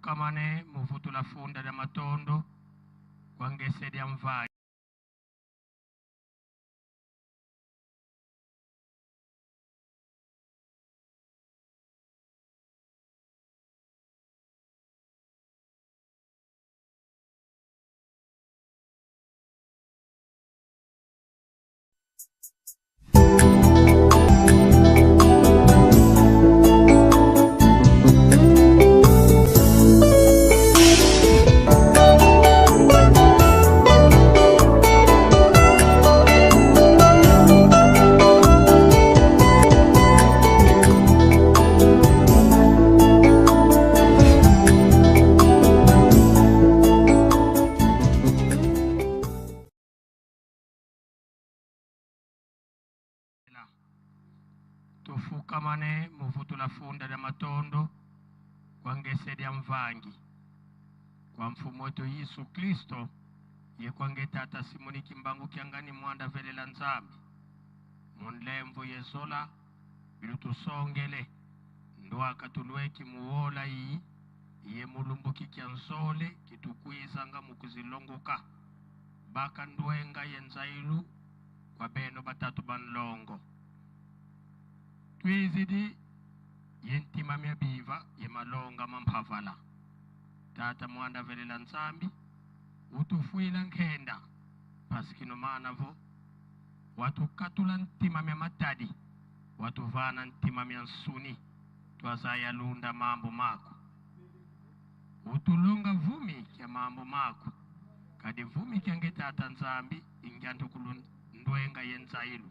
Tufukamane muvutula funda lya matondo kwa ngese lya mvai. Tufukamane muvutula funda lya matondo kwa ngese lya mvangi kwa mfumu wetu Yesu Kristo ye kwange tata Simoni Kimbangu kiangani mwanda velela Nzambi munlemvu yezola bilutusongele ndwaka tulweki muwola iyi ye mulumbuki kya nzole kitukwizanga mukuzilongoka baka ndwenga yenzailu kwa beno batatu banlongo twizidi yentima mya biva ye malonga mamphavala tata mwanda velela Nzambi utufuila nkhenda pasikino manavo watukatula ntima mya matadi watuvana ntima mya nsuni twazayalunda mambo mako utulonga vumi kya mambo mako kadi vumi kyange tata Nzambi ingyantukulu ndwenga yenzailu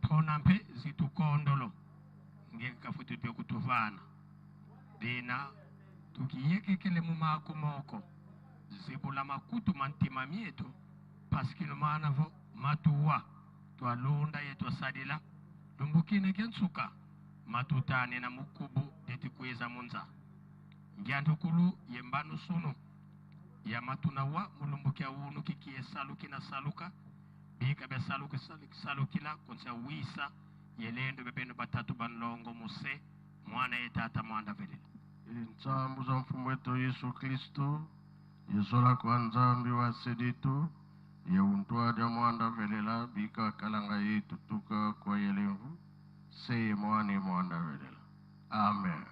tona mpe zitukondolo ngeke kafuti twe kutuvana dina tukiyekekele mumako moko zibula makutu mantima mietu pasikino manavo matuwa twalunda ye twasadila lumbukine kya nsuka matutane na mukubu detikwiza munza ngyantukulu yembanu sunu ya matuna wa mulumbukia unu kikie saluki na saluka bika bya saluki salukila konsa wisa yelendo bebeno batatu banlongo muse mwana ye tata mwanda velela Ntsambu za mfumu wetu Yesu Kristo yezola kwa Nzambi wa seditu ye untwadya mwanda velela bika kalanga yetu tuka kwa yelemvu seye mwane mwanda velela. Amen.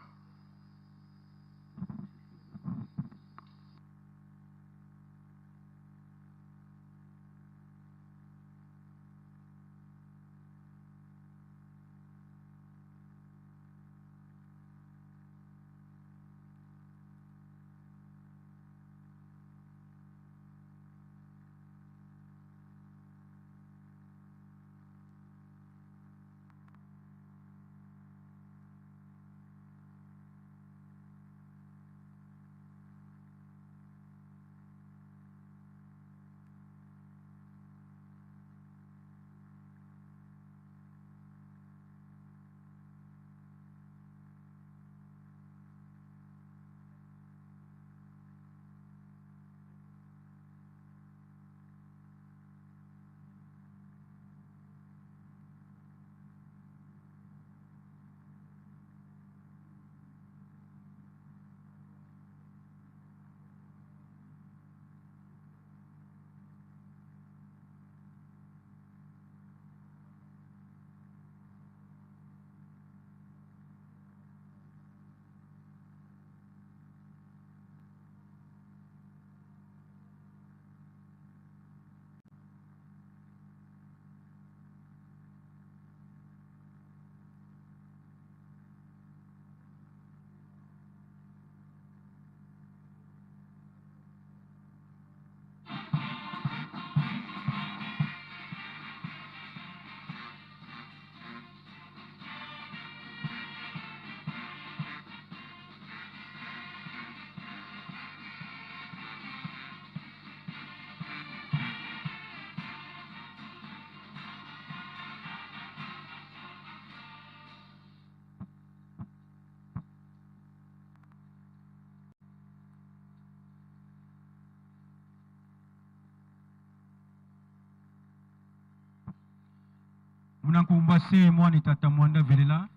Munankumba se mwani tata mwanda velela.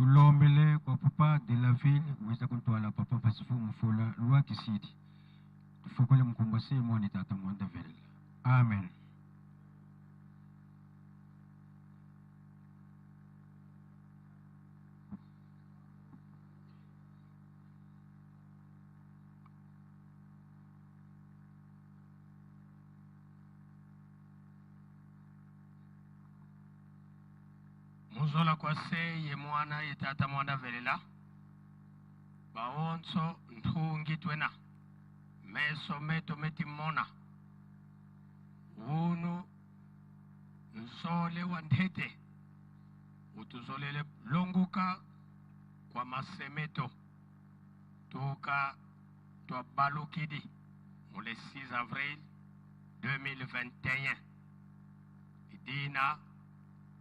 Tulombele kwa papa de la ville weza kuntwala papa Pasifu Mufula lwa kisidi. Tufokole mkumbwa se mwani tata mwanda velela. Amen. Muzola kwa se ye mwana ye tata mwana velela baonso nthungi twena meso meto metimona unu nzole wa nthete utuzolele longuka kwa masemeto tuka twabalukidi mu le 6 avril 2021 idina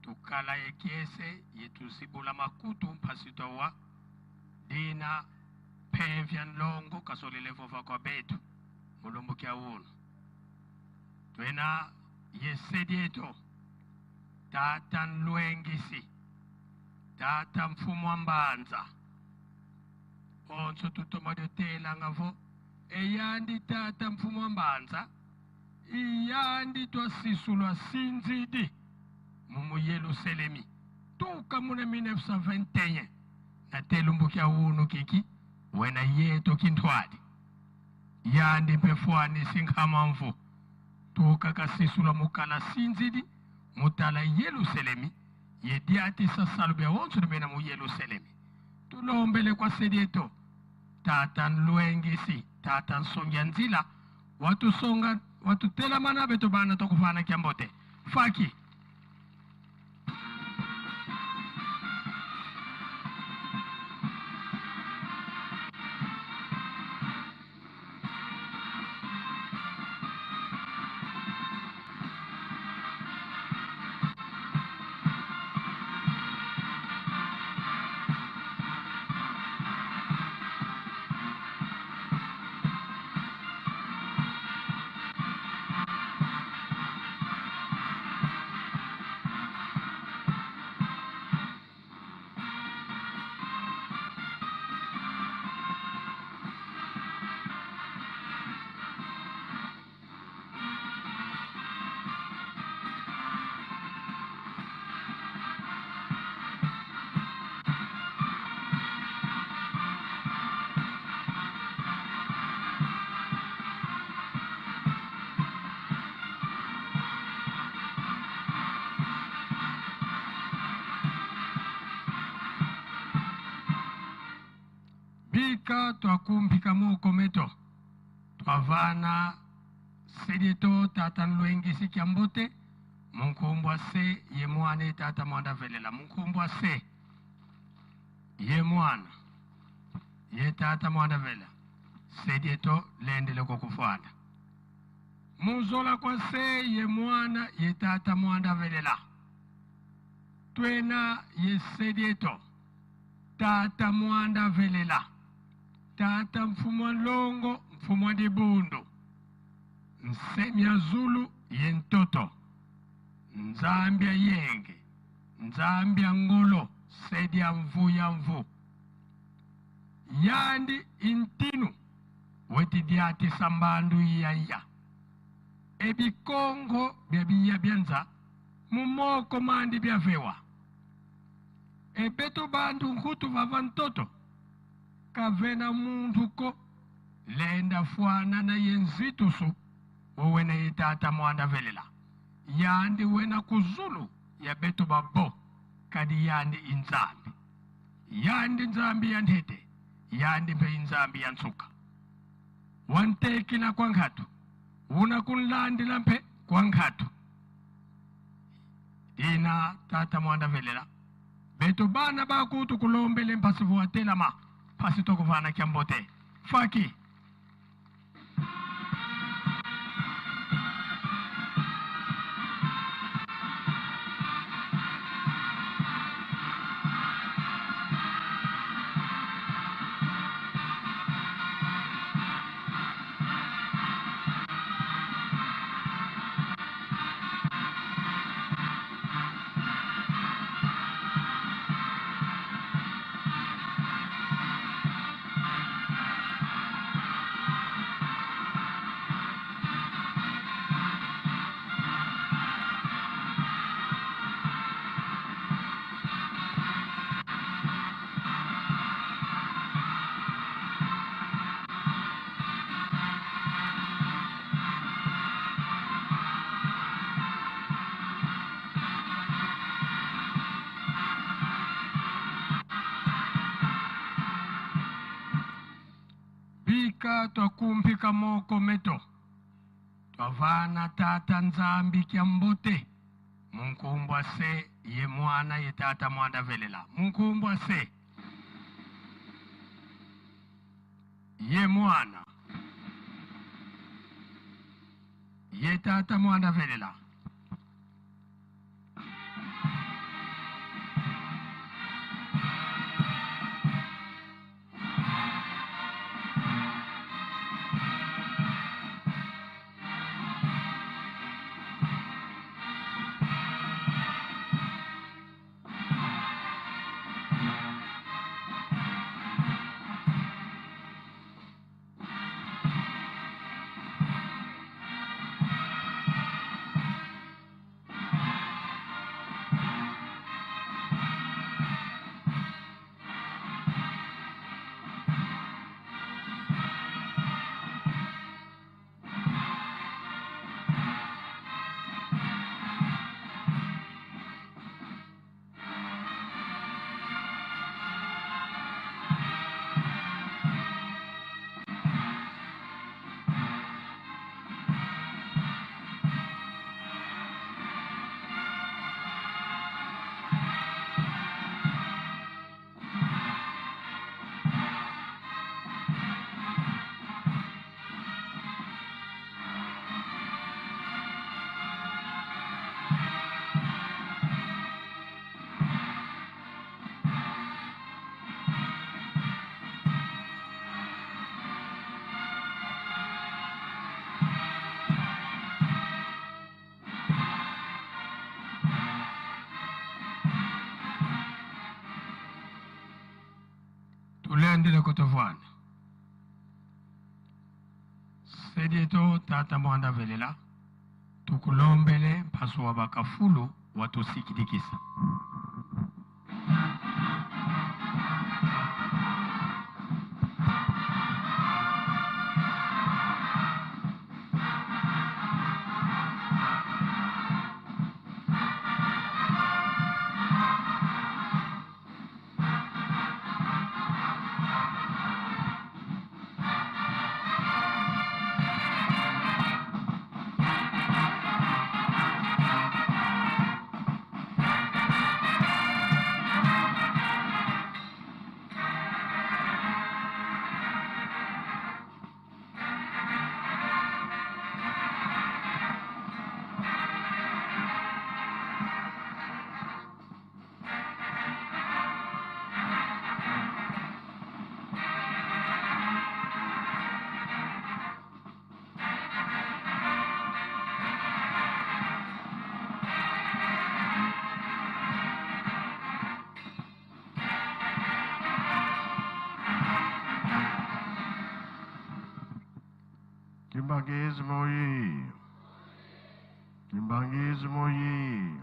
tukala ekiese yetuzibula makutu mpasitowa dina pemvya nlongo kasolele vova kwa betu mulumbu kya unu twena yesedieto tata nlwengisi tata mfumu wa mbanza onso tutoma dyotelanga eyandi tata mfumu wa mbanza iyandi twasisulwa sinzidi mumu Yerusalemi tuka muna 1921 na telumbukia unu kiki wena yeto kintwadi yandi pefwani sinkhamamvu tuka kasisulwa mukala sinzidi mutala Yerusalemi yediati sasalu bya wonso bena mu Yerusalemi tulombele kwa sedieto tata nlwengisi tata nsongia nzila watusonga watutelamana beto bana tokufana kyambote faki. Bika twakumpika moko meto twavana sedieto tata nlwengisi kyambote munkumbwa se ye mwana tata mwanda velela munkumbwa se ye mwana ye tata mwanda vela sedieto lendele kokufwana muzola kwa se ye mwana ye tata mwanda velela twena ye sedieto tata mwanda velela tata mfumu wa longo mfumu wa dibundu nsemya zulu ye ntoto nzambia yenge nzambia ngolo sedia mvu ya mvu yandi intinu wetidiati sambandu iyaya ebikongo bya biya byanza mumoko mandi byavewa ebeto bandu nkutu vava ntoto kavena muntu ko lenda fwana na yenzitusu wowena yitata mwanda velela yandi wena kuzulu ya beto babo kadi yandi inzambi yandi nzambi ya ntete yandi mpe inzambi ya nsuka wantekila kwa nkhatu una kunlandila mpe kwa nkhatu dina tata mwanda velela beto bana bakutu kulombele mpasivu watelama pasi tokuvana kyambote faki. Twakumpika moko meto twavana tata Nzambi kya mbote munkumbwa se ye mwana ye tata mwanda velela munkumbwa se ye mwana ye tata mwanda velela. Tulendele kutovwana sedieto tata mwanda velela tukulombele mpasu wa bakafulu watusikilikisa. Kimbanguisme oye! Kimbanguisme oye!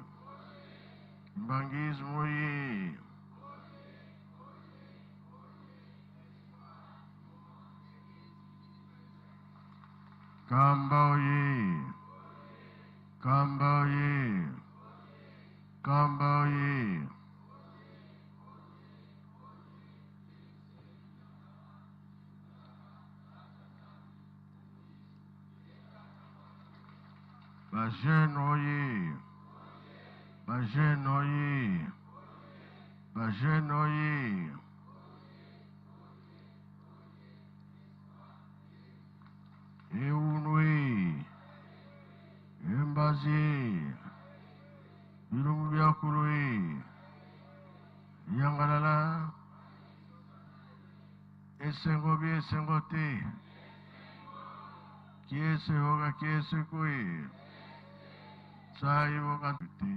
Kimbanguisme oye! Kamba oye! Kamba oye! Kamba oye! Bajeune oye! Bajeune oye! Bajeune oye! Eunwe! Embazi! Bilungu byakulwe! Yangalala! Esengo bi esengo te! Kiese hoga kiese kwe! Sai hoga te!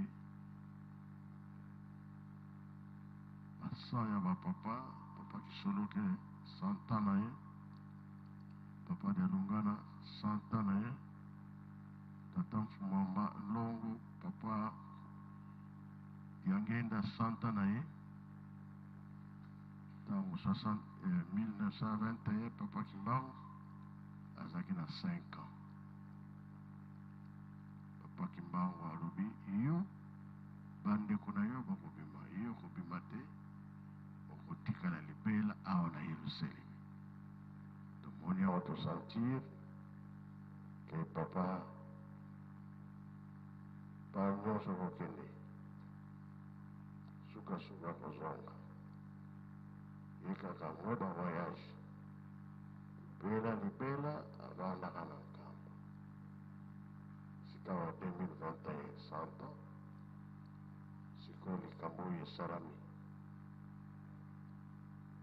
Basang ya bapapa, papa Kisoloke santa na ye, papa Dialungana santa na ye, tata Mfumamba Longo, papa Diangenda santa na ye. Ntango 1921 papa Kimbangu azalaki na 5 ans. Papa Kimbangu alobi yo bandeko na yo bakobima, yo okobima te, okotikala libela awa na Yerusalemi. Tomoni yango, tosentir ke papa pa nyonso kokende, sukasuka kozonga ye kaka ngo. Bavoyage libela libela, avandaka na Nkamba. Sika wa 2021, 100 ans sikoyo, likambo oyo esalami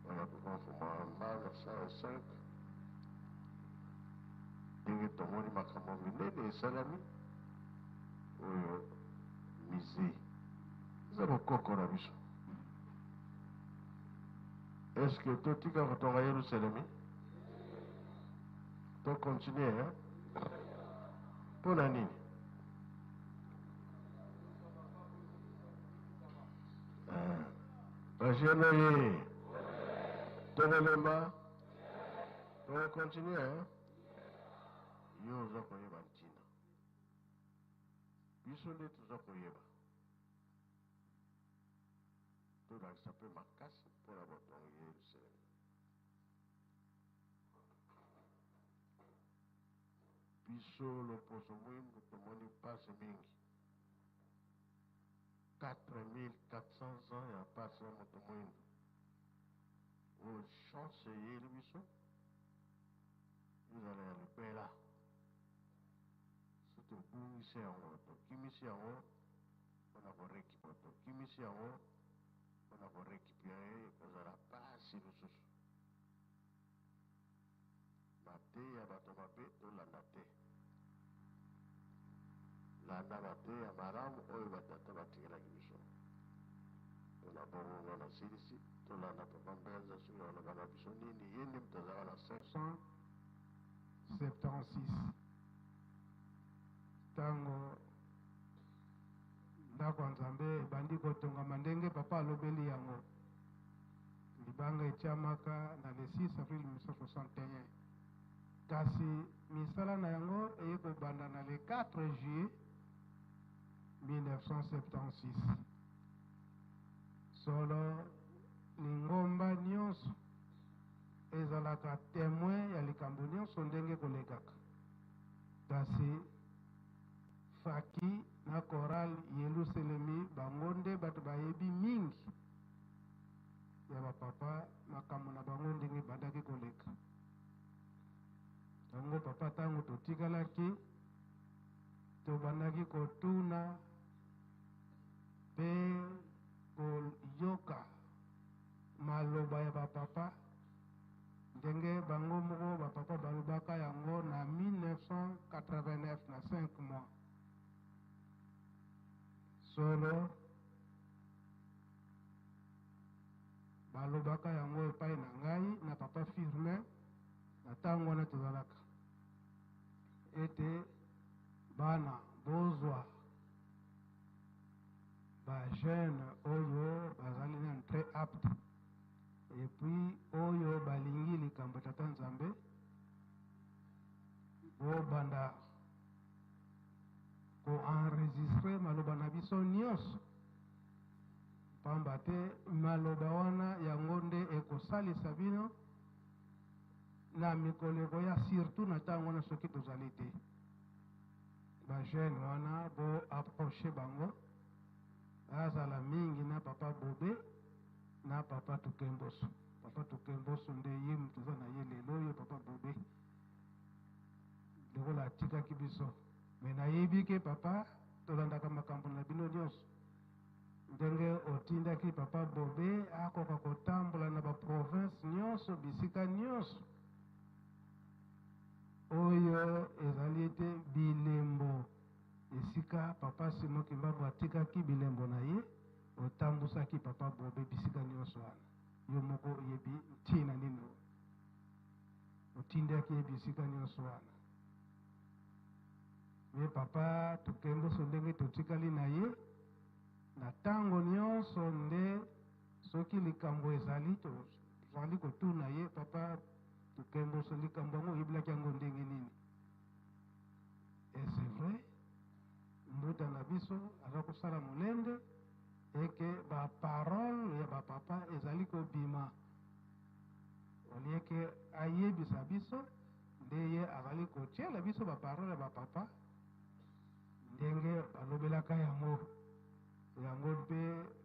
wana, papa Mfuma Mbanda 105, ndenge tomoni makambo minene esalami. Oyo musée eza bokoko na biso. Est-ce totika kotonga Yerusalemi? Tocontinue mpo na nini? Bajeunes ye, tokolemba, tokocontinue. Yo oza koyeba ntina, biso nde toza koyeba. Tolakisa mpe makasi mpona botongi Yerusalemi. Biso loposo mwindu tomoni mpasi mingi, 4400 ans ya mpasi ya moto mwindu. Oyo chance eyeli biso, ezala ya libela. So tobungisi yango, tokimisi yango mpona korécupérer, tokimisi yango mpona korécupérer, ekozala pasi lisusu. Mateya bato mabe tolanda te, landa mateya malamu oyo batata batikelaki biso. Mpona bongo nga nasilisi. Tolanda papa Mbenza soki aloba na biso nini. Ye nde moto azalaka na 76, ntango ndako ya Nzambe ebandi kotongama, ndenge papa alobeli yango, libanga etiamaka na le 6 avril 1961, kasi misala na yango eye kobanda na le 4 juillet 1976. Solo, lingomba nyonso ezalaka témoin ya likambo nyonso ndenge kolekaka, kasi faki na chorale Yelusalemi, bango nde bato bayebi mingi ya bapapa, makambo na bango ndenge ebandaki koleka. Yango papa, ntango totikalaki, tobandaki kotuna mpe koyoka maloba ya bapapa, ndenge bango moko bapapa balobaka yango na 1989, na 5 mois. Solo, balobaka yango epai na ngai na papa Firmin na ntango wana tozalaka, ete bana bozwa bajeunes oyo bazali nanu très apte et puis oyo balingi likambo tata Nzambe, bobanda koenregistrer maloba na biso nyonso, pamba te maloba wana yango nde ekosalisa bino na mikolo ekoya, surtout na ntango wana soki tozali te. Bajeunes wana, boapproche bango, azala mingi na papa Bobe na papa Tukemboso. Papa Tukemboso nde ye moto eza na ye lelo oyo. Papa Bobe lokola atikaki biso, me nayebi ke papa, tolandaka makambo na bino nyonso, ndenge otindaki papa Bobe akoka kotambola na baprovince nyonso, bisika nyonso oyo ezali ete bilembo esika papa Simon Kimbangu atikaki bilembo na ye. Otambusaki papa Bobe bisika nyonso wana. Yo moko oyebi ntina nini otindaki ye bisika nyonso wana. Me papa Tokemboso, ndenge totikali na ye na ntango nyonso, nde soki likambo ezali, tozali kotuna ye: "Papa Tokemboso, likambo yango oyebelaki yango ndenge nini?" Et c'est vrai, mbuta na biso aza kosala molende eke baparole ya bapapa ezali kobima, olieke ayebisa biso. kotiela biso baparole ya bapapa ndenge balobelaka yango. Yango mpe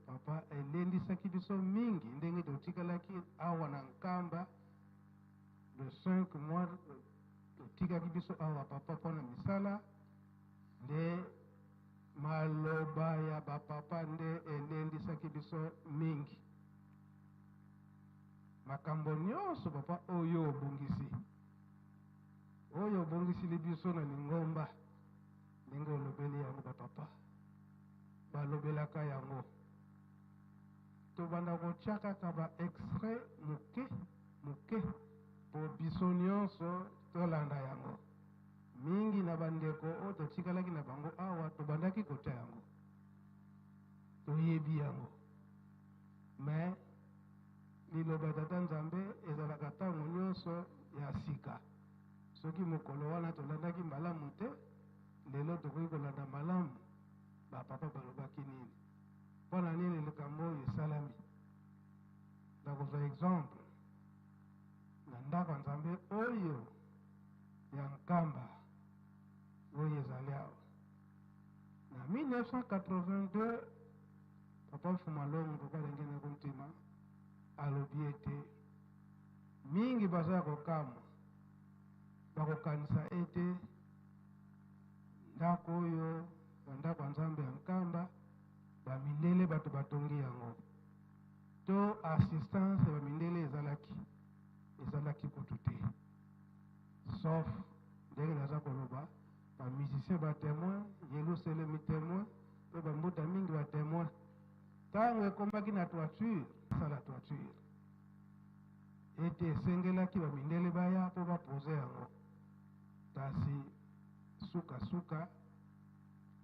papa elendisaki biso mingi ndenge totikalaki awa na Nkamba le 5 mois, totikaki biso awa papa mpona misala. Nde maloba ya bapapa nde elendisaki biso mingi. Makambo nyonso papa oyo obongisi, oyo obongisili biso na lingomba, ndenge olobeli yango, bapapa balobelaka yango, tobanda kotia kaka ba extrait moke moke mpo biso nyonso tolanda yango. Mingi na bandeko oyo totikalaki na bango awa tobandaki kotia yango, toyebi yango. Me liloba ya Tata Nzambe ezalaka ntango nyonso ya sika. Soki mokolo wana tolandaki malamu te, lelo tokoki kolanda malamu bapapa balobaki nini, mpo na nini likambo oyo esalami. Nakozwa exemple na ndako ya Nzambe oyo ya Nkamba oyo ezali awa. Na 1982, papa Mfuma Longo, papa Lengene Kuntima, alobi ete mingi baza ya kokamwa, bakokanisa ete ndako oyo ya ndako ya Nzambe ya Nkamba, bamindele bato batongi yango, to assistance ya bamindele ezalaki. Ezalaki kutu te, sauf ndenge naza koloba, bamusicien batémoin, Yelusalemi témoin, mpe bambuta mingi batémoin. Ntango ekomaki na toiture, sala toiture, ete esengelaki bamindele baya mpo bapose yango. Kasi sukasuka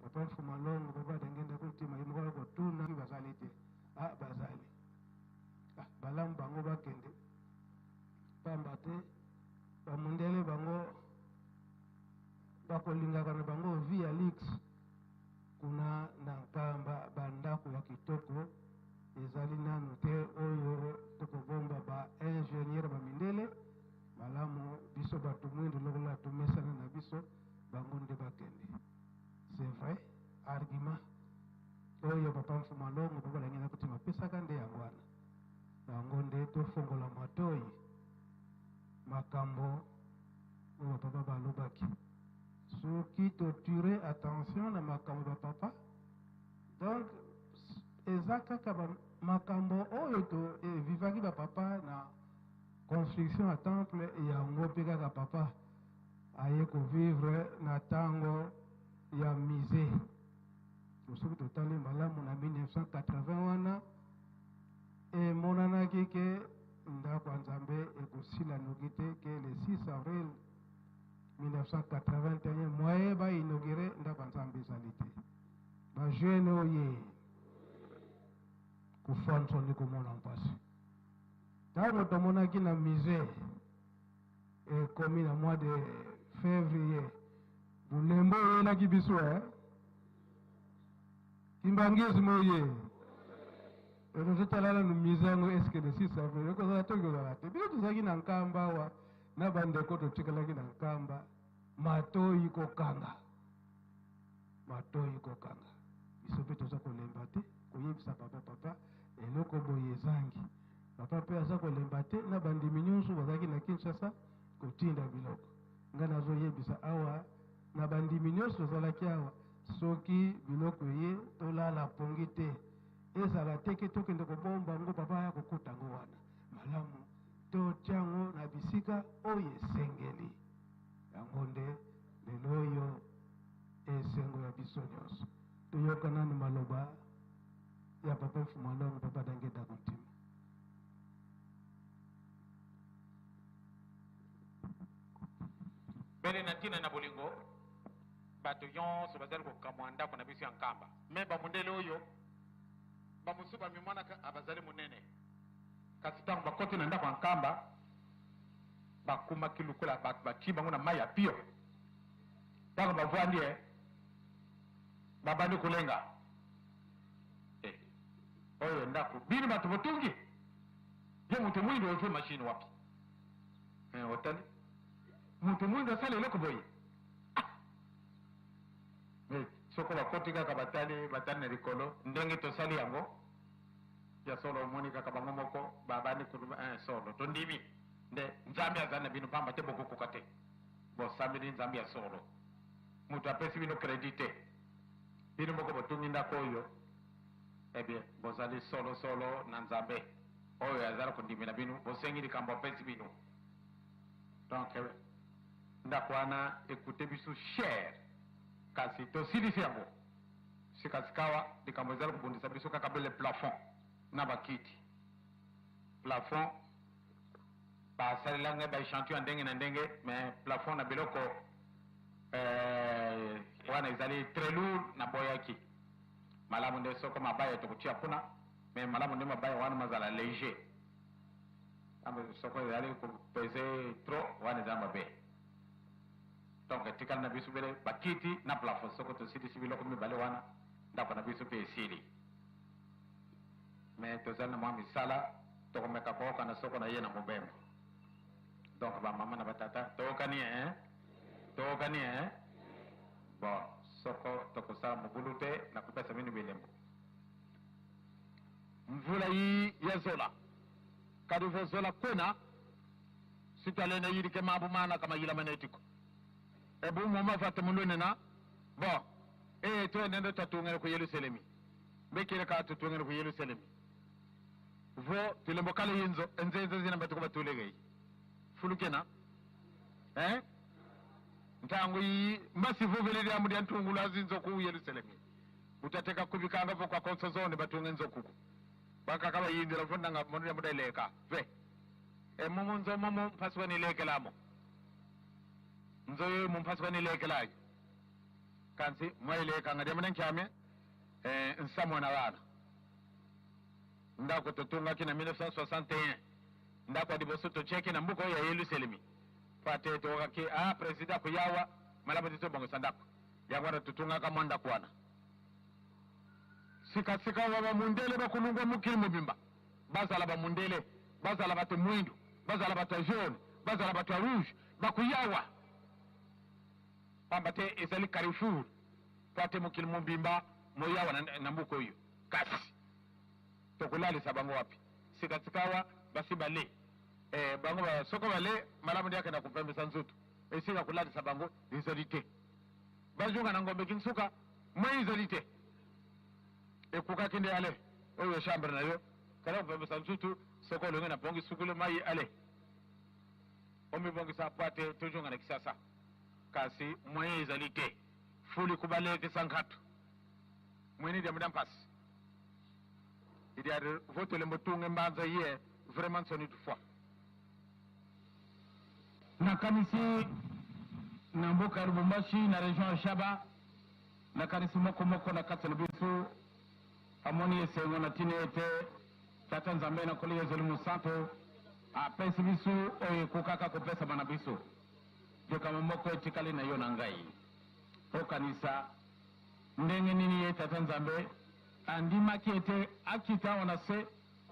papa Mfuma Longo, papa Dengenda Kuntima, ye moko kotuna bazali te. Ah, bazali. Ah, balamu bango bakende, pamba te bamundele bango bakolingaka na bango vie ya luxe. Kuna na Nkamba bandako ya kitoko ezali nanu te oyo tokobomba ba ingénieur bamindele. Malamu biso bato mwindu lokola tomesana na biso, bango nde bakende. C'est vrai, argument oyo papa Mfuma Longo, papa Langina Kutima apesaka nde yango wana. Yango nde tofongola matoi makambo oyo bapapa balobaki. Soki totire attention na makambo bapapa, donc eza kaka makambo oyo to evivaki bapapa na construction ya temple, yango mpe kaka papa aye kovivre na ntango ya musée. Soki totali malamu, na 1980 wana emonanaki ke ndako ya Nzambe ekosila noki te, ke le 6 avril 1981 moyen bainaugure ndako ya Nzambe ezali te. Bajeune oye kufa nsoni komona mpasi. Ntango tomonaki na musée ekomi na mois de février, bulembo eyelaki biso eh? Kimbangisme oye tozotala nanu musée yango, est-ce le 6 avril ekozala to ekozala te? Biso tozalaki na Nkamba awa na bandeko, totikalaki na Nkamba, matoi kokanga, matoi kokanga. Biso mpe toza kolemba te koyebisa papa: "Papa, eloko boye ezangi." Papa mpe aza kolemba te na bandimi nyonso bazalaki na Kinshasa kotinda biloko. Ngai nazoyebisa awa na bandimi nyonso tozalaki awa, soki biloko eye, tolala pongi te, ezala te ke tokende kobomba yango, papa aya kokuta yango wana. Malamu totia yango na bisika oyo esengeli. Yango nde lelo oyo esengo ya biso nyonso. Toyoka nanu maloba ya papa Mfuma Longo, papa Dangeda Kontima. Bele na ntina na bolingo, bato nyonso bazali kokamwa ndako na biso ya Nkamba. Me bamundele oyo bamosusu bamimonaka bazali monene, kasi ntango bakoti na ndako ya Nkamba, bakomaki lokola bato batii bango na mai ya pio. Ntango bavwandi e, babandi kolenga e, oyo ndako bino bato botungi, ye moto mwindo ozwi mashine wapi? Otali. Moto mwindo asala eloko boye? Ah! Mais soko bakoti kaka batali, batali na likolo ndenge tosali yango ya solo, omoni kaka bango moko babandi koloba, eh, solo tondimi nde Nzambe azali na bino, pamba te bokokoka te. Bosambeli Nzambe ya solo, moto apesi bino credit te, bino moko botungi ndako oyo. Eh bien, bozali solo solo na Nzambe oyo azali kondimela bino, bosengi likambo apesi bino. Donc ndako wana ekute biso cher, kasi tosilisi yango. Sikasikawa likambo ezali kobundisa biso kaka bele plafond na bakiti. Plafond basalela ngai ba echantillon ya ndenge na ndenge, mais plafond na biloko eh, wana ezali très lourd, naboyaki. Malamu nde soko mabaya tokotia kuna, mais malamu nde mabaya wana mazala leger. Kambe soko ezali kopese trop, wana eza mabe. Donc etikali na biso bele bakiti na plafond. Soko tosilisi biloko mibale wana, ndako na biso mpe esili. Mais tozali na mwa misala tokomeka koyokana soko na ye na mobembo. Donc ba mama na ba tata toyokani hein? Toyokani hein? Bon, soko tokosala mobulu te, nakopesa bino bilembo. Mvula yi ya zola kadi vo zola kwena sitalene yilike mabu mana kama yila manetiko ebu moma vate mulwene na bon eye to nendo tatungene ku Yerusalemi mbekele ka tutungene ku Yerusalemi vo tulembo kale yinzo enzenze zina batuko batulegei fulukena eh ntango iyi mbasivuvele lya mulya ntungulu azinzo ku Yerusalemi utateka kubikanga vo kwa konso zone batunge nzokuku bakaka bayindila vo nanga monulya mudeleka ve emumu nzo mumu mpasi wanilekelamo nzo yoyo mumpasi wanilekelayo kansi mwailekanga lya munenkyame eh, nsamwa na bana ndako totungaki na 1961 ndako ya liboso totiaki na mboka oyo ya Yelusalemi po ate tokokaki ah president akuyawa malamu te tobongisa ndako yango wana totungaka mwa ndako wana sikasika wa bamundele bakulungwa mokili mobimba bazala bamundele bazala bato mwindu bazala bato ya jaune bazala bato ya rouge bakuyawa pamba te ezali carrefour po ate mokili mobimba moyawa na, na mboka oyo kasi tokolalisa bango wapi sikasikawa basi bale eh, bango ba, soko bale malamu nde akenda kopembisa nzoto esika kolalisa bango ezali te bazonga na ngombe kinsuka moi ezali te ekokaki nde ale oyo chambre na yo kala kopembisa nzoto soko olongi na pongi sukulu mai ale omibongisa po ate tozonga na kisasa kasi moyen ezali te fuli kubalekisa nkatu mwene dia muda mpasi idiari votele mbotunge mbanza ye vraiment nsoni toutefois nakanisi na mboka ya Lubumbashi na region ya Shaba nakanisi moko moko na kati na biso amoni esengo na ntina ete Tata Nzambe na Nkolo Yezu Mosantu apesi biso oyo ekokaka kopesama na biso. Likambo moko etikali na yo na ngai, okanisa ndenge nini ye Tata Nzambe andimaki ete akita awa na se,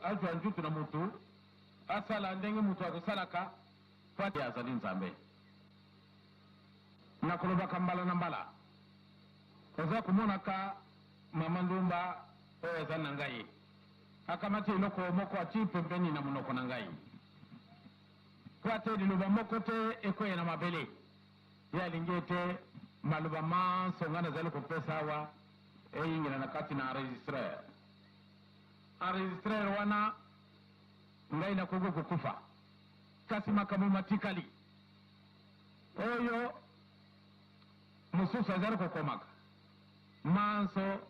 azwa njutu na mutu, asala ndenge mutu akosalaka, mpo ete azali Nzambe. Nakolobaka mbala na mbala, oza komonaka mama ndumba oyo azali na ngai, akamati eloko moko atii pembeni na monoko na ngai, mpo ate liloba moko te ekweya na mabele. Ye alingi ete maloba manso ngai nazali kopesa awa eyingela na kati na enregistreur. Enregistreur wana ngai nakoki kokufa, kasi makambo matikali oyo mosusu azali kokomaka manso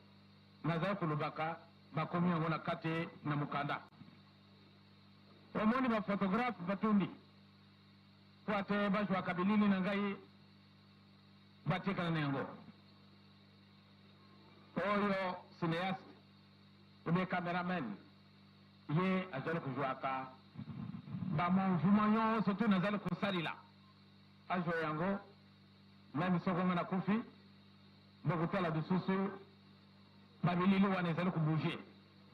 nazali kolobaka, bakomi yango na kati na mokanda. Omoni bafotografe batundi mpo ate bazwaka bilili na ngai batikala na yango. Oyo cineaste ube cameraman ye azali kozwaka ba mouvement nyonso tu nazali kosalila azwa yango meme soko nga nakufi bokotala lisusu babilili wana ezali kobouge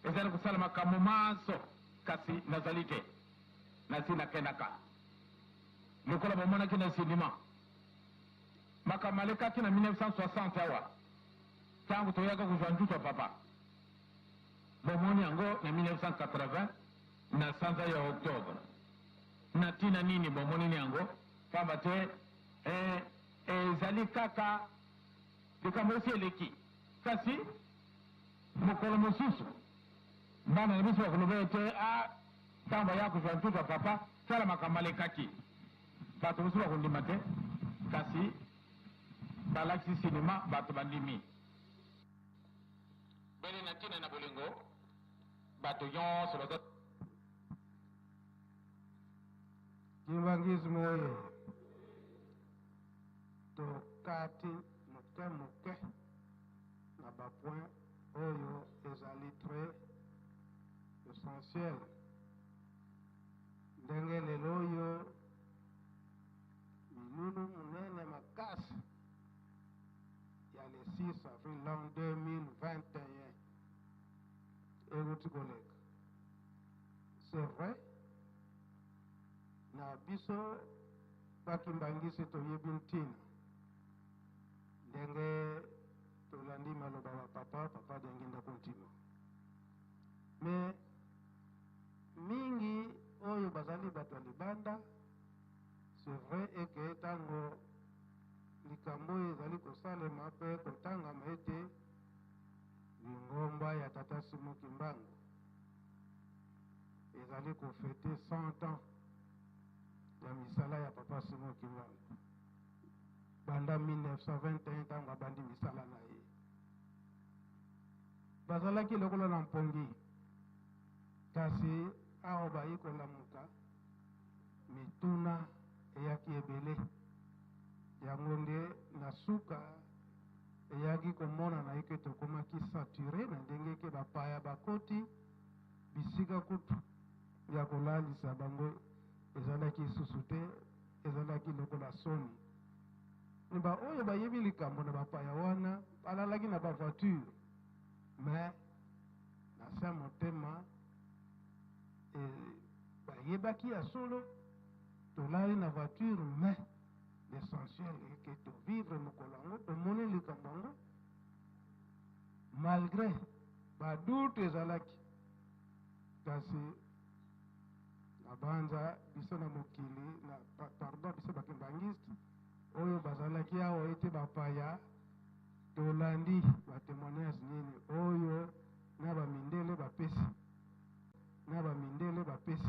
ezali kosala makambo manso kasi nazali te nasi nakendaka. Lokola bomonaki na sinima, makambo malekaki na 1960 awa, ntango toyaka kozwa njuto ya papa. Bomoni yango na 1980 na sanza ya Octobre. Na ntina nini bomonini yango? Pamba te eh, ezali kaka likambo esi eleki. Kasi mokolo mosusu bana na biso bakoloba ete a ntango baya kozwa ntutu ya papa, tala makambo alekaki. Bato mosusu bakondima te, kasi balakisi sinema, bato bandimi. Bele na ntina na bolingo, bato nyonso baza Kimbanguisme oye! Tokati moke moke na ba points oyo ezali très essentiel. Ndenge lelo oyo milulu monene makasi ya le 6 avril l'an 2021 euti koleka. C'est vrai, na biso bakimbangisi toyebi ntina ndenge tolandi maloba ya papa papa Diangienda Kuntima. Mais mingi oyo bazali bato ya libanda, c'est vrai eke ntango likambo oyo ezali kosalema mpe kotangama ete lingomba ya tata Simon Kimbangu ezali kofete 100 ans ya misala ya papa Simon Kimbangu banda 1921 ntango abandi misala na ye. Bazalaki lokola na mpongi, kasi awa bayi kolamuka, mituna eyaki ebele. Yango nde na suka eyaki komonana eke tokomaki sature na ndenge eke bapaya bakoti bisika kutu ya kolalisa bango ezalaki lisusu te, ezalaki lokola soni. Me baoyo bayebi likambo na bapaya wana balalaki na bavoiture, me na se ya motema e, bayebaki ya solo tolali na voiture, mais l'essentiel eke tovivre mokolo yango, tomoni likambo yango malgré badoute ezalaki, kasi na banza biso na mokili na pardon, biso bakimbangiste oyo bazalaki awa ete bapaya, tolandi batémoignage nini oyo na bamindele bapesi, na bamindele bapesi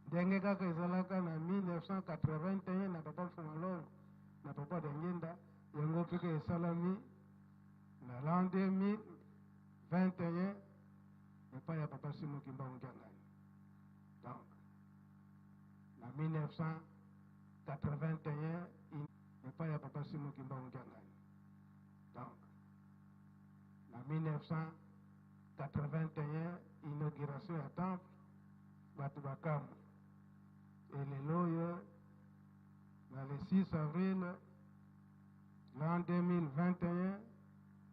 ndenge kaka ezalaka na 1981 na papa Mfumalongo na papa Diangienda, yango mpe esalami na l'an 2021 epai ya papa Simon Kimbangu Kiangani. Donc na 1981 epai ya papa Simon Kimbangu Kiangani, donc na 1981 inauguration ya temple, bato bakamwe. Elelo oyo na le 6 avril l'an 2021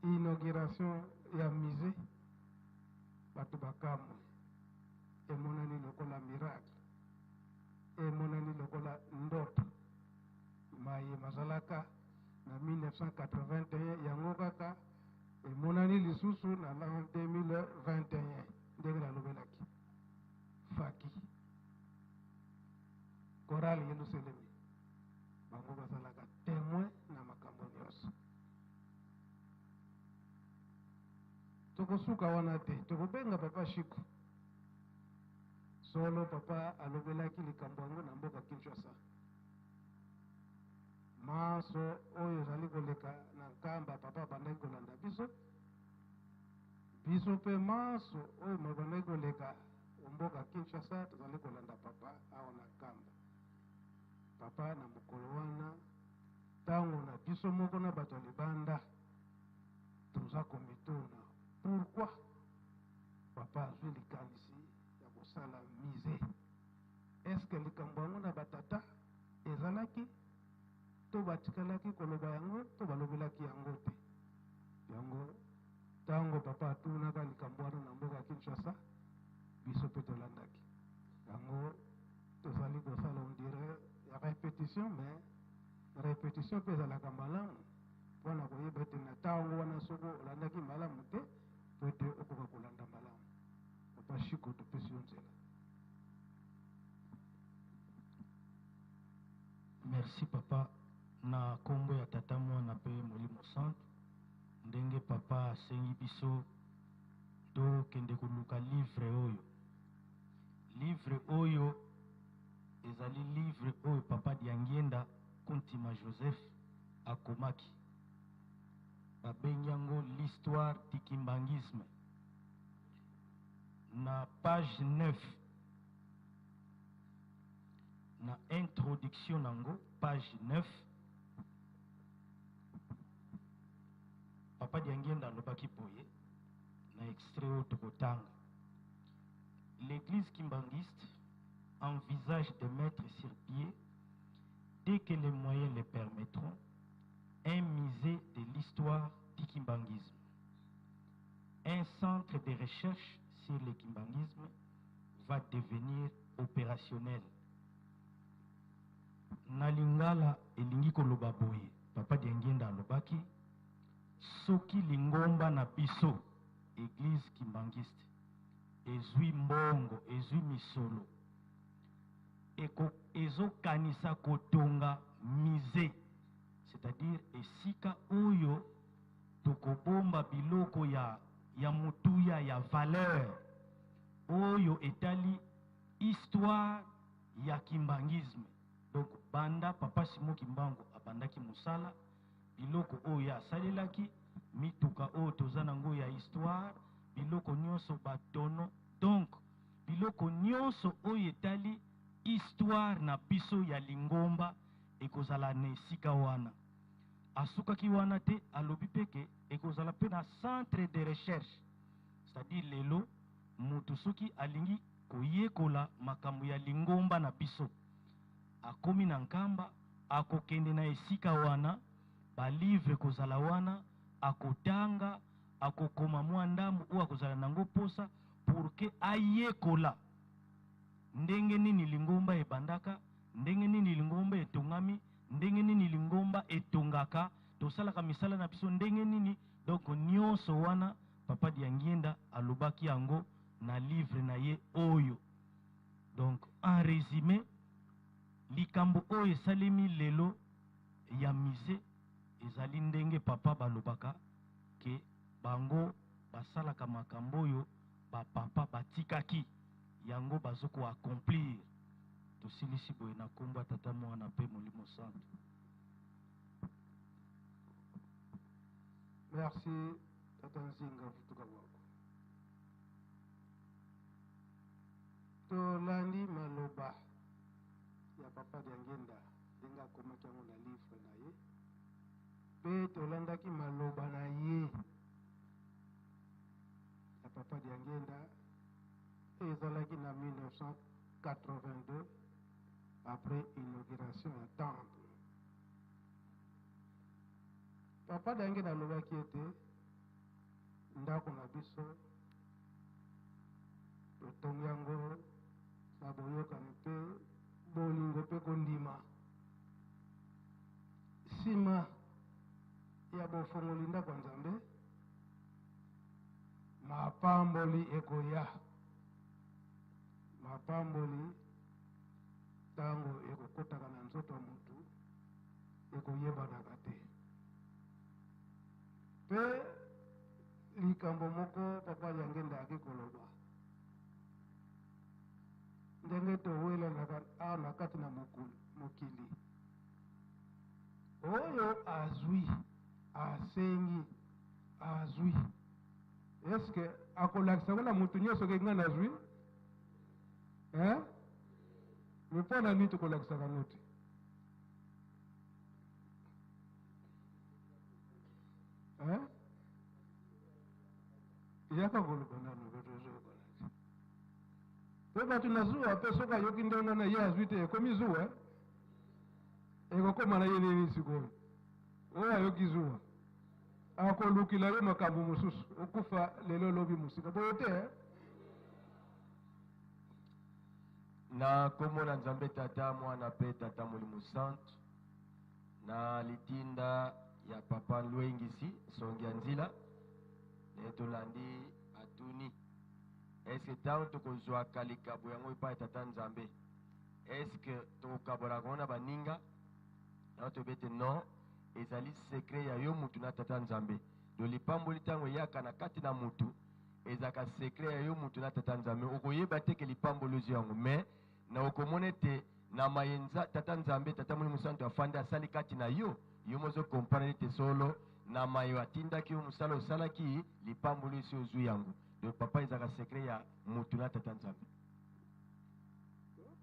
inauguration ya musée, bato bakamwe. Emonani lokola miracle, emonani lokola ndoto. Maye mazalaka na 1981 yango kaka emonani lisusu na l'an 2021. Ndenge nalobelaki faki chorale Yelusalemi, bango bazalaka témoin na makambo nyonso. Tokosuka wana te, tokobenga papa Shiko. Solo papa alobelaki likambo yango na mboka Kinshasa. Manso oyo ezali koleka na Nkamba, papa abandaki kolanda biso. Biso mpe manso oyo mabandaki koleka mboka Kinshasa, tozali kolanda papa awa na Nkamba. Papa na mokolo wana, ntango na biso moko na bato ya libanda toza komituna pourquoi papa azwi likanisi ya kosala musée. Eske likambo yango na batata ezalaki to batikalaki koloba yango to balobelaki yango te? Yango ntango papa atunaka likambo wana na mboka Kinshasa, biso mpe tolandaki yango. Tozali kosala on dirait repetition, mais repetition mpe ezalaka malamu mpo na koyeba ete na ntango wana soko olandaki malamu te, mpo ete okoka kolanda malamu. Papa Shiko, topesi yo nzela. Merci papa, na kombo ya Tata, Mwana pe Molimo Santu, ndenge papa asengi biso tokende koluka livre oyo. Livre oyo ezali livre oyo papa Diangienda Kuntima Joseph akomaki. Babengi yango l'histoire du kimbanguisme. Na page 9, na introduction nango, page 9, papa Diangienda alobaki boye na extrait oyo tokotanga: L'église kimbanguiste envisage de mettre sur pied, dès que les moyens le permettront, un musée de l'histoire du kimbanguisme. Un centre de recherche sur le kimbanguisme va devenir opérationnel. Na lingala elingi koloba boye, papa Diangienda alobaki soki lingomba na biso église kimbanguiste ezwi mbongo, ezwi misolo, ezokanisa kotonga musée, c'est-à-dire esika oyo tokobomba biloko ya motuya, ya valeur, oyo etali histoire ya kimbanguisme. Donc banda papa Simon Kimbangu abandaki mosala, biloko oyo asalelaki, mituka oyo toza nango ya histoire, biloko nyonso, batono, donc biloko nyonso oyo etali histoire na biso ya lingomba ekozala na esika wana. Asukaki wana te, alobi mpe ke ekozala mpe na centre de recherche, c'est-à-dire lelo moto soki alingi koyekola makambo ya lingomba na biso, akomi na Nkamba, akokende na esika wana, balivre ekozala wana, akotanga, akokoma mwa ndambu oyo akozala nango posa pour que ayekola ndenge nini lingomba ebandaka, ndenge nini lingomba etongami, ndenge nini lingomba etongaka, tosalaka misala na biso ndenge nini. Donc nyonso wana papa Diangienda alobaki yango na livre na ye oyo. Donc en résumé, likambo oyo esalemi lelo ya musée ezali ndenge papa balobaka ke bango basalaka makambo oyo bapapa batikaki, yango bazoko accomplir. Tosilisi boye na nkombo ya Tata, Mwana mpe Molimo Santu. Merci tata Nzinga Vutuka Bwako. Tolandi maloba ya papa Diangienda ndenge akomaki yango na livre na ye, mpe tolandaki maloba na ye ya papa Diangienda ezalaki na 1982, après inauguration ya temple. Papa Diangienda alobaki ete ndako na biso totongi yango na boyokani mpe bolingo mpe kondima. Nsima ya bofongoli ndako ya Nzambe, mapamboli ekoya. Mapamboli ntango ekokotaka na nzoto ya motu ekoyebanaka te. Mpe likambo moko papa Diangienda ayaki koloba, ndenge towelanaka awa na kati na mokili oyo, azwi, asengi, azwi, eske akolakisa ngo na motu nyonso ke ngai nazwi? Hein? Me mpo na nini tokolakisaka yango te? Hein? Yaka koloba nano, tozokola te. Mpe bato na zuwa mpe soki ayoki ndenge wana ye azwi te, ekomi zuwa, ekokóma na ye nini sikoyo? Oyo ayoki zuwa akolukila yo makambo mosusu, okufa lelo lobi mosika boye te, eh? Na nkombo na Nzambe Tata, Mwana mpe Tata Molimo Santu, na litinda ya Papa Lwengisi Songi ya Nzila, nde tolandi atuni eske ntango tokozwaka likabo yango epai ya Tata Nzambe, eske tokokabolaka yango na baninga? Yango toyebi ete non, ezali secret ya yo mutu na Tata Nzambe. Do lipamboli ntango eyaka na kati na mutu ezalaka secret ya yo mutu na Tata Nzambe. Okoyeba te ke lipamboli ozwi yango, mais na okomona ete na maye Tata Nzambe, Tata Molimo Santu afandi asali kati na yo, yo mozo comprendre ete solo na maye atindaki yo mosala osalaki, lipamboli esi ozwi yango. Donc papa, ezalaka secret ya mutu na Tata Nzambe.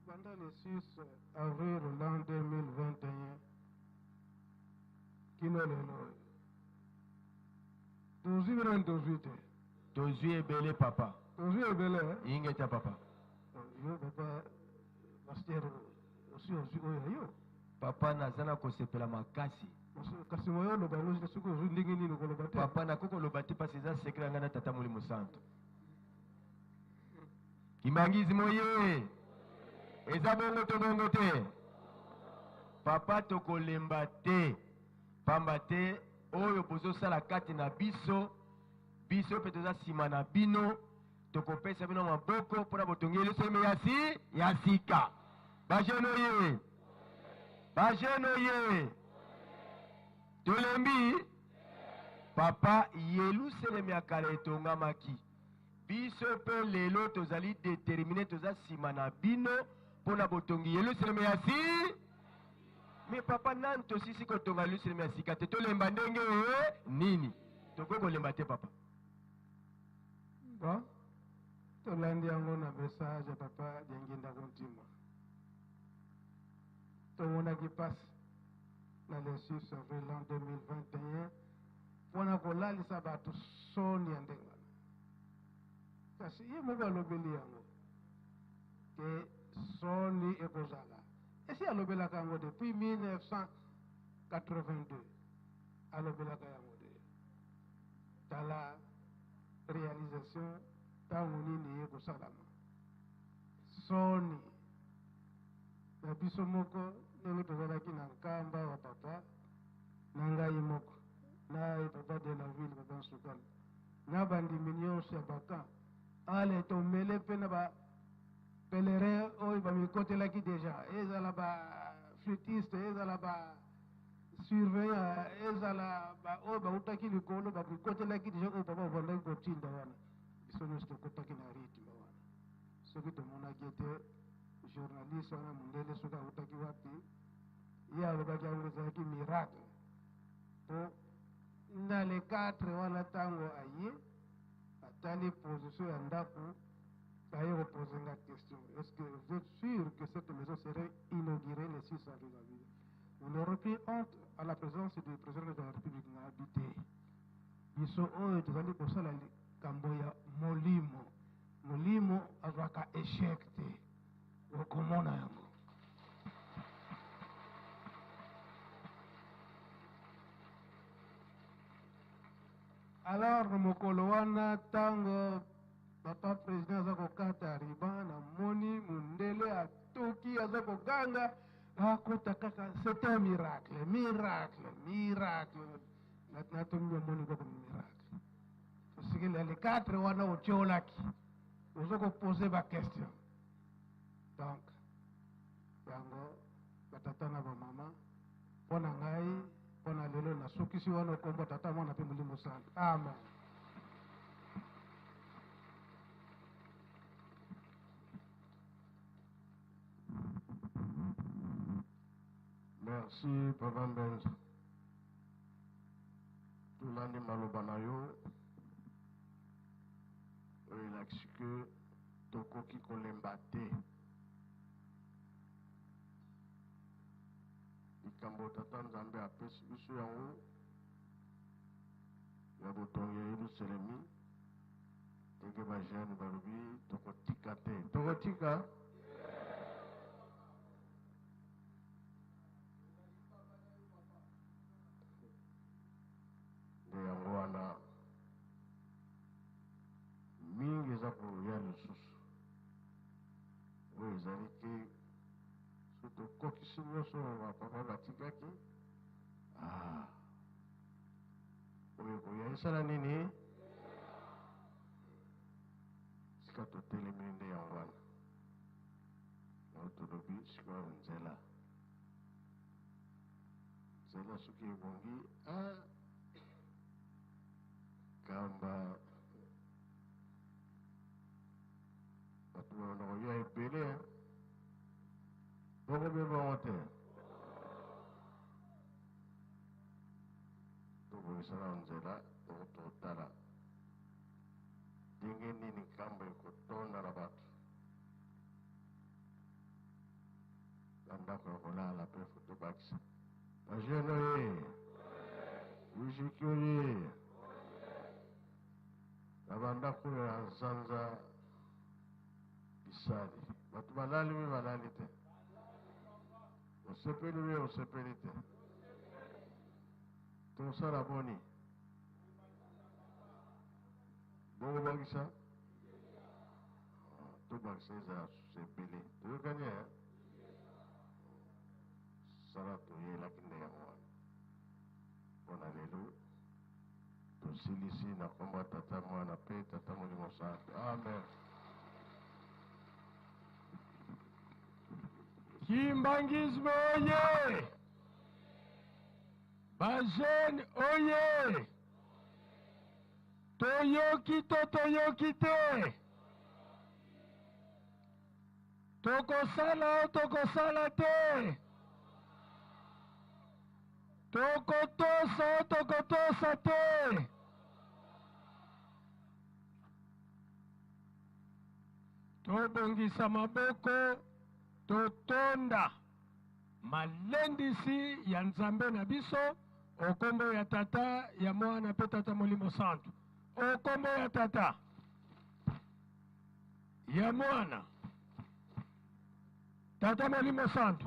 Banda le 6 avril l'an 2021 kino lelo oyo tozwi bino tozwi te? Tozwi ebele papa. Tozwi ebele eh? Ingeta papa. Yo papa pasteur osi ozwi oyo ya yo? Papa, naza na kosepela makasi. Kasi moyo oloba yango soki ozwi ndenge nini okoloba te? Papa, nakoki koloba te parce eza secret ya ngai na Tata Molimo Santu. Kimbangizi moye eza bongo to bongo te? Papa, tokolemba te, pamba te oyo bozosala kati na biso, biso mpe toza nsima na bino, tokopesa bino maboko mpona botongi Yelusaleme ya si ya sika. Bajene oye, bajene oye, tolembi papa. Yelusaleme ya kala etongamaki, biso mpe lelo tozali determine, toza nsima na bino mpona botongi Yelusaleme ya si. Me papa, nani tosisi kotonga Yelusaleme ya sika te, tolemba ndenge nini? Tokoki kolemba te papa. Bon, tolandi yango na message ya papa Diangienda Kuntima. Tomonaki mpasi na le 6 avril l'an 2021 mpona kolalisa bato soni ya ndenge wana, kasi ye moko alobeli yango ke soni ekozala. Esi alobelaka yango depuis 1982, alobelaka yango de. Tala réalisation ntango nini ye kosalama. Soni na biso moko ndenge tozalaki na Nkamba ya papa na ngai moko na ye papa de la ville, papa Nsukala, na bandimi nyonso ya bakan ale, tomele mpe na ba pèlerin oyo bamikotelaki deja, ezala ba flûtiste, ezala ba surveillant, ezala oyo bautaki likolo, bamikotelaki deja oyo papa bavandaki kotinda wana. Biso nyonso tokotaki na rythme wana. Soki tomonaki ete journaliste wana mondele, soki autaki wapi, ye alobaki yango ezalaki miracle, po na le 4 wana ntango aye atali position ya ndako, aye kopose nga question: "Est-ce que vous êtes sûr que cette maison serait inaugurée le 6 avril? On aurait pris honte à la présence du président de la République." Nabi te, biso oyo tozali kosala likambo ya molimo, molimo azwaka échec te, okomona yango. Alors mokolo wana ntango papa président aza kokata ruban, namoni mondele atoki, aza koganga, akota kaka: "C'est un miracle, miracle, miracle." Natongi omoni kaka miracle. Osikeli ya le 4 wana otiolaki, oza kopose baquestion. Donc yango batata na bamama, mpo na ngai, mpo na lelo nasukisi wana. Okombo Tata, Mwana mpe Molimo Santu, amen. Merci papa Mbenza. Tolandi maloba na yo oyo elakisi ke tokoki kolemba te. Likambo Tata Nzambe apesi biso yango ya botongi ya Yelusalemi, ndenge bajeune balobi, tokotika te, tokotika. Nde yango wana mingi eza koya lisusu oyo ezali te. nyonso oyo bapapa batikaki, ah, oyo ekoya esala nini? Sika totelemi nde yango wana. Yango tolobi sikoyo nzela. Nzela soki ebongi, ah, kamba bato babanda koya ebele bongo mpe bongo te tobongisa na nzela bongo totala ndenge nini nkambo ekotonda na bato na ndako ya kolala mpe fo tobakisa bajeune oye ujiki oye Na ba ndako oyo ya nsanza bisali, bato balali we balali te? Osepeli we osepeli te? Tosala boni? Bokobakisa? Ah, tobakisa ezala susu ebele. Toyokani eh? Sala toyelaki nde yango wana mpo na lelo. Tosilisi na kombo ya Tata, Mwana pe Tata Molimo Santu. Amen. Kimbanguisme oye! Ba jeunes oye! Toyoki to toyoki te? Tokosala o tokosala te? Tokotosa o tokotosa te? Tobongisa maboko, totonda malendisi ya Nzambe na biso o kombo ya Tata, ya Mwana mpe Tata Molimo Santu. O kombo ya Tata, ya Mwana, Tata Molimo Santu.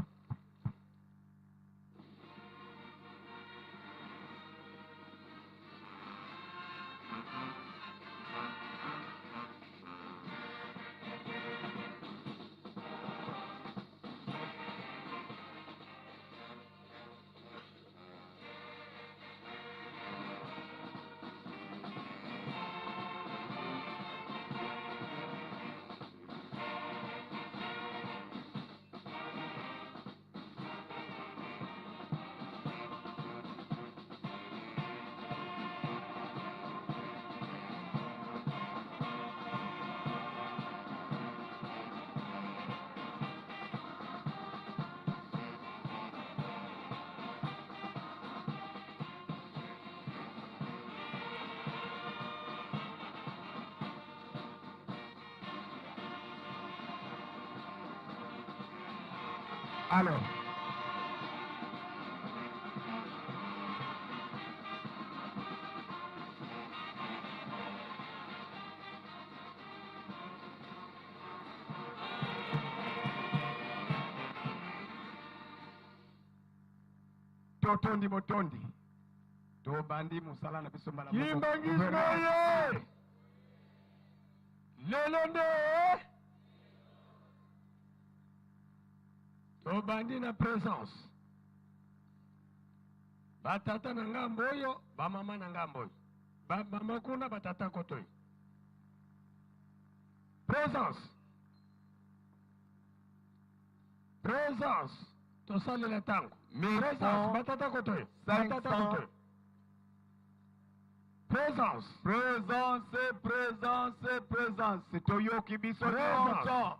Alors, totondi botondi tobandi mosala na biso mbala moko. Kimbangisme ye lelo nde tobandi na presence batata na ngambo oyo bamama na ngambo oyo bamama kuna batata kotoyo presence Presence tosalela ntango. Presence batata kotoyo. Batata kotoyo. Presence. Presence, presence, presence. Toyoki biso nyonso.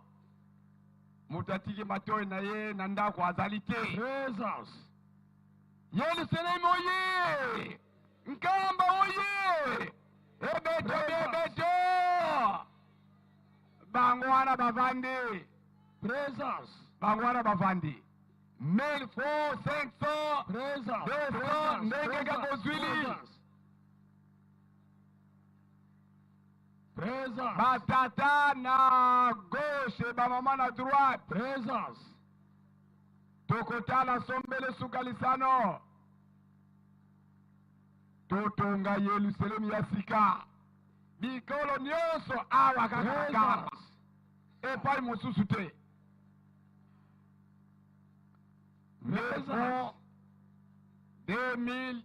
Moto atiki matoi na ye na ndako azali te. Presence. Yelusalemi oye! Nkamba oye! Ebeto bebeto! Bango wana bavandi. Presence. Bango wana bavandi. 1000 francs, 500, Presence. 200, ndenge kaka ozwili. Presence. Batata na gauche, bamama na droite. Presence. Tokotala sombele suka lisano. Totonga Yelusalemi ya sika. Bikolo nyonso awa kaka na Nkamba. Epai mosusu te. 1000 francs, 2000,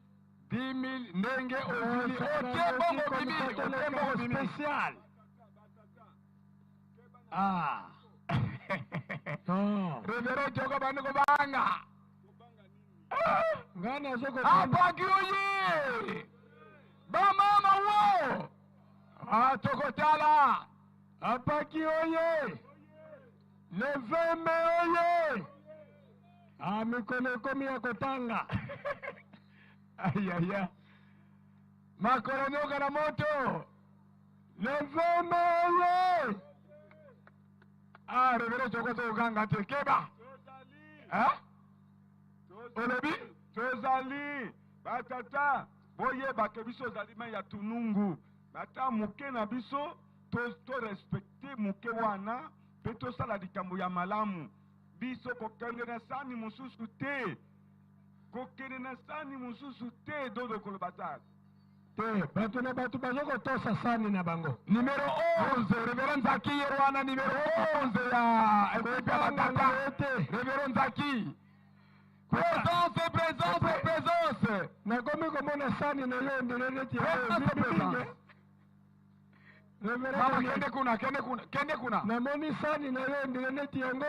10000, ndenge ozili otie mbongo bimi, otie mbongo bimi. Spécial. Ah. Non. Révérend Djoko bandi kobanga. Ngai nazo Apaki oye! Bamama wo! Ah, tokotala! Apaki oye! Le 20 mai oye! Ah, mikolo ekomi ya kotanga. Ayaya. Makolo nyoka na moto. Le 20 mai oye! Ah, révérend Djoko tokokanga te. Keba! Hein? Olobi? Tozali batata, boyebake biso ozali mai ya tunungu, ata moke na biso to respecte moke wana mpe tosala likambo ya malamu. Biso kokende na sani mosusu te, kokende na sani mosusu te. Dodo koloba ta Te, bato na bato bazo kotosa sani na bango. Numéro 11, révérend Nzaki ye wana, numéro 11 ya équipe ya batata. Révérend Nzaki. Présence, présence, présence. Nakomi komona sani na yo ndele neti Présence, présence. Mama, kende kuna, kende kuna, kende kuna. Namoni sani na yo ndele neti yango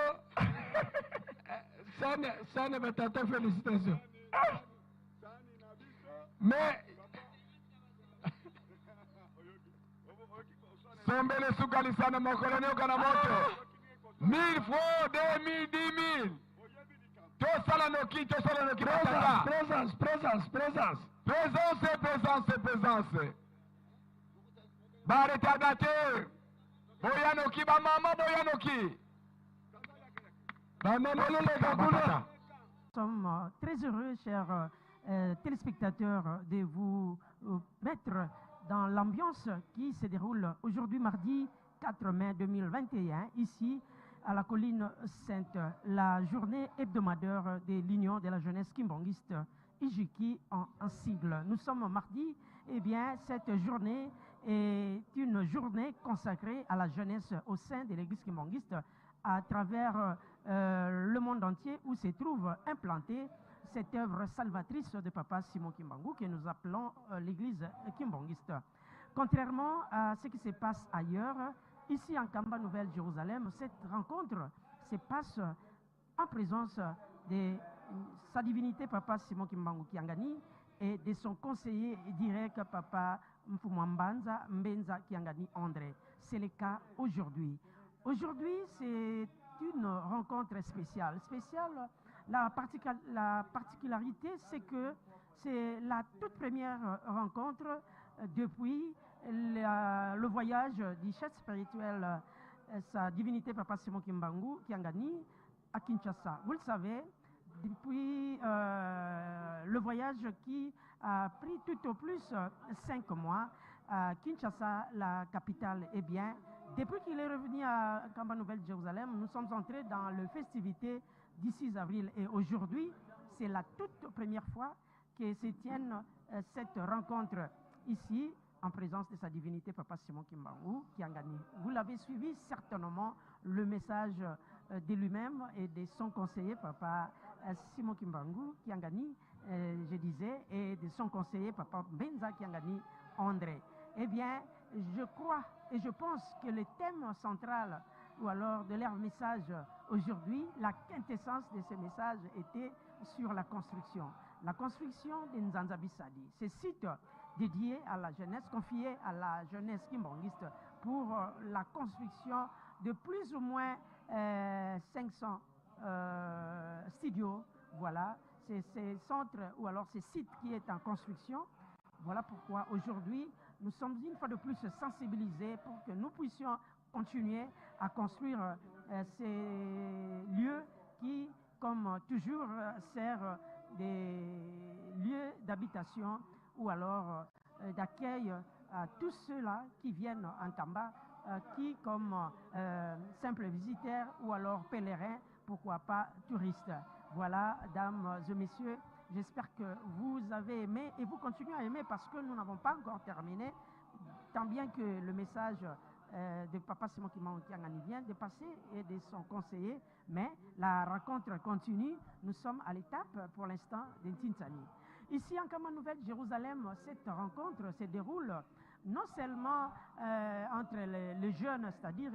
sani, sani batata. Félicitation. Mais sombele sukalisa na mokolo nyoka na moto. 1000 francs, 2000, 10000. Tosala noki, tosala noki batata. Présence, présence, présence. Présence, présence, présence. Baretardateur, boya noki. Bamama, boya noki. Bamama, loleka kuna. Nous sommes très heureux, chers téléspectateurs, de vous mettre dans l'ambiance qui se déroule aujourd'hui, mardi 4 mai 2021, ici à la colline Sainte, la journée hebdomadaire de l'Union de la jeunesse kimbanguiste, IJKI en sigle. Nous sommes mardi, et bien cette journée est une journée consacrée à la jeunesse au sein de l'église kimbanguiste à travers le monde entier où se trouve implantée cette œuvre salvatrice de Papa Simon Kimbangu que nous appelons l'église kimbanguiste. Contrairement à ce qui se passe ailleurs, ici en Kamba Nouvelle-Jérusalem, cette rencontre se passe en présence de sa divinité Papa Simon Kimbangu Kiangani et de son conseiller direct Papa Mfumwambanza Mbenza Kiangani André. C'est le cas aujourd'hui. Aujourd'hui, c'est une rencontre spéciale. Spéciale, la particularité, c'est que c'est la toute première rencontre depuis le voyage du chef spirituel, sa divinité Papa Simon Kimbangu Kiangani, à Kinshasa. Vous le savez, depuis le voyage qui a pris tout au plus 5 mois à Kinshasa, la capitale, eh bien, depuis qu'il est revenu à Kamba Nouvelle-Jérusalem, nous sommes entrés dans les festivités du 6 avril. Et aujourd'hui, c'est la toute première fois que se tienne cette rencontre ici, en présence de sa divinité Papa Simon Kimbangu Kiangani. Vous l'avez suivi certainement, le message de lui-même et de son conseiller Papa Simon Kimbangu Kiangani, je disais, et de son conseiller Papa Benza Kiangani André. Eh bien, je crois et je pense que le thème central ou alors de leur message aujourd'hui, la quintessence de ce message était sur la construction. La construction de Nzanzabisadi, ce site dédié à la jeunesse, confié à la jeunesse kimbanguiste pour la construction de plus ou moins 500 studios. Voilà, c'est ces centres ou alors ces sites qui est en construction. Voilà pourquoi aujourd'hui, nous sommes une fois de plus sensibilisés pour que nous puissions continuer à construire ces lieux qui, comme toujours, servent des lieux d'habitation ou alors d'accueil à tous ceux-là qui viennent en Kamba, qui comme simples visiteurs ou alors pèlerins, pourquoi pas touristes. Voilà, dames et messieurs, j'espère que vous avez aimé et vous continuez à aimer parce que nous n'avons pas encore terminé, tant bien que le message de Papa Simon Kimbangu Kiangani vient de passer et de son conseiller, mais la rencontre continue. Nous sommes à l'étape pour l'instant d'Ntinsani. Ici en Kama Nouvelle Jérusalem, cette rencontre se déroule non seulement entre les jeunes, c'est-à-dire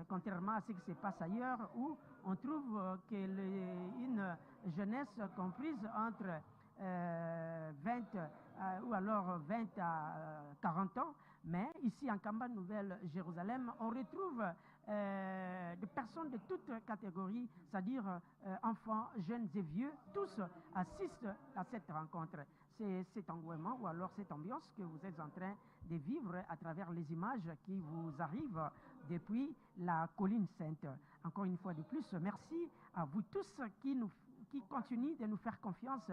contrairement à ce qui se passe ailleurs, où on trouve que une jeunesse comprise entre 20 ou alors 20 à 40 ans, mais ici en Kamba Nouvelle Jérusalem, on retrouve des personnes de toutes catégories, c'est-à-dire enfants, jeunes et vieux, tous assistent à cette rencontre. C'est cet engouement ou alors cette ambiance que vous êtes en train de vivre à travers les images qui vous arrivent depuis la colline sainte. Encore une fois de plus, merci à vous tous qui continuez de nous faire confiance.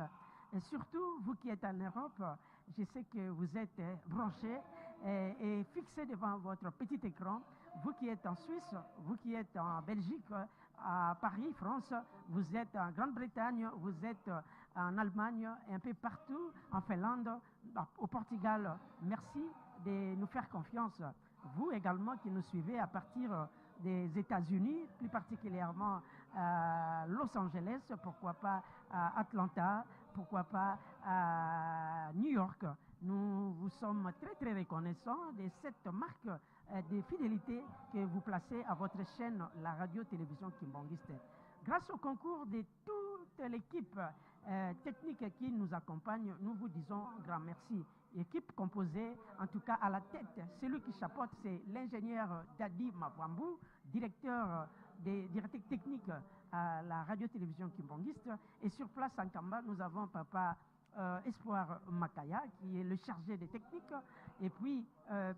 Et surtout, vous qui êtes en Europe, je sais que vous êtes branchés et fixés devant votre petit écran. Vous qui êtes en Suisse, vous qui êtes en Belgique, à Paris, France, vous êtes en Grande-Bretagne, vous êtes en Allemagne, un peu partout, en Finlande, au Portugal. Merci de nous faire confiance. Vous également qui nous suivez à partir des États-Unis, plus particulièrement à Los Angeles, pourquoi pas à Atlanta, pourquoi pas à New York. Nous vous sommes très, très reconnaissants de cette marque de fidélité que vous placez à votre chaîne, la radio-télévision Kimbanguiste. Grâce au concours de toute l'équipe technique qui nous accompagne, nous vous disons grand merci. Équipe composée, en tout cas à la tête, celui qui chapeaute, c'est l'ingénieur Dadi Mavwambu, directeur technique à la radio-télévision Kimbanguiste. Et sur place en Kamba, nous avons papa Espoir Makaya, qui est le chargé des techniques, et puis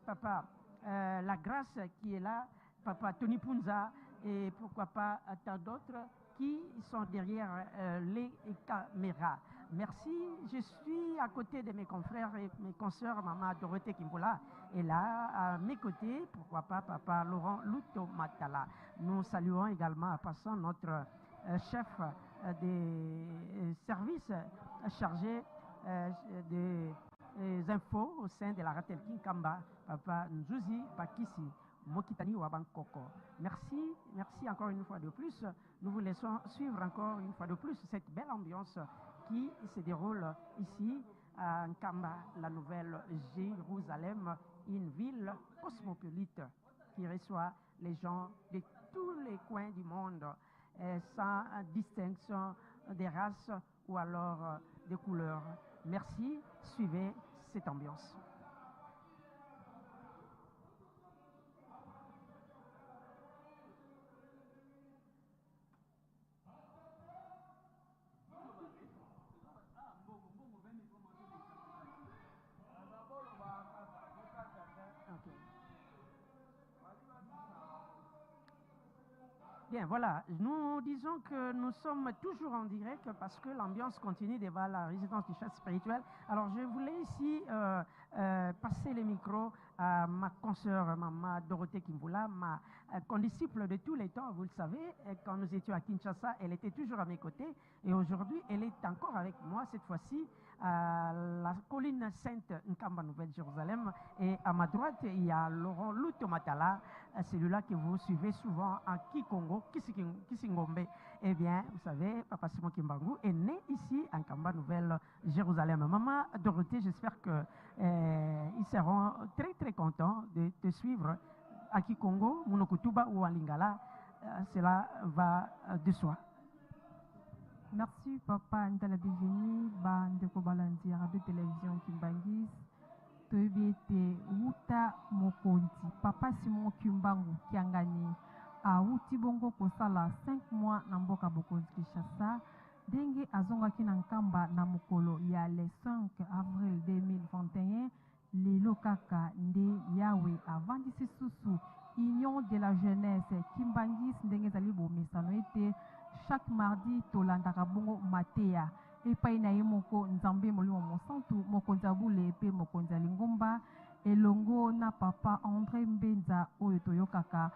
papa La Grâce qui est là, papa Tony Punza, et pourquoi pas tant d'autres qui sont derrière les caméras. Merci, je suis à côté de mes confrères et mes consoeurs, maman Dorothée Kimbola est là, à mes côtés, pourquoi pas papa Laurent Luto Matala. Nous saluons également en passant notre chef des services chargé des infos au sein de la Ratel Kinkamba, papa Nzuzi Bakisi Mokitani Wabankoko. Merci, merci encore une fois de plus. Nous vous laissons suivre encore une fois de plus cette belle ambiance qui se déroule ici à Nkamba, la Nouvelle Jérusalem, une ville cosmopolite qui reçoit les gens de tous les coins du monde, sans distinction des races ou alors des couleurs. Merci, suivez cette ambiance. Bien, voilà, nous disons que nous sommes toujours en direct parce que l'ambiance continue devant la résidence du chef spirituel. Alors, je voulais ici passer les micros à ma consoeur, maman Dorothée Kimbola, ma condisciple de tous les temps, vous le savez. Quand nous étions à Kinshasa, elle était toujours à mes côtés et aujourd'hui, elle est encore avec moi, cette fois-ci, à la colline Sainte Nkamba Nouvelle-Jérusalem. Et à ma droite, il y a Laurent Lutomatala, celui-là que vous suivez souvent en Kikongo, Kisingombe. Eh bien, vous savez, Papa Simon Kimbangu est né ici à Nkamba Nouvelle-Jérusalem. Maman Dorothée, j'espère qu'ils seront très très contents de te suivre à Kikongo, Munokutuba ou à Lingala. Cela va de soi. Merci papa Ndala Biveni, ba ndeko balandi ya radio télévision Kimbanguiste. Toyebi ete wuta mokonzi papa Simon Kimbangu Kiangani awuti bongo kosala 5 mois na mboka bokonzi Kinshasa, ndenge azongaki na Nkamba na mokolo ya le 5 avril 2021. Lelo kaka nde Yahweh avandisi susu Union de la jeunesse Kimbanguiste, ndenge ezali bomesano ete chaque mardi tolandaka bongo mateya epai na ye moko Nzambe Molimo Mosantu, mokonzi ya bule pe mokonzi ya lingomba, elongo na papa André Mbenza oyo toyokaka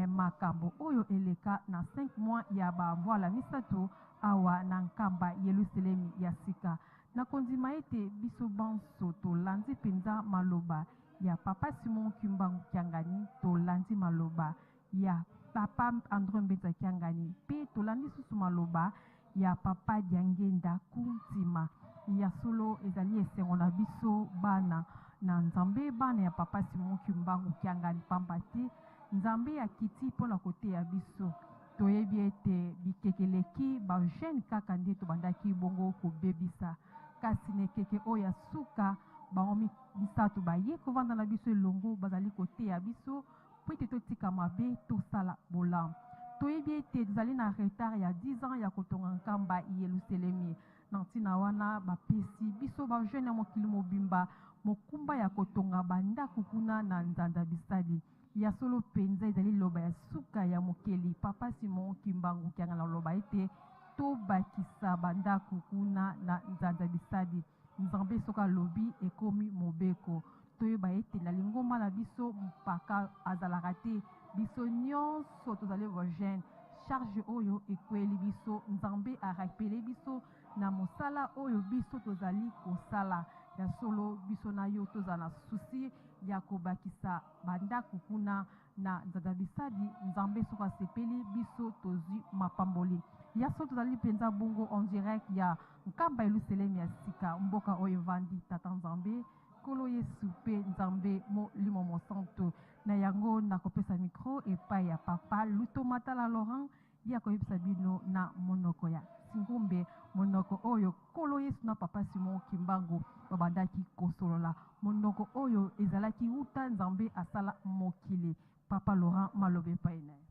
makambo oyo eleka na 5 mois ya bambwala misato awa na Nkamba Yelusalemi ya sika. Nakondima ete biso banso tolandi mpenza maloba ya Papa Simon Kimbangu Kiangani, tolandi maloba ya Papa Andre Mbenza Kiangani mpe tolandi lisusu maloba ya Papa Diangenda Kuntima. Ya solo ezali esengo na biso bana na Nzambe, bana ya Papa Simon Kimbangu Kiangani, pamba te Nzambe akiti mpo na koteya biso. Toyebi ete bikeke eleki, ba jeunes kaka nde tobandaki bongo kobebisa. Kasi na ekeke oyo ya suka, bango misato baye kovanda na biso elongo, bazali koteya biso mpo ete totika mabe, tosala bolamu. Toyebi ete tozali na retard ya 10 ans ya kotonga Nkamba Yeluselemi. Na ntina wana, bapesi biso ba jeunes ya mokili mobimba mokumba ya kotonga ba ndako kuna na Nzanza Bisali. Ya solo penza ezali liloba ya suka ya mokeli Papa Simon Kimbangu Kiangana oloba ete tobakisa ba ndaku kuna na Nzanza Bisadi. Nzambe soki alobi ekomi mobeko. Toyeba ete na lingomba na biso mpaka azalaka te, biso nionso tozali ba jeunes. Charge oyo ekweli biso, Nzambe a rappeler biso na mosala oyo biso tozali kosala. Ya solo biso na yo tozala na souci ya kobakisa ba ndaku kuna na Nzanza Bisadi. Nzambe soki asepeli biso tozui mapamboli. Ya solo tozali penza bongo en direct ya Nkamba Yeluselemi ya sika, mboka oyo evandi Tata Nzambe, Nkolo Yesu pe Nzambe Molimo Mosantu. Na yango nakopesa micro epai ya Papa Luto Matala Laurent, ye akoyebisa bino na monoko ya Singombe, monoko oyo Nkolo Yesu na Papa Simon Kimbangu babandaki kosolola, monoko oyo ezalaki wuta Nzambe asala mokili. Papa Laurent, maloba epai na ye.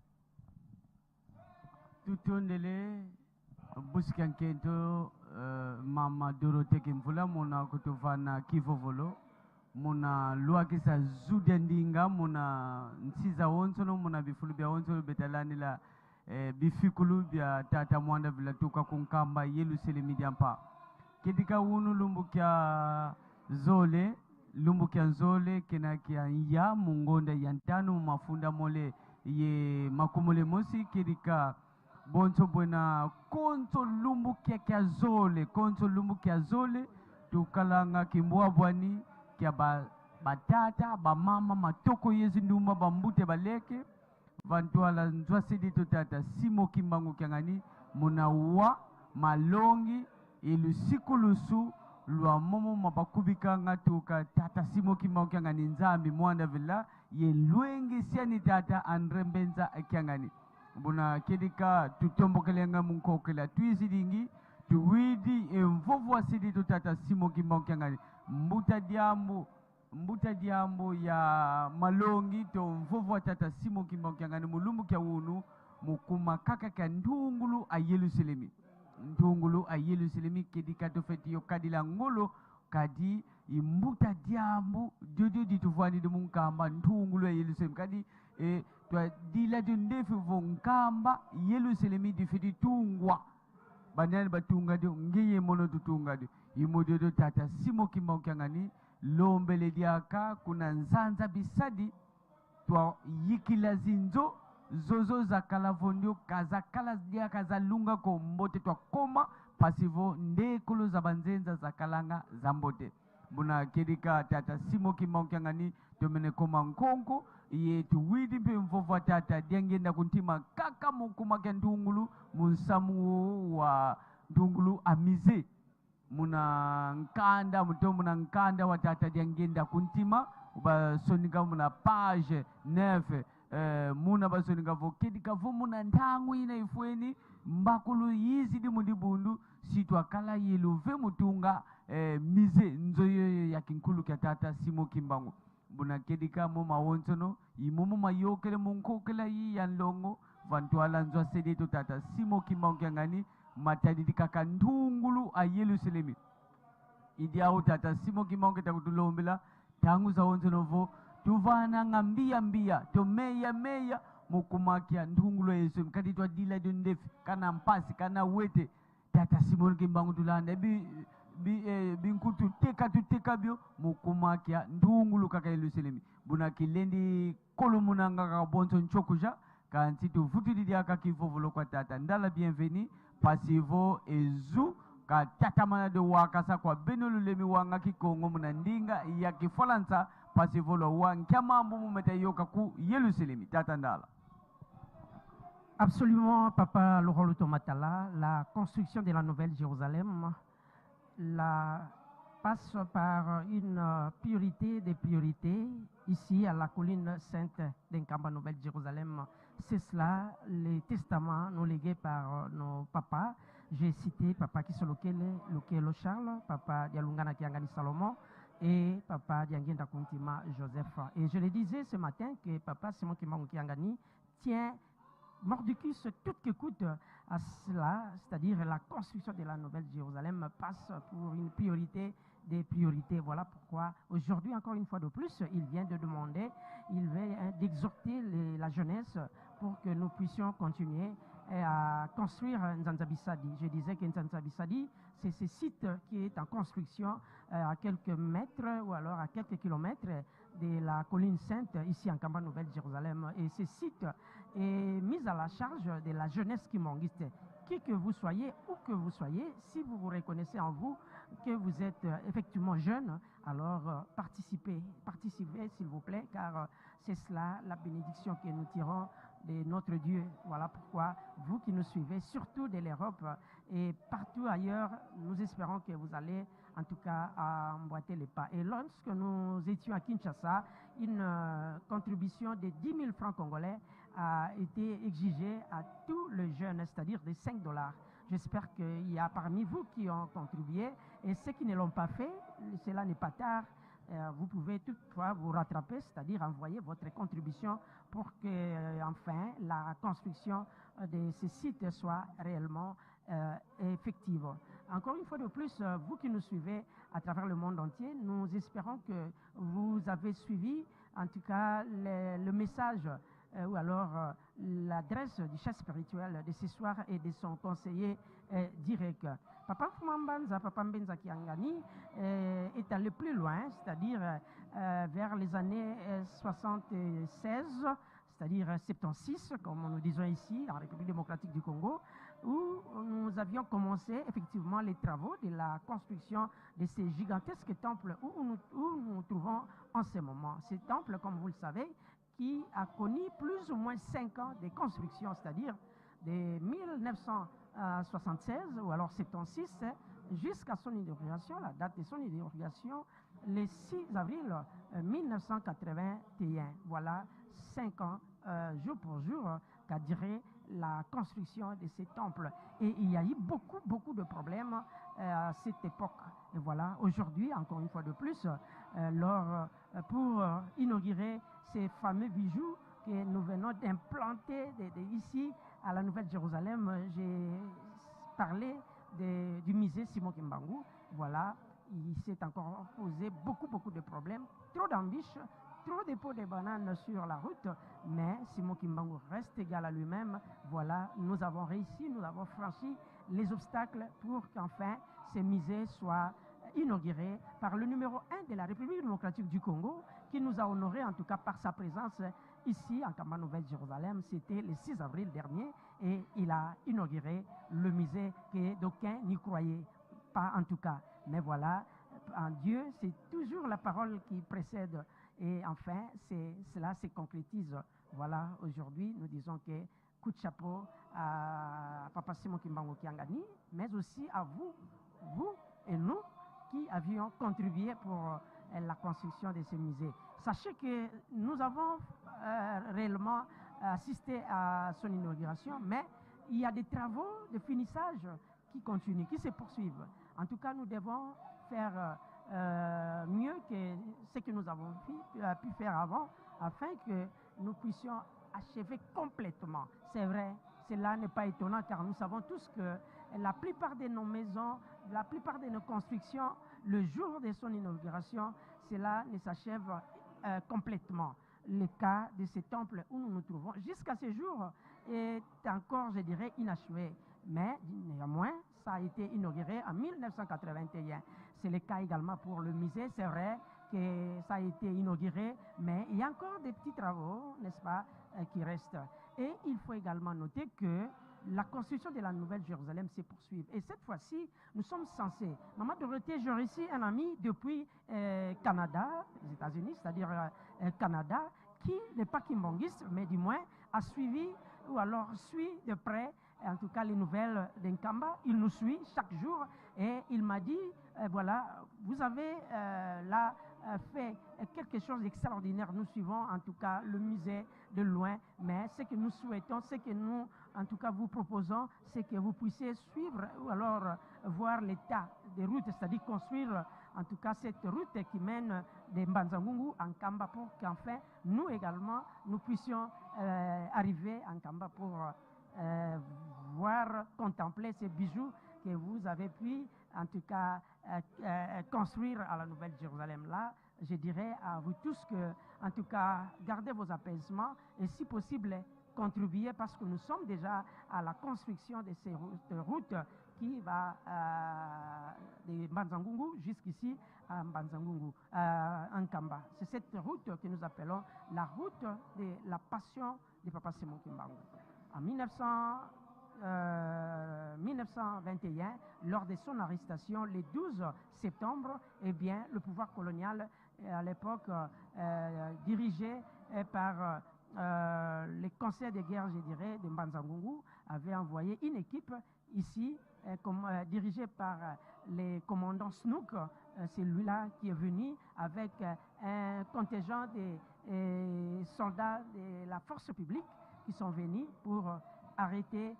Tutondele busika nkento uh, mama Dorothée Kimvula muna kutuvana kivovolo muna luakisa zudia ndinga muna nsiza wonsono muna bifulu bia wonsono betalandila eh, bifikulu bia tata mwanda vilatuka kunkamba Yelusalemi diampa kedika wunu lumbu kya zole lumbu kya nzole kena kya nya mungonda ya ntano mu mafunda mole ye makumule mosi kedika bonso bwena konso lumbu kya kya zole konso lumbu kya zole tukalanga kimbwabwani kya ba batata bamama matoko yezi ndumba bambute baleke Vantwala nzwasidi totata Simo Kimbangu Kiangani muna wa malongi ilusiku lusu lwa momo mabakubikanga tuka tata Simo Kimbangu Kiangani Nzambi mwanda vila ye lwengi siani tata Andre Mbenza Kiangani buna kedika tutombokelenga munkokela twizidingi tuwidi emvovu asidi tutata Simo Kimbangu Kiangani mbuta diambu Mbuta diambu ya malongi to mvovu wa tata Simo Kimbangu Kiangani mulumbu kia wunu mukuma kaka kia ndungulu a Yelusalemi. Ndungulu a Yelusalemi kedika tofeti yo kadila ngolo kadi imbuta diambu diodio dituvuanidi munkamba ndungulu ya Yelusalemi kadi e, tua dila dio ndefi vo nkamba Yelusalemi difidi tungwa bandani batunga dio ngeye mono tutunga dio imodio dio tata Simo Kimbangu Kiangani Lombele diaka kuna nzanza bisadi tua yikila zinzo zozo zakala vondio kaza kala diaka za lunga ko mbote tua koma pasivo ndekolo za banzenza za kalanga za mbote buna kedika tata Simo Kimbangu Kiangani tomene koma nkonko ye tuwidi mpe mvovwa tata diangenda kuntima kaka mukuma kya ndungulu munsamu wa ndungulu amize muna nkanda muto muna nkanda wa tata diangenda kuntima basonika muna page 9 muna basonika vo kedika vo muna ntangu ina ifweni mbakulu yizidi mudibundu sitwakala yelu ve mutunga mize nzoyo ya kinkulu kya tata Simo Kimbangu buna kedika mo mawonsono imomo mayokele munkokela yi ya nlongo vantwala nzwa sedeto tata Simo Kimbangu Kiangani matadidi kaka ndungulu a Yelusalemi idi awo tata Simo Kimbangu keta kutulombela tangu za wonsono vo tuvana nga mbia mbia to meya meya mukumakia ndungulu a Yelusalemi kadi twadila dio ndefi kana mpasi kana wete tata Simon Kimbangu tulanda bi bi binkutu teka tuteka bio mukumakia ndungulu kaka Yelusalemi buna kilendi kolomunanga kaka bonso nchokuja kanti tuvutudi diaka kivovolo kwa tata ndala bienvenue pasivo ezu Ka tatamana de wakasa kwa beno lulemi wanga kikongo muna ndinga ya kifalansa pasivolo wa nkiamambu mumete yoka ku Yerusalemi. Tata Ndala. Absolument, Papa Laurent Lutomatala, la construction de la Nouvelle Jérusalem la passe par une priorité des priorités ici à la colline sainte d'Nkamba Nouvelle Jérusalem. C'est cela, les testaments nous légués par nos papas. J'ai cité Papa Kisolokele, Lukelo Charles, Papa Dialungana Kiangani Salomon et Papa Diangienda Kuntima Joseph. Et je le disais ce matin que Papa Simon Kimbangu Kiangani tient mordicus tout que coûte à cela, c'est-à-dire la construction de la Nouvelle Jérusalem passe pour une priorité des priorités. Voilà pourquoi aujourd'hui, encore une fois de plus, il vient de demander, il vient d'exhorter la jeunesse pour que nous puissions continuer à construire Nzanzabissadi. Je disais que Nzanzabissadi, c'est ce site qui est en construction à quelques mètres ou alors à quelques kilomètres de la colline sainte ici en Kamba Nouvelle Jérusalem. Et ce site est mis à la charge de la jeunesse kimbanguiste. Qui que vous soyez, où que vous soyez, si vous vous reconnaissez en vous que vous êtes effectivement jeune, alors participez, participez s'il vous plaît, car c'est cela la bénédiction que nous tirons de notre Dieu. Voilà pourquoi vous qui nous suivez, surtout de l'Europe et partout ailleurs, nous espérons que vous allez en tout cas à emboîter les pas. Et lorsque nous étions à Kinshasa, une contribution de 10 000 francs congolais a été exigée à tous les jeunes, c'est-à-dire de 5 $. J'espère qu'il y a parmi vous qui ont contribué et ceux qui ne l'ont pas fait, cela n'est pas tard. Vous pouvez toutefois vous rattraper, c'est-à-dire envoyer votre contribution pour que, enfin, la construction de ces sites soit réellement effective. Encore une fois de plus, vous qui nous suivez à travers le monde entier, nous espérons que vous avez suivi, en tout cas, le message ou alors l'adresse du chef spirituel de ce soir et de son conseiller direct. Papa Fumambanza, Papa Mbenza Kiangani est allé plus loin, c'est-à-dire vers les années 76, c'est-à-dire 76, comme nous disons ici, en République démocratique du Congo, où nous avions commencé effectivement les travaux de la construction de ces gigantesques temples où nous nous trouvons en ce moment. Ces temples, comme vous le savez, qui a connu plus ou moins 5 ans de construction, c'est-à-dire de 1976 ou alors 76 jusqu'à son inauguration, la date de son inauguration, le 6 avril 1981. Voilà 5 ans, jour pour jour, qu'a duré la construction de ces temples. Et il y a eu beaucoup, beaucoup de problèmes à cette époque. Et voilà, aujourd'hui, encore une fois de plus, pour inaugurer ces fameux bijoux que nous venons d'implanter ici à la Nouvelle-Jérusalem, j'ai parlé du musée Simon Kimbangu. Voilà, il s'est encore posé beaucoup, beaucoup de problèmes, trop d'embûches, trop de pots de bananes sur la route, mais Simon Kimbangu reste égal à lui-même. Voilà, nous avons réussi, nous avons franchi les obstacles pour qu'enfin ce musée soit inauguré par le numéro 1 de la République démocratique du Congo, qui nous a honorés en tout cas par sa présence ici en Kamba Nouvelle-Jérusalem. C'était le 6 avril dernier et il a inauguré le musée que d'aucuns n'y croyaient pas en tout cas. Mais voilà, en Dieu, c'est toujours la parole qui précède et enfin, cela se concrétise. Voilà, aujourd'hui, nous disons que coup de chapeau à Papa Simon Kimbangu Kiangani, mais aussi à vous, vous et nous qui avions contribué pour la construction de ce musée. Sachez que nous avons réellement assisté à son inauguration, mais il y a des travaux de finissage qui continuent, qui se poursuivent. En tout cas, nous devons faire mieux que ce que nous avons pu faire avant, afin que nous puissions achever complètement. C'est vrai, cela n'est pas étonnant, car nous savons tous que la plupart de nos maisons, la plupart de nos constructions, le jour de son inauguration, cela ne s'achève complètement. Le cas de ce temple où nous nous trouvons jusqu'à ce jour est encore, je dirais, inachevé. Mais néanmoins, ça a été inauguré en 1981. C'est le cas également pour le musée. C'est vrai que ça a été inauguré, mais il y a encore des petits travaux, n'est-ce pas, qui restent. Et il faut également noter que la construction de la Nouvelle Jérusalem se poursuive. Et cette fois-ci, nous sommes censés. Maman Dorothée, j'ai reçu un ami depuis Canada, les États-Unis, c'est-à-dire Canada, qui n'est pas kimbanguiste, mais du moins a suivi ou alors suit de près, en tout cas les nouvelles d'Nkamba. Il nous suit chaque jour et il m'a dit, voilà, vous avez là fait quelque chose d'extraordinaire. Nous suivons en tout cas le musée de loin, mais ce que nous souhaitons, ce que nous, en tout cas, vous proposons, c'est que vous puissiez suivre ou alors voir l'état des routes, c'est-à-dire construire en tout cas cette route qui mène de Mbanza-Ngungu à Nkamba pour qu'enfin, nous également, nous puissions arriver à Nkamba pour voir, contempler ces bijoux que vous avez pu, en tout cas, construire à la Nouvelle-Jérusalem. Là, je dirais à vous tous que, en tout cas, gardez vos apaisements et, si possible, contribuez parce que nous sommes déjà à la construction de ces routes qui va de Mbanza-Ngungu jusqu'ici à Mbanza-Ngungu, Nkamba. C'est cette route que nous appelons la route de la passion de Papa Simon Kimbangu. En 1921, lors de son arrestation, le 12 septembre, eh bien, le pouvoir colonial, à l'époque dirigé par les conseils de guerre, je dirais, de Mbanza-Ngungu, avait envoyé une équipe ici, comme dirigée par les commandants Snook, celui-là qui est venu avec un contingent des soldats de la force publique qui sont venus pour arrêter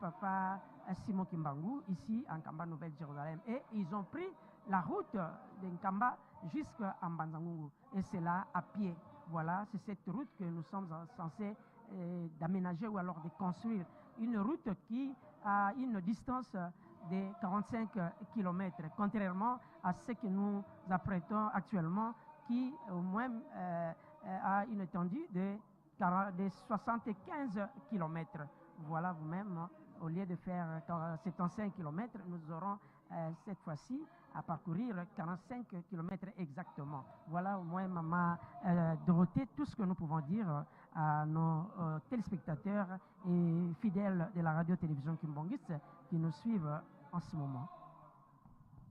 Papa Simon Kimbangu ici en Nkamba, Nouvelle-Jérusalem. Et ils ont pris la route de Nkamba jusqu'à Mbanza-Ngungu. Et c'est là à pied. Voilà, c'est cette route que nous sommes censés d'aménager ou alors de construire. Une route qui a une distance de 45 kilomètres, contrairement à ce que nous apprêtons actuellement, qui au moins a une étendue de 75 kilomètres. Voilà vous-même, hein, au lieu de faire 75 kilomètres, nous aurons cette fois-ci à parcourir 45 kilomètres exactement. Voilà au moins, maman Dorothée, tout ce que nous pouvons dire à nos téléspectateurs et fidèles de la radio-télévision Kimbanguiste qui nous suivent en ce moment.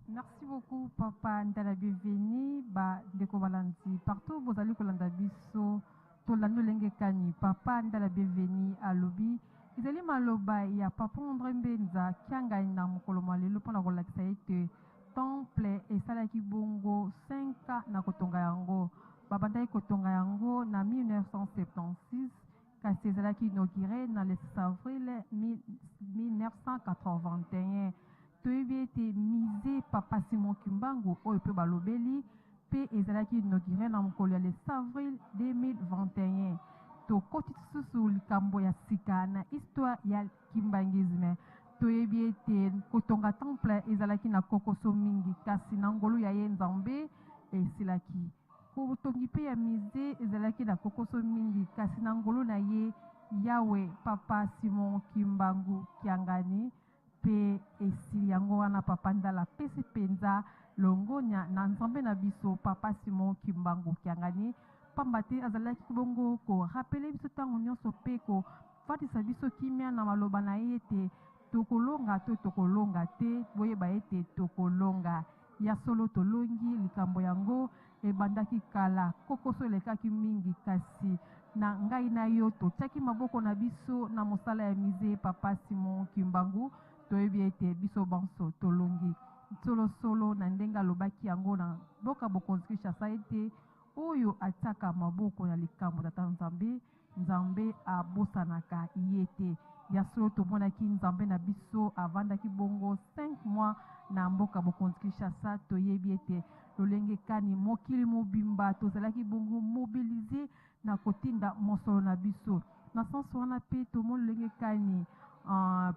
Merci beaucoup, Papa Ndala Bienveni, ba ndeko balandi partout bozali kolanda biso tolandi lolenge kani Papa Ndala Bienveni alobi ezali maloba ya Papa André Mbenza kiangai na mokolo mwa lelo mpona kolakisa ete temple esalaki bongo 5 ans na kotonga yango. Babandaki kotonga yango na 1976, kasi ezalaki inauguré na le 6 avril 1981. Toyebi ete musée Papa Simon Kimbangu oyo mpe balobeli mpe ezalaki inauguré na mokolo ya le 6 avril 2021. Tokoti lisusu likambo ya sika na histoire ya kimbanguisme. Toyebi ete kotonga temple ezalaki na kokoso mingi, kasi na ngolu ya ye Nzambe esilaki. Kotongi mpe ya musée ezalaki na kokoso mingi, kasi na ngolu na ye Yahweh Papa Simon Kimbangu Kiangani mpe esili yango wana Papa Ndala apesi mpenza longonya na Nzambe na biso Papa Simon Kimbangu Kiangani, pamba te azalaki bongo korapele biso ntango nyonso mpe kofatisa biso kimia na maloba na ye ete tokolonga to tokolonga te, boyeba ete tokolonga. Ya solo tolongi likambo yango ebandaki kala, kokoso elekaki mingi, kasi na ngai na yo totiaki maboko na biso na mosala ya musée Papa Simon Kimbangu, toyebi ete biso banso tolongi. Solosolo na ndenge alobaki yango na mboka bokonzi Kinshasa ete oyo atiaka maboko na likambo tata Nzambe, Nzambe abosanaka ye te. Ya solo tomonaki Nzambe na biso avandaki bongo 5 mois na mboka bokonzi Kinshasa, toyebi ete lolenge kani mokili mobimba tozalaki bongo mobiliser na kotinda mosolo na biso. Na sens wana pe tomoni lolenge kani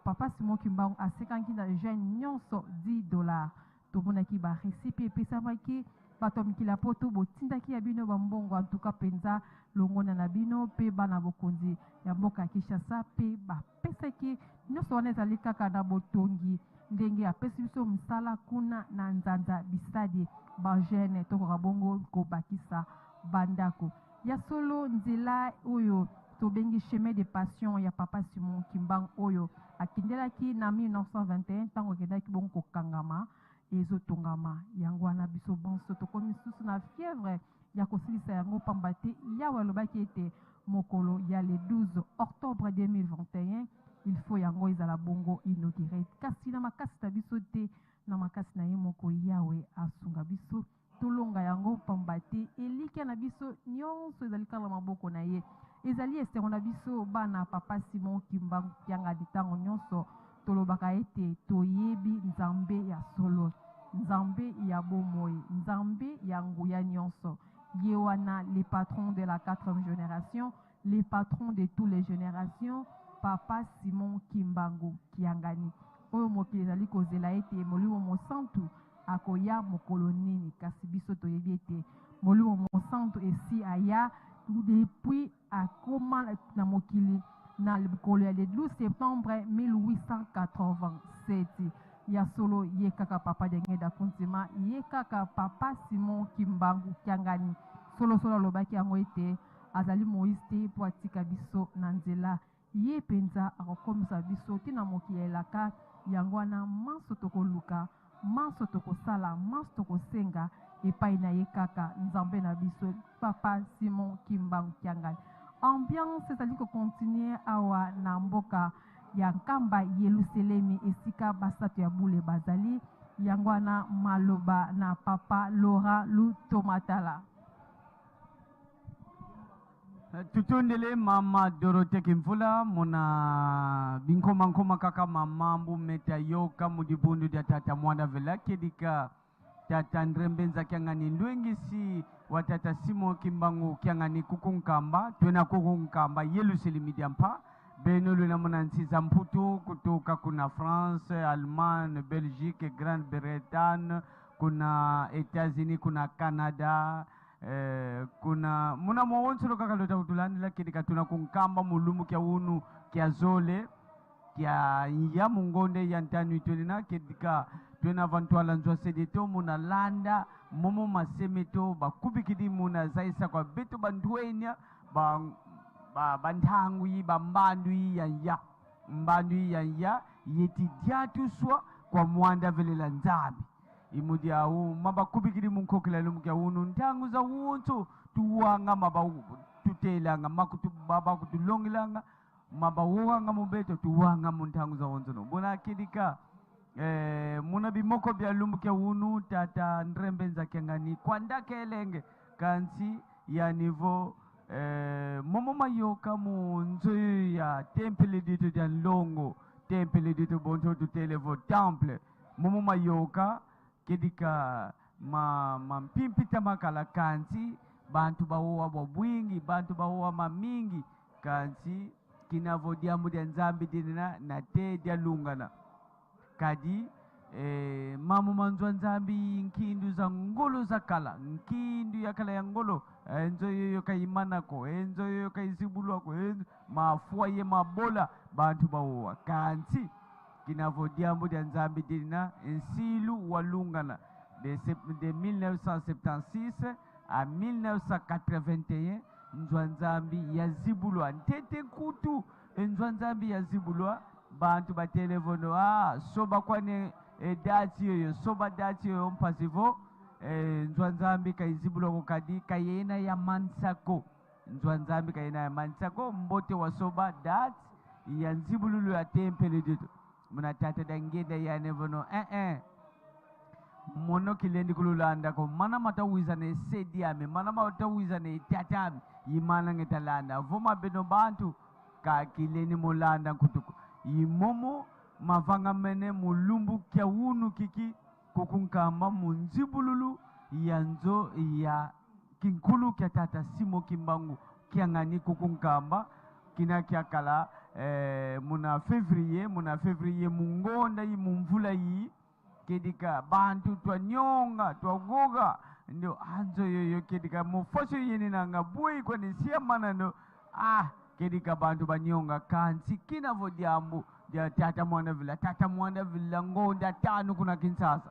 Papa Simon Kimbangu asekaki na jeune nyonso dix dollars. Tomonaki ba récits epesamaki bato ya mikili ya poto botindaki ya bino ba mbongo, en tout cas mpenza longonya na bino pe bana bokonzi ya mboka ya Kinshasa pe bapesaki nyonso wana ezali kaka na botongi ndenge apesi biso mosala kuna na nzanza bisadi ba jeune tokoka bongo kobakisa bandako. Ya solo nzela oyo Tobengi chemin de passion ya Papa Simon Kimbangu oyo akindelaki na 1921 ntango akendaki bongo kokangama, ezotongama. Yango wana biso bonso tokomi susu na fièvre ya kosilisa yango, pamba te Yawe alobaki ete mokolo ya le 12 octobre 2021 il faut yango ezala bongo inauguré. Kasi na makasi na biso te, na makasi na ye moko Yawe asunga biso tolonga yango, pamba te elikya na biso nyonso ezali kaka na maboko na ye. Ezali esengo na biso bana Papa Simon Kimbangu Kiangani, ntango nyonso tolobaka ete toyebi Nzambe ya solo, Nzambe ya bomoi, Nzambe ya nguya nyonso. Ye wana le patron de la 4e génération, le patron de toutes les générations, Papa Simon Kimbangu Kiangani, oyo mokili ezali kozela ete Molimo Mosantu akoya mokolo nini. Kasi biso toyebi ete Molimo Mosantu esi aya depuis akoma na mokili na mokolo ya le 12 septembre 1887. Ya solo, ye kaka Papa Diangienda Kuntima, ye kaka Papa Simon Kimbangu Kiangani. Solosolo alobaki yango ete azali Moïse te mpo atika biso na nzela. Ye mpenza akokomisa biso ntina mokili ya elaka. Yango wana manso tokoluka, manso tokosala, manso tokosenga epai na ye kaka Nzambe na biso Papa Simon Kimbangu Kiangani. Ambiance ezali kokontinue awa na mboka ya Nkamba Yelusalemi, esika basato ya bule bazali. Yango wana maloba na Papa Laurent Lutomatala. Tutondele mama Dorothée Kimvula muna binkoma nkoma kaka mama mbumeta yoka mudibundu dia tata mwana vela kedika tata Ndrembe Nzakiangani Ndwengisi wa tata Simon Kimbangu Kiangani kukunkamba twena kukunkamba Yelusalemi diampa beno lwena muna nsiza mputu kutoka kuna France, Allemagne, Belgique, Grande-Bretagne, kuna États-Unis, kuna Canada, kuna muna mwawonsolo kaka lota kutulandila kedika tuna kunkamba mulumu kya unu kya zole kya ya mungonde ya ntanu itwenena kedika twena vantwala nzwa sedeto muna landa momo masemeto bakubikidi muna zaisa kwa beto bandwenya ba ba banthangu yi bambandu yi ya ya mbandu yi ya ya yeti diatuswa kwa mwanda velela nzambi imudi awu mabakubikidi munkokela lumu kya unu ntangu za wuntu tuwanga maba tutelanga makutu baba kutulongilanga mabawanga mubeto tuwanga muntangu za wuntu no bona kidika muna bimoko bya lumbu kya unu tata Ndrembe Nzakiangani kwanda kelenge kansi ya niveau momo mayoka mu nzo ya temple dito dia ndongo temple dito bonto tutelevo temple momo mayoka kedika ma mampimpita makala kansi bantu bawowa bwabwingi bantu bawowa mamingi kansi kinavo diambu dia nzambi dinina na te dia lungana kadi mamu manzwa nzambi nkindu za ngolo za kala nkindu ya kala ya ngolo enzo yoyo kaimanako enzo yoyo kaizibulwako enzo mafua ye mabola bantu bawowa kansi kinavo diambu dia nzambi dinina nsilu walungana de 1976 à 1981 nzwa nzambi ya zibulwa ntete nkutu nzwa nzambi ya zibulwa bantu ba telefono soba kwane dati yoyo soba dati yoyo mpasivo nzwa nzambi kaizibulwa kokadi kayena ya mansako nzwa nzambi kayena ya mansako mbote wa soba dati ya nzibululu ya tempele dito muna tata dangeda ya nevono mono kilendi kululanda ko mana mata wiza ne sedi ame mana mata wiza ne tata ame yimana ngetalanda voma beno bantu ka kileni molanda kutuku yimomo mavanga mene mulumbu kya unu kiki kukunkamba munzibululu ya nzo ya kinkulu kya tata Simo Kimbangu kiangani kukunkamba kina kya kala muna février mungonda yi mumvula yi kedika bantu twanyonga twagoga ndio anzo yoyo kedika mufosho yini nanga bui kwa nisia mana ndo kedika bantu banyonga kansi kinavo diambu dia tata mwana vila ngonda tano kuna Kinsasa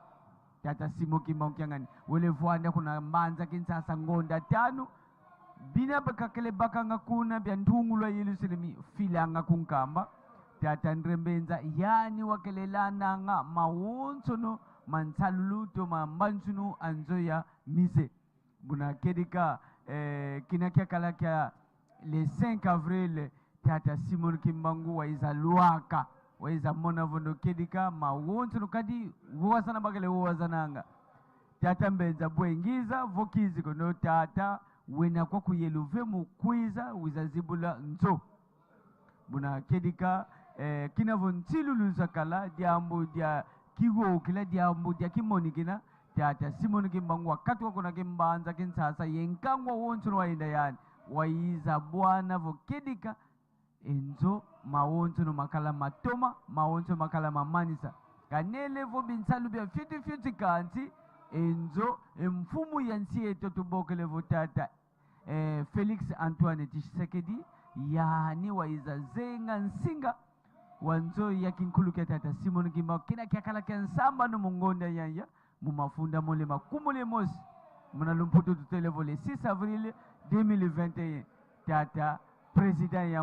tata Simo Kimbangu Kiangani wele vwanda kuna mbanza Kinsasa ngonda tano Bina bakakele bakanga kuna bya ndhungu lwa Yerusalemi filanga kunkamba tata Ndrembenza yani wakelelananga mawonsono mantsalulu to mambansunu anzo ya mise buna kedika kina kya kala kya le 5 avril tata Simon Kimbangu waiza lwaka waiza mona vondo kedika mawonsono kadi wazana bakele wazananga tata Mbenza bwengiza vokizi kono tata wena kwa kuyeluve mukwiza wizazibula nzo buna kedika kinavo ntsilulu zakala diambo dia kiwokila diambo dia kimonikina tata Simon Kimbangu wakati wakona kimbanza kinsasa yenkangwa wonso waenda yani waiza bwana vokedika enzo mawonso no makala matoma mawonso makala mamanisa kanele vo binsalu bya fyuti fyuti kanti enzo mfumu ya nsi yetu tubokele vo tata Felix Antoine Tshisekedi yani waiza zenga nsinga wanzo ya kinkulu kya tata Simon Kimbangu kina kyakala kya nsamba no mungonda yanya mumafunda mole makumule mosi muna lumputu tutelevo le 6 avril 2021 tata president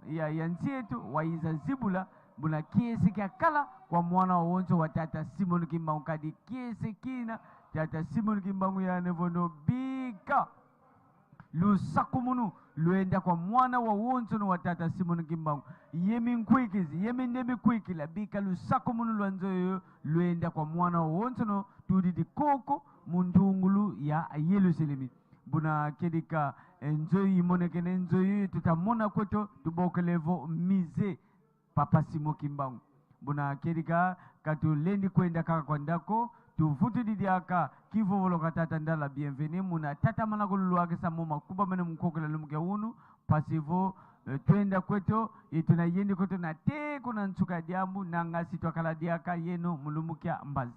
ya nchi yetu waiza zibula buna kiesi kya kala kwa mwana wa wonzo wa tata Simon Kimbangu kadi kiesi kina tata Simon Kimbangu ya nevono bika lusakumunu luenda kwa mwana wa wonzo wa tata Simon Kimbangu yemi nkwikizi yemi ndemi kwikila bika lusakumunu lwanzoyo luenda kwa mwana wa wonzo tudidi koko mundungulu ya Yerusalemi buna kedika nzoyi imonekene nzoyi tutamona kweto tubokelevo mize Papa Simon Kimbangu buna kedika katulendi kwenda kaka kwa ndako tuvutu didiaka kivovolo katata ndala bienvenue muna tata mana kululuake samo makuba mene mukokela lumuke unu pasivo twenda kweto yetu na yendi kweto na te kuna nsuka diambu nanga sitwakala diaka yeno mulumukia mbazi.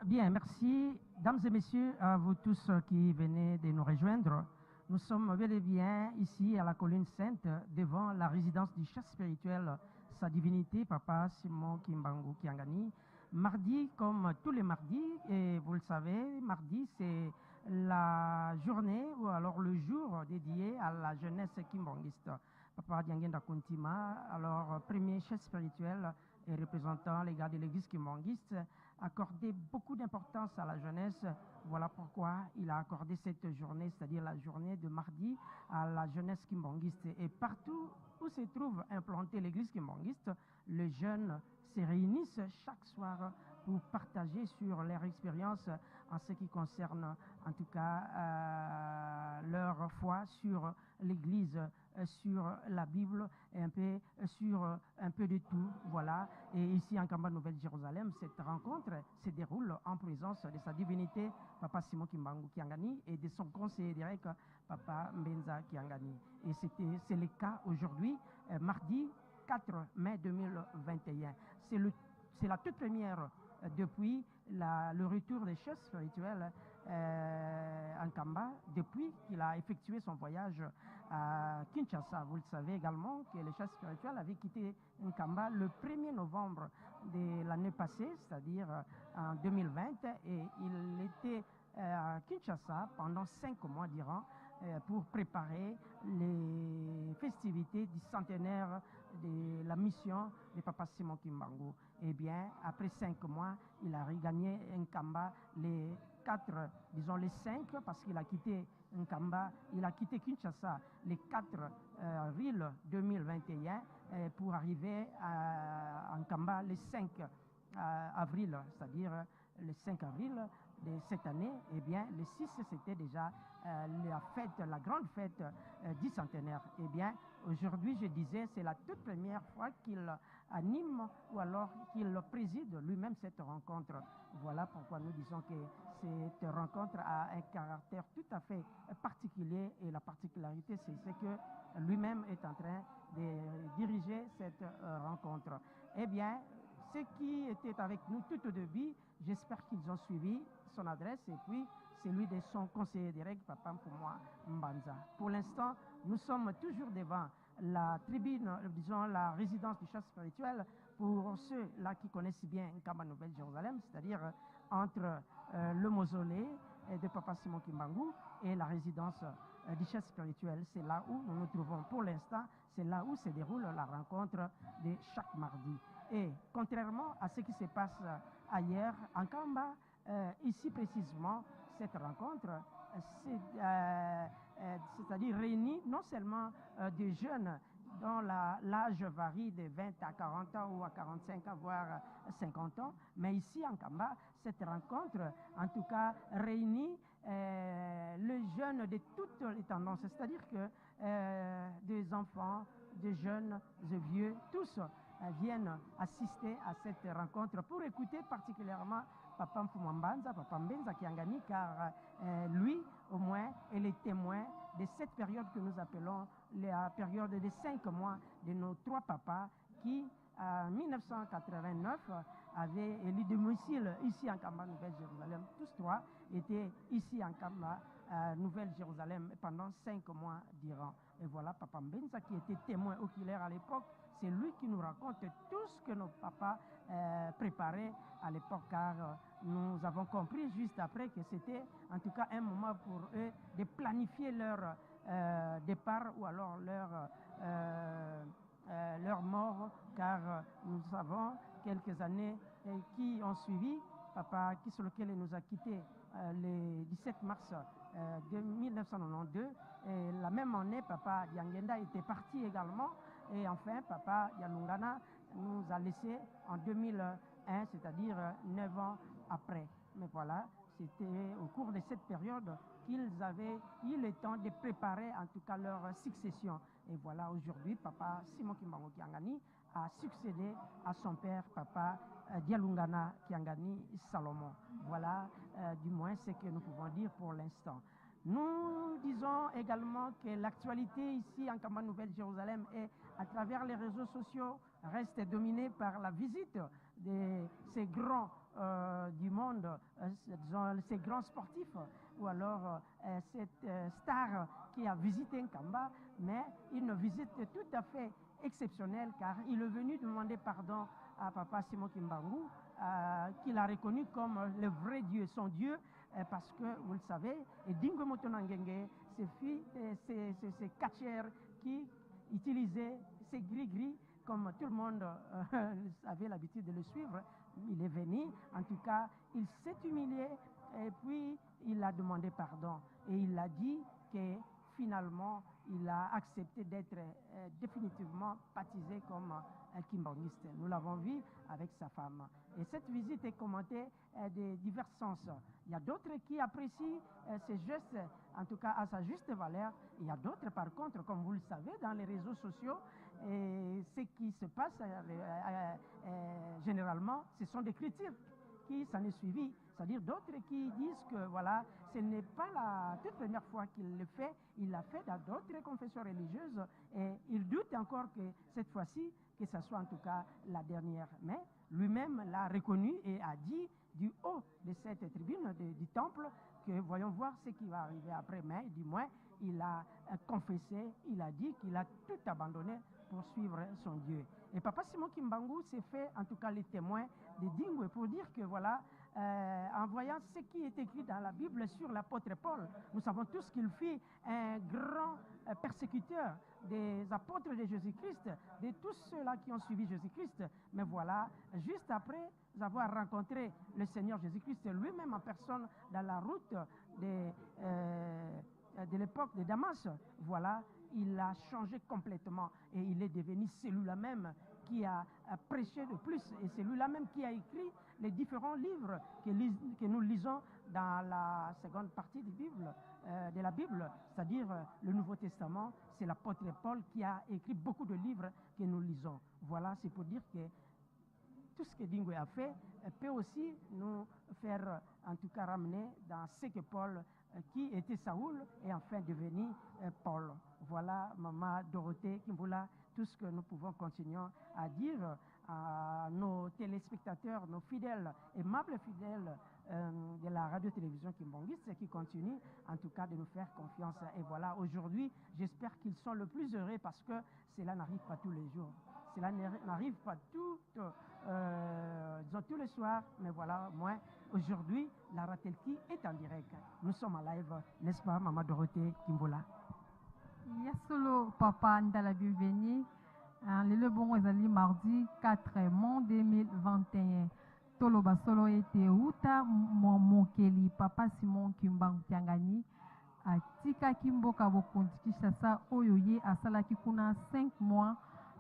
Bien, merci, dames et messieurs, à vous tous qui venez de nous rejoindre. Nous sommes bel et bien ici à la colline sainte, devant la résidence du chef spirituel, sa divinité, Papa Simon Kimbangu Kiangani. Mardi, comme tous les mardis, et vous le savez, mardi, c'est la journée ou alors le jour dédié à la jeunesse kimbanguiste. Papa Diangienda Kuntima, alors premier chef spirituel et représentant les gars de l'église kimbanguiste, accordé beaucoup d'importance à la jeunesse. Voilà pourquoi il a accordé cette journée, c'est-à-dire la journée de mardi, à la jeunesse kimbanguiste. Et partout où se trouve implantée l'église kimbanguiste, les jeunes se réunissent chaque soir pour partager sur leur expérience en ce qui concerne en tout cas leur foi sur l'église, sur la Bible et un peu sur un peu de tout. Voilà. Et ici en Nkamba Nouvelle-Jérusalem, cette rencontre se déroule en présence de sa divinité, Papa Simon Kimbangu Kiangani, et de son conseiller direct, Papa Mbenza Kiangani. Et c'est le cas aujourd'hui, mardi 4 mai 2021. C'est la toute première depuis le retour des chefs spirituels en Nkamba, depuis qu'il a effectué son voyage à Kinshasa. Vous le savez également que les chefs spirituels avaient quitté Nkamba le 1er novembre de l'année passée, c'est-à-dire en 2020, et il était à Kinshasa pendant 5 mois durant pour préparer les festivités du centenaire de la mission de Papa Simon Kimbangu. Eh bien, après 5 mois, il a regagné Nkamba les 4, disons les 5, parce qu'il a quitté Nkamba, il a quitté Kinshasa les 4 avril 2021 pour arriver à Nkamba le 5 avril, c'est-à-dire le 5 avril de cette année. Eh bien, le 6, c'était déjà la fête, la grande fête du centenaire. Eh bien, aujourd'hui, je disais, c'est la toute première fois qu'il anime ou alors qu'il préside lui-même cette rencontre. Voilà pourquoi nous disons que cette rencontre a un caractère tout à fait particulier, et la particularité, c'est ce que lui-même est en train de diriger cette rencontre. Eh bien, ceux qui étaient avec nous tout au début, j'espère qu'ils ont suivi son adresse et puis celui de son conseiller direct, Papa Mfumwa Mbanza. Pour l'instant, nous sommes toujours devant la tribune, disons la résidence du chef spirituel, pour ceux-là qui connaissent bien Nkamba Nouvelle-Jérusalem, c'est-à-dire entre le mausolée de Papa Simon Kimbangu et la résidence du chef spirituel. C'est là où nous nous trouvons pour l'instant. C'est là où se déroule la rencontre de chaque mardi. Et contrairement à ce qui se passe ailleurs, en Kamba, ici précisément, cette rencontre, c'est-à-dire réunit non seulement des jeunes dont l'âge varie de 20 à 40 ans ou à 45 ans, voire 50 ans, mais ici en Kamba, cette rencontre, en tout cas, réunit les jeunes de toutes les tendances, c'est-à-dire que des enfants, des jeunes, des vieux, tous viennent assister à cette rencontre pour écouter particulièrement Papa Mfumambanza, Papa Mbenza Kiangani, car lui, au moins, est le témoin de cette période que nous appelons la période de 5 mois de nos 3 papas qui, en 1989, avaient élu domicile ici en Kamba, Nouvelle-Jérusalem. Tous 3 étaient ici en Kamba, Nouvelle-Jérusalem, pendant 5 mois durant. Et voilà Papa Mbenza qui était témoin oculaire à l'époque. C'est lui qui nous raconte tout ce que nos papas préparaient à l'époque, car nous avons compris juste après que c'était en tout cas un moment pour eux de planifier leur départ ou alors leur mort, car nous savons quelques années qui ont suivi Papa Kisolokele nous a quittés le 17 mars de 1992, et la même année Papa Diangienda était parti également, et enfin Papa Dialungana nous a laissés en 2001, c'est-à-dire 9 ans après. Mais voilà, c'était au cours de cette période qu'ils avaient eu le temps de préparer en tout cas leur succession. Et voilà, aujourd'hui, Papa Simon Kimbangu Kiangani a succédé à son père, Papa Dialungana Kiangani Salomon. Voilà, du moins, ce que nous pouvons dire pour l'instant. Nous disons également que l'actualité ici en Kamba Nouvelle-Jérusalem et à travers les réseaux sociaux reste dominée par la visite de ces grands du monde, disons, ces grands sportifs, ou alors cette star qui a visité Nkamba, mais une visite tout à fait exceptionnelle, car il est venu demander pardon à Papa Simon Kimbangu, qu'il a reconnu comme le vrai Dieu, son Dieu, parce que, vous le savez, et Dingo Motonangenge, ces filles, ces catcheurs qui utilisaient ces gris-gris, comme tout le monde avait l'habitude de le suivre, il est venu, en tout cas, il s'est humilié et puis il a demandé pardon. Et il a dit que finalement, il a accepté d'être définitivement baptisé comme un kimbanguiste. Nous l'avons vu avec sa femme. Et cette visite est commentée de divers sens. Il y a d'autres qui apprécient ces gestes, en tout cas à sa juste valeur. Il y a d'autres, par contre, comme vous le savez, dans les réseaux sociaux, et ce qui se passe généralement, ce sont des critiques qui s'en est suivi. C'est-à-dire d'autres qui disent que voilà, ce n'est pas la toute première fois qu'il le fait, il l'a fait dans d'autres confessions religieuses et il doute encore que cette fois-ci, que ce soit en tout cas la dernière. Mais lui-même l'a reconnu et a dit du haut de cette tribune du temple que voyons voir ce qui va arriver après. Mais du moins, il a confessé, il a dit qu'il a tout abandonné pour suivre son Dieu. Et Papa Simon Kimbangu s'est fait en tout cas les témoins de Dingwe pour dire que voilà, en voyant ce qui est écrit dans la Bible sur l'apôtre Paul, nous savons tous qu'il fut un grand persécuteur des apôtres de Jésus-Christ, de tous ceux-là qui ont suivi Jésus-Christ. Mais voilà, juste après avoir rencontré le Seigneur Jésus-Christ lui-même en personne dans la route de l'époque de Damas, voilà, il a changé complètement et il est devenu celui-là même qui a prêché de plus et celui-là même qui a écrit les différents livres que nous lisons dans la seconde partie de la Bible, c'est-à-dire le Nouveau Testament. C'est l'apôtre Paul qui a écrit beaucoup de livres que nous lisons. Voilà, c'est pour dire que tout ce que Dingwe a fait peut aussi nous faire, en tout cas, ramener dans ce que Paul, qui était Saoul, est enfin devenu Paul. Voilà, Maman Dorothée Kimbula, tout ce que nous pouvons continuer à dire à nos téléspectateurs, nos fidèles, aimables fidèles de la radio-télévision kimbanguiste qui continuent en tout cas de nous faire confiance. Et voilà, aujourd'hui, j'espère qu'ils sont le plus heureux parce que cela n'arrive pas tous les jours. Cela n'arrive pas toutes, disons, tous les soirs, mais voilà, moi, aujourd'hui, la Ratelki est en direct. Nous sommes en live, n'est-ce pas, Maman Dorothée Kimbola? Ya solo, papa Ndala bienvenue. Lelo bongo ezali mardi 4 mai 2021. Toloba solo ete uta mokeli papa Simon Kimbangu Kiangani atikaki mboka bokonzi Kinshasa oyo ye asalaki kuna 5 mois,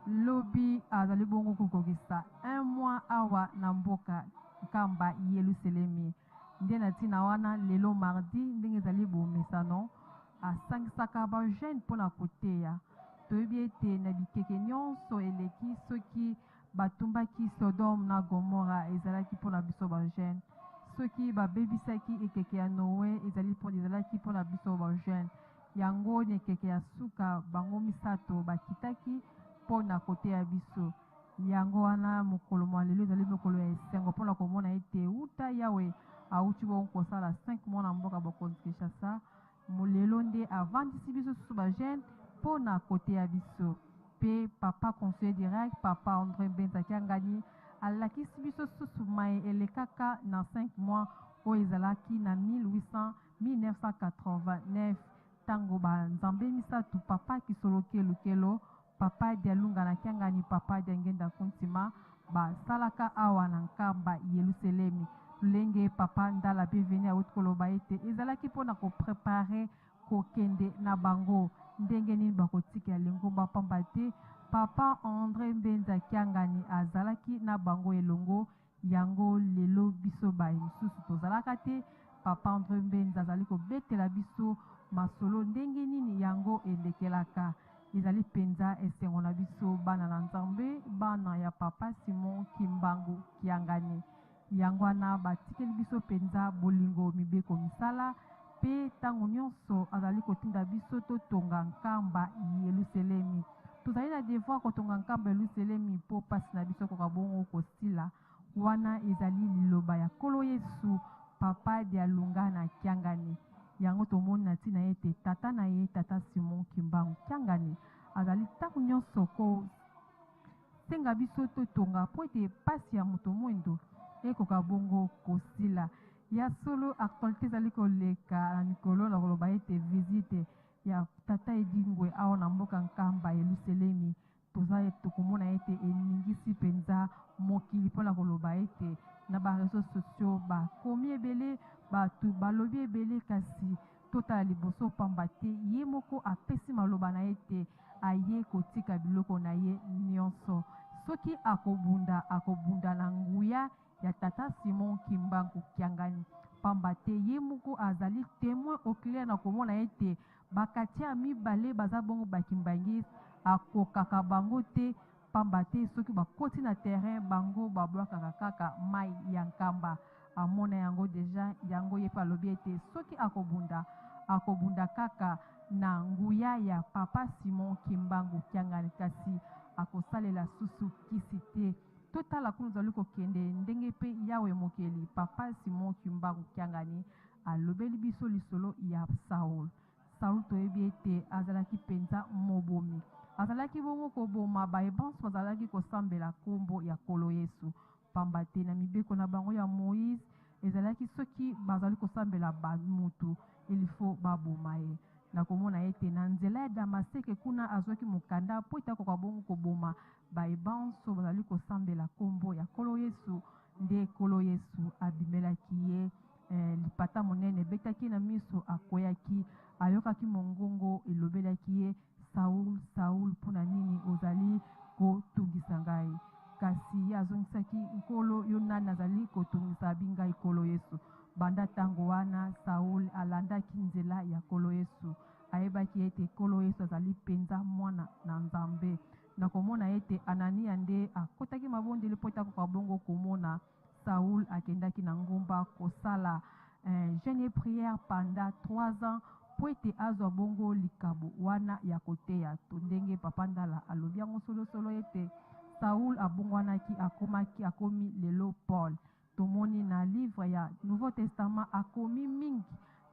lobi azali bongo kokokisa 1 mois awa na mboka Nkamba Yelusalemi. Nde na ntina wana lelo mardi ndenge ezali bomesano asangisaka ba jeune mpona koteya. Toyebi ete na bikeke nyonso eleki soki batumbaki Sodome na Gomora ezalaki mpona biso ba jeune, soki babebisaki ekeke ya Noe ezali ezalaki mpona biso ba jeune. Yango na ekeke ya suka bango misato bakitaki mpona koteya biso. Yango wana mokolo mwa lelo ezali mokolo ya esengo mpona komona ete uta Yawe awuti bongo kosala 5 mois na mboka bokonzi Kinshasa, lelo nde avandisi biso susu ba jeune mpona koteya biso. Pe papa conseiller direct papa André Mbenza Kiangani alakisi biso susu maye elekaka na 5 mois oyo ezalaki na 1800 1989 tango ba nzambe misato papa Kisoloke Lukelo, papa Dialunga na Kiangani, papa Diangenda Kuntima basalaka awa na Nkamba Yelusalemi. Lolenge papa Ndala Bienvenu awuti koloba ete ezalaki mpona koprepare kokende na bango ndenge nini bakotikela lingomba, pamba te papa André Mbenza Kiangani azalaki na bango elongo. Yango lelo biso baye mosusu tozalaka te. Papa André Mbenza azali kobetela biso masolo ndenge nini yango elekelaka. Ezali mpenza esengo na biso bana na Nzambe, bana ya papa Simon Kimbangu Kiangani. Yango wana batikeli biso mpenza bolingo, mibeko, misala, mpe ntango nyonso azali kotinda biso totonga Nkamba Yelusalemi. Tozali na devoir kotonga Nkamba Yelusalemi mpo pasi na biso ekoka bongo kosila. Wana ezali liloba ya Nkolo Yesu, papa Dialunga na Kiangani. Yango tomoni na ntina ete tata na ye, tata Simon Kimbangu Kiangani, azali ntango nyonso kosenga biso totonga mpo ete pasi ya moto mwindo ekoka bongo kosila. Ya solo, actualité ezali koleka na mikolo na koloba ete visite ya tata Edingwe awa na mboka Nkamba Yelusalemi, toza tokomona ete eningisi mpenza mokili mpona koloba ete na ba réseaux sociaux bakomi ebele, bato balobi ebele, kasi totala liboso pamba te ye moko apesi maloba na ye te aye kotika biloko na ye nyonso. Soki akobunda, akobunda na nguya ya tata Simon Kimbangu Kiangani, pamba te ye moko azali témoin oculaire na komona ete bakatia mibale baza bongo bakimbangisi, akokaka bango te, pamba te soki bakoti na terrain bango babwakaka kaka mai ya Nkamba. Amona yango deja, yango ye mpe alobi ete soki akobunda, akobunda kaka na nguya ya papa Simon Kimbangu Kiangani, kasi akosalela susu kisi te. Totala kuna ozali kokende ndenge mpe Yawe mokeli papa Simon Kimbangu Kiangani alobeli biso lisolo ya Saul. Saul toyebi ete azalaki mpenza mobomi, azalaki bongo koboma baye banso bazalaki kosambela nkombo ya Nkolo Yesu, pamba te na mibeko na bango ya Moïse ezalaki soki bazali kosambela bamutu il faut baboma ye. Nakomona ete na nzela ya Damaseke kuna azwaki mokanda mpo ete akoka bongo koboma baye banso bazali kosambela nkombo ya Nkolo Yesu. Nde Nkolo Yesu abimelaki ye, lipata monene ebetaki na miso, akweyaki, ayokaki mongongo elobelaki ye: Saul, Saul, mpona nini ozali kotungisa ngai? Kasi ye azongisaki: Nkolo, yo nani azali kotungisa bingai? Nkolo Yesu. Banda ntango wana Saul alandaki nzela ya Nkolo Yesu, ayebaki ete Nkolo Yesu azali mpenza mwana na Nzambe. Nakomona ete Anania nde akotaki mabondeli mpo ete akoka bongo komona. Saul akendaki na ngomba kosala jeûne et prière pendant 3 ans mpo ete azwa bongo likabo wana ya koteya. To ndenge papa Ndala alobi yango solosolo ete Saul abongwanaki, akomaki, akomi lelo Paul. Tomoni na livre ya Nouveau Testament akomi mingi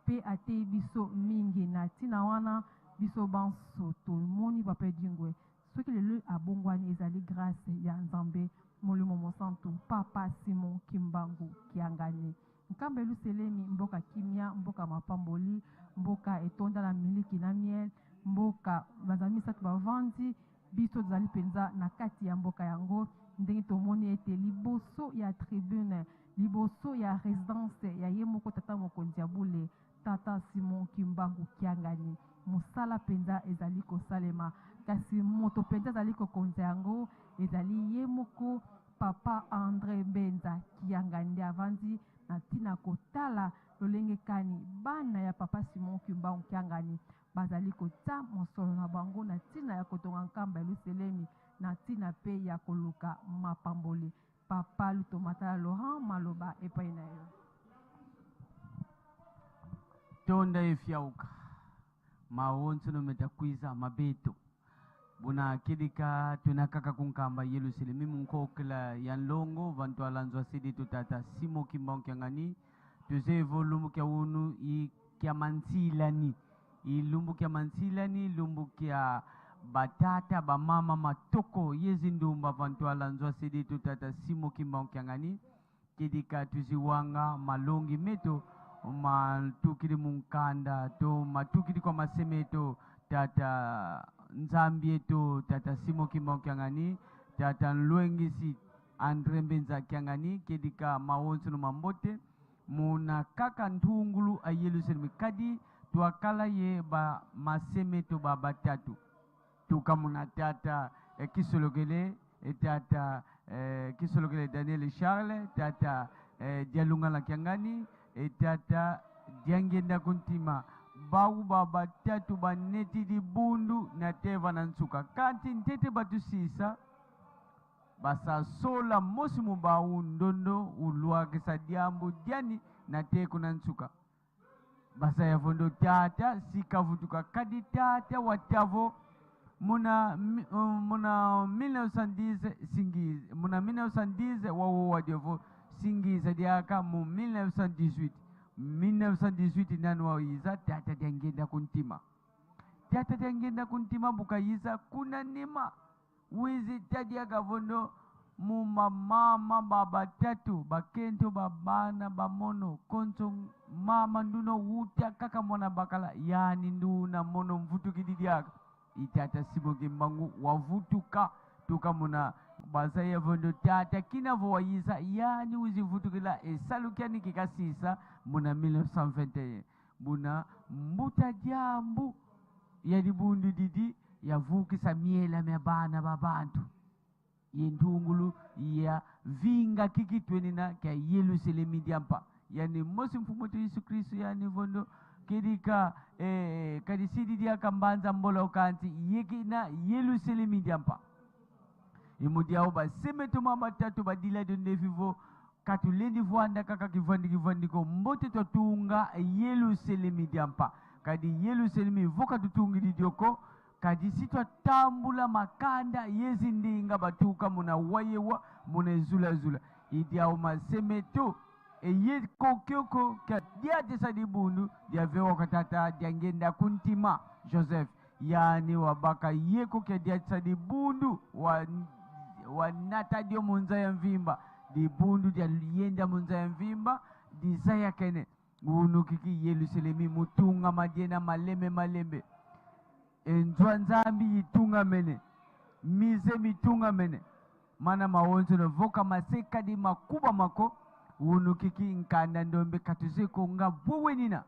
mpe ateyi biso mingi. Na ntina wana biso banso tomoni papa Edingwe. Soki lelo abongwani ezali grace ya Nzambe Molimo Mosantu Papa Simon Kimbangu Kiangani. Nkamba Yeluselemi mboka kimia, mboka mapamboli, mboka etonda na miliki na miel, mboka bazali misato bavandi, biso tozali mpenza na kati ya mboka yango, ndenge tomoni ete liboso ya tribune, liboso ya residence ya ye moko tata mokonzi ya bule, Tata Simon Kimbangu Kiangani, mosala mpenza ezali kosalema, kasi moto mpenza azali kokonza yango ezali ye moko Papa Andre Mbenza Kiangani nde avandi na ntina kotala lolenge kani bana ya Papa Simon Kimbangu Kiangani bazali kotia mosolo na bango na ntina ya kotonga nkamba Yeluselemi, na ntina mpe ya koluka mapamboli. Papa Lutomatala Laurent, maloba epai na yo. Tonda efiauka mawonso nometa kwiza mabeto buna kidika twena kaka kunkamba Yelusalemi munkokela ya nlongo vantu alanzwa sidi tutata Simo Kimbangu Kiangani tuzevo lumbu kya unu i kya mantsilani ilumbu kya mantsilani lumbu kya batata bamama matoko yezi ndumba vantu alanzwa sidi tutata Simo Kimbangu Kiangani kidika tuziwanga malongi meto matukili munkanda to matukili kwa masemeto tata Nzambi eto tata Simo Kimbangu Kiangani tata Nlwengisi Andre Mbenza Kiangani kedika mawonso no mambote muna kaka ntungulu a Yelusalemi kadi tuakala ye ba masemeto ba batatu tuka muna tata Kisolokele tata Kisolokele Daniel Charles tata Dialungana Kiangani tata Diangenda Kuntima bawu ba batatu baneti dibundu na teva na nsuka kanti ntete batu sisa basasola mosi mubawu ndondo ulwakisa diambu diani na teku na nsuka basaya vondo tata sikavutuka kadi tata watavo muna muna 1910 singiza muna 1910 wawo wadiovo singiza diaka mu 1918 1918 nani wayiza tata diangenda kuntima tata diangenda kuntima bukayiza kuna nima wizi tadi akavondo mumamama babatatu bakento babana bamono konso mama nduno wuta kaka mwana bakala yani nduna mono mvutukidi diaka itata Simo Kimbangu wavutuka tukamuna basaya vondo tata kinavo wayiza yani uzivutukila esalukiani kikasisa muna 1921 muna mbuta jambu ya dibundu didi yavukisa miela mya bana ba bantu yentungulu ya vinga kikitwenina kya Yerusalemi diampa yani mosi mfumo tu Yesu Kristo yani vondo kedika kadisidi dia kambanza mbola okanti yekina Yerusalemi diampa imudiao basemeto mama tatu badila de nevivo katulendi vwanda kaka kivandi kivandiko mbote twatunga Yerusalemi diampa kadi Yerusalemi voka tutungidi dioko kadi si twatambula makanda yezi ndinga batuka muna wayewa muna zulazula idiao masemeto eye kokioko ka dia tesa dibundu dia vewa katata dia ngenda kuntima Joseph yani wabaka yeko ka dia tesa dibundu wa nata dio munza ya mvimba dibundu dia yenda munza ya mvimba dizaya kene unukiki Yerusalemi mutunga madiena maleme malembe enzwa nzambi yitunga mene mize mitunga mene mana mawonzo no voka maseka di makuba mako unukiki nkanda ndombe katuzeko nga buwenina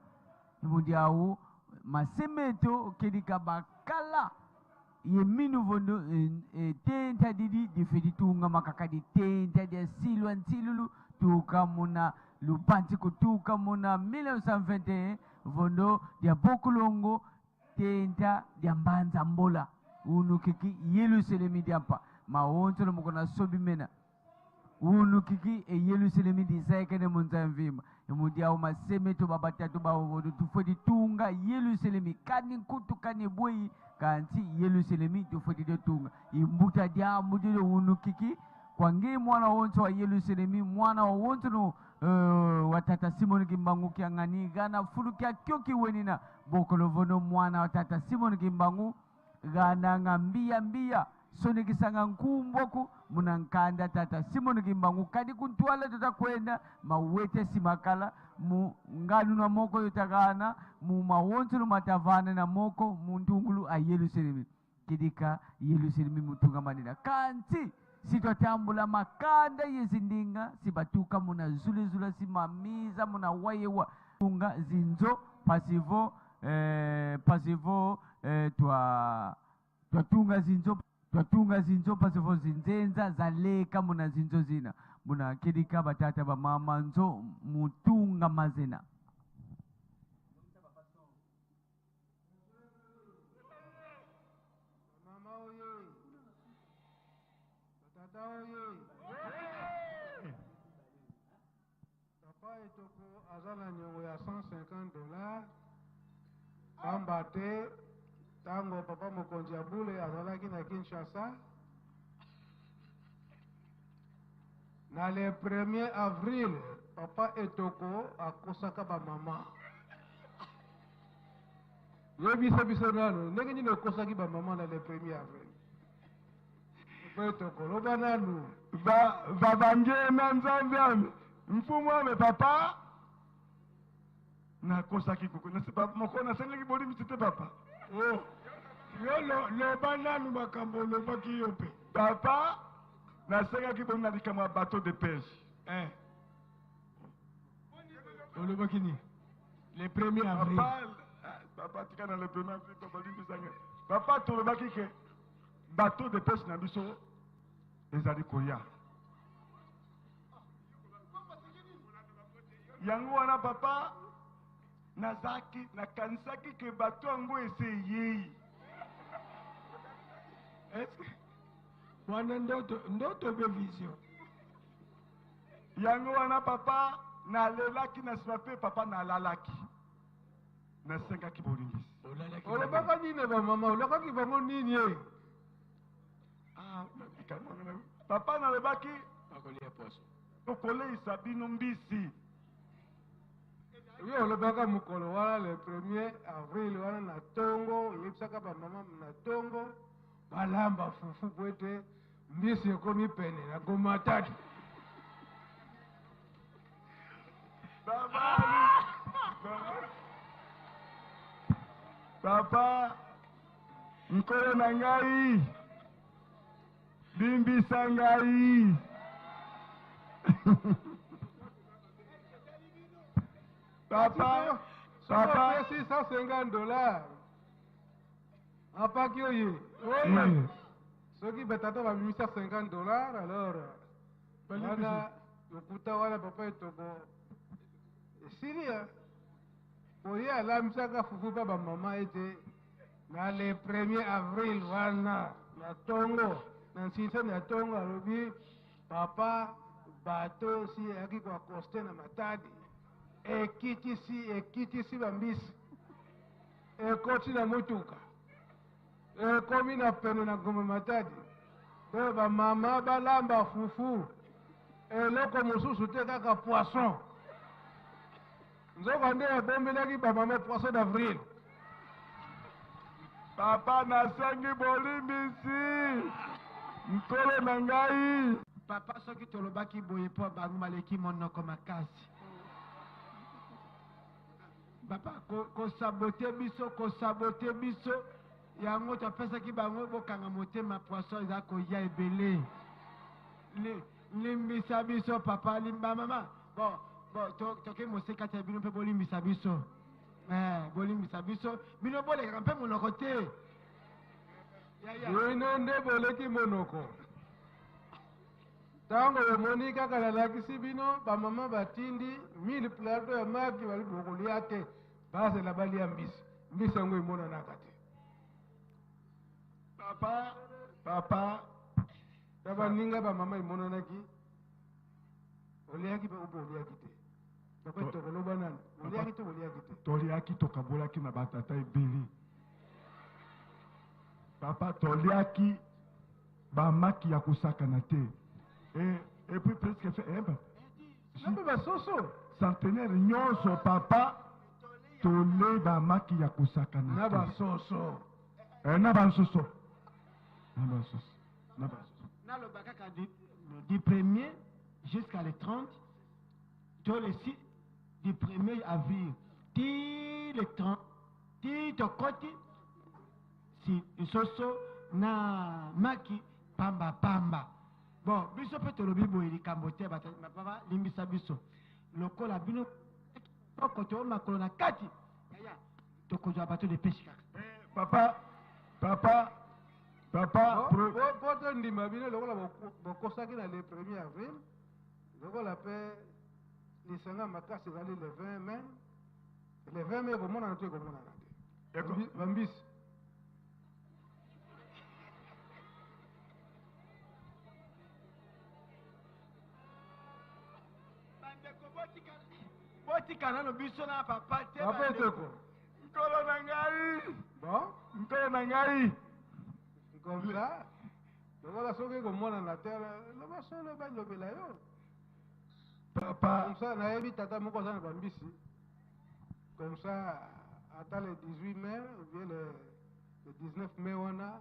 imundi awo masemeto kedika bakala ye minu vondo tenta didi difedi tunga makaka di tenta dia silwa nsilulu tuka muna lubanti kutuka muna 1921 vondo dia bokulongo tenta dia mbanza mbola unukiki Yerusalemi diampa mawonso no mukona sobi mena unukiki e Yerusalemi disaikene munza mvima imudi awo masemeto babatatu bawovodo tufodi tunga Yerusalemi kani nkutu kani bwei kanti Yerusalemi tufodi de tunga imbuta dia mudilo unukiki kwange mwana wonso wa Yerusalemi mwana wa wonso no watata Simon Kimbangu kiangani gana fulukia kyoki wenina bokolovono mwana wa tata Simon Kimbangu gana ngambia mbia Sonekisanga nkumbwaku muna nkanda tata Simon Kimbangu kadi kuntwala tutakwenda mawete simakala mu nganu na moko yotakana mu mawonso matavana na moko mu ntungulu a Yerusalemi kidika Yerusalemi mutunga manina kanti sitwatambula makanda yezindinga sibatuka muna zulezula simamiza muna wayewa tunga zinzo pasivo pasivo twa twatunga zinzo twatunga zinzo pasivo zinzenza zaleka muna zinzo zina muna kidika batata ba mama nzo mutunga mazina. Mama oye, batata oye, papa etoko aza na niongo ya 150 dollars pamba te ntango papa mokonzi ya bule azalaki na Kinshasa na le 1er avril papa etoko akosaka bamama. Yebisa biso nanu ndenge nini okosaki bamama na le 1er avril? Papa etoko loba nanu. Babange na nzambe ame mfumu ame papa nakosaki koko moko nasengaki bolimbisi te papa. Oh, yo loba nanu makambo olobaki yo mpe. Papa nasengaki boni na likambo ya bateau de pêche. Olobaki nini? Le 1er avril. Papa, papa tika na le 1er avril papa limbisanga. Papa tolobaki ke bateau de pêche na biso ezali koya. Yango wana papa nazaki nakanisaki ke bato yango ese eyei. Est-ce wana ndoto, ndoto be vision? Yango wana papa nalelaki na nsima mpe papa nalalaki nasengaki bolimbisi. Olobaka nini na bamama? Olobaki bango nini e? Ah, papa nalobaki bakolia poso, tokoleisa bino mbisi. Yo olobaka mokolo wana le 1er avril wana na tongo, oyebisaka bamama na tongo balamba fufu po ete mbisi ekomi pene na Goma tatu. Papa, papa, nkolo na ngai, limbisa ngai. Papa, papa, 650 dollars. Apaki oye. Soki batata babimisa 50 dollars, alors wana lokuta wana papa etoko esili ya oye alambisaka fufu pa bamama ete na le 1er avril wana na tongo na nsinsani ya tongo alobi papa bato si eyaki koakoste na Matadi ekitisi ekitisi bambisi ekoti na motuka ekomi na pene na Gombe Matadi mpe bamama balamba fufu eloko mosusu te kaka poisson. Nzoka nde abombelaki bamama poisson d'avril. Papa nasengi bolimbisi nkolo na ngai. Papa soki tolobaki boye mpo bango baleki monoko makasi. Papa kosabote biso, kosabote biso yango topesaki bango bokanga motema poisson eza koya ebele. Limbisa biso papa, limba mama. Bon, bon, toke moseka te bino mpe bolimbisa biso. Bolimbisa biso, bino bolekaka mpe monoko te. Bino nde boleki monoko. Ntango bomoni kaka nalakisi bino bamama batindi 1000 plateau ya maki bali bokolia te, bazela balia mbisi. Mbisi yango emonanaka te. Papa, papa, ya baninga bamama emonanaki oliaki mpe obo oliaki te. Papa tokoloba nani? Oliaki te oliaki te? Toliaki, tokabolaki na batata ebele. Papa toliaki bamaki ya kosakana te. Et puis presque fait, eh, Nambe basoso. Centenaire nyonso papa tole bamaki ya kosakana Na te. basoso. Na basoso. Na basoso. Na basusu. Naloba kaka du premier jusqu'à le 30 to le 6 du 1er avril ti le 30 ti tokoti si soso na maki pamba pamba. Bon, biso mpe tolobi boye likambo te, bato papa limbisa biso lokola bino toko to makolo na kati yaya tokozwa bato de pêche kaka. Papa, papa, papa, Po tondima bino lokola bokosaki na le 1er avril, lokola mpe lisanga makasi ezali le 20 mai. Le 20 mai ekomonana to ekomonana te? Bambisi. Bandeko, botika nano biso na papa te. Papa Eteko. Nkolo na ngai. Bon. Nkolo na ngai. Comme ça, lokola soki ekomonana te, loba solo balobela yo. Papa. Comme ça, nayebi tata moko aza na bambisi. Comme ça, ata le 18 mai ou bien le 19 mai wana,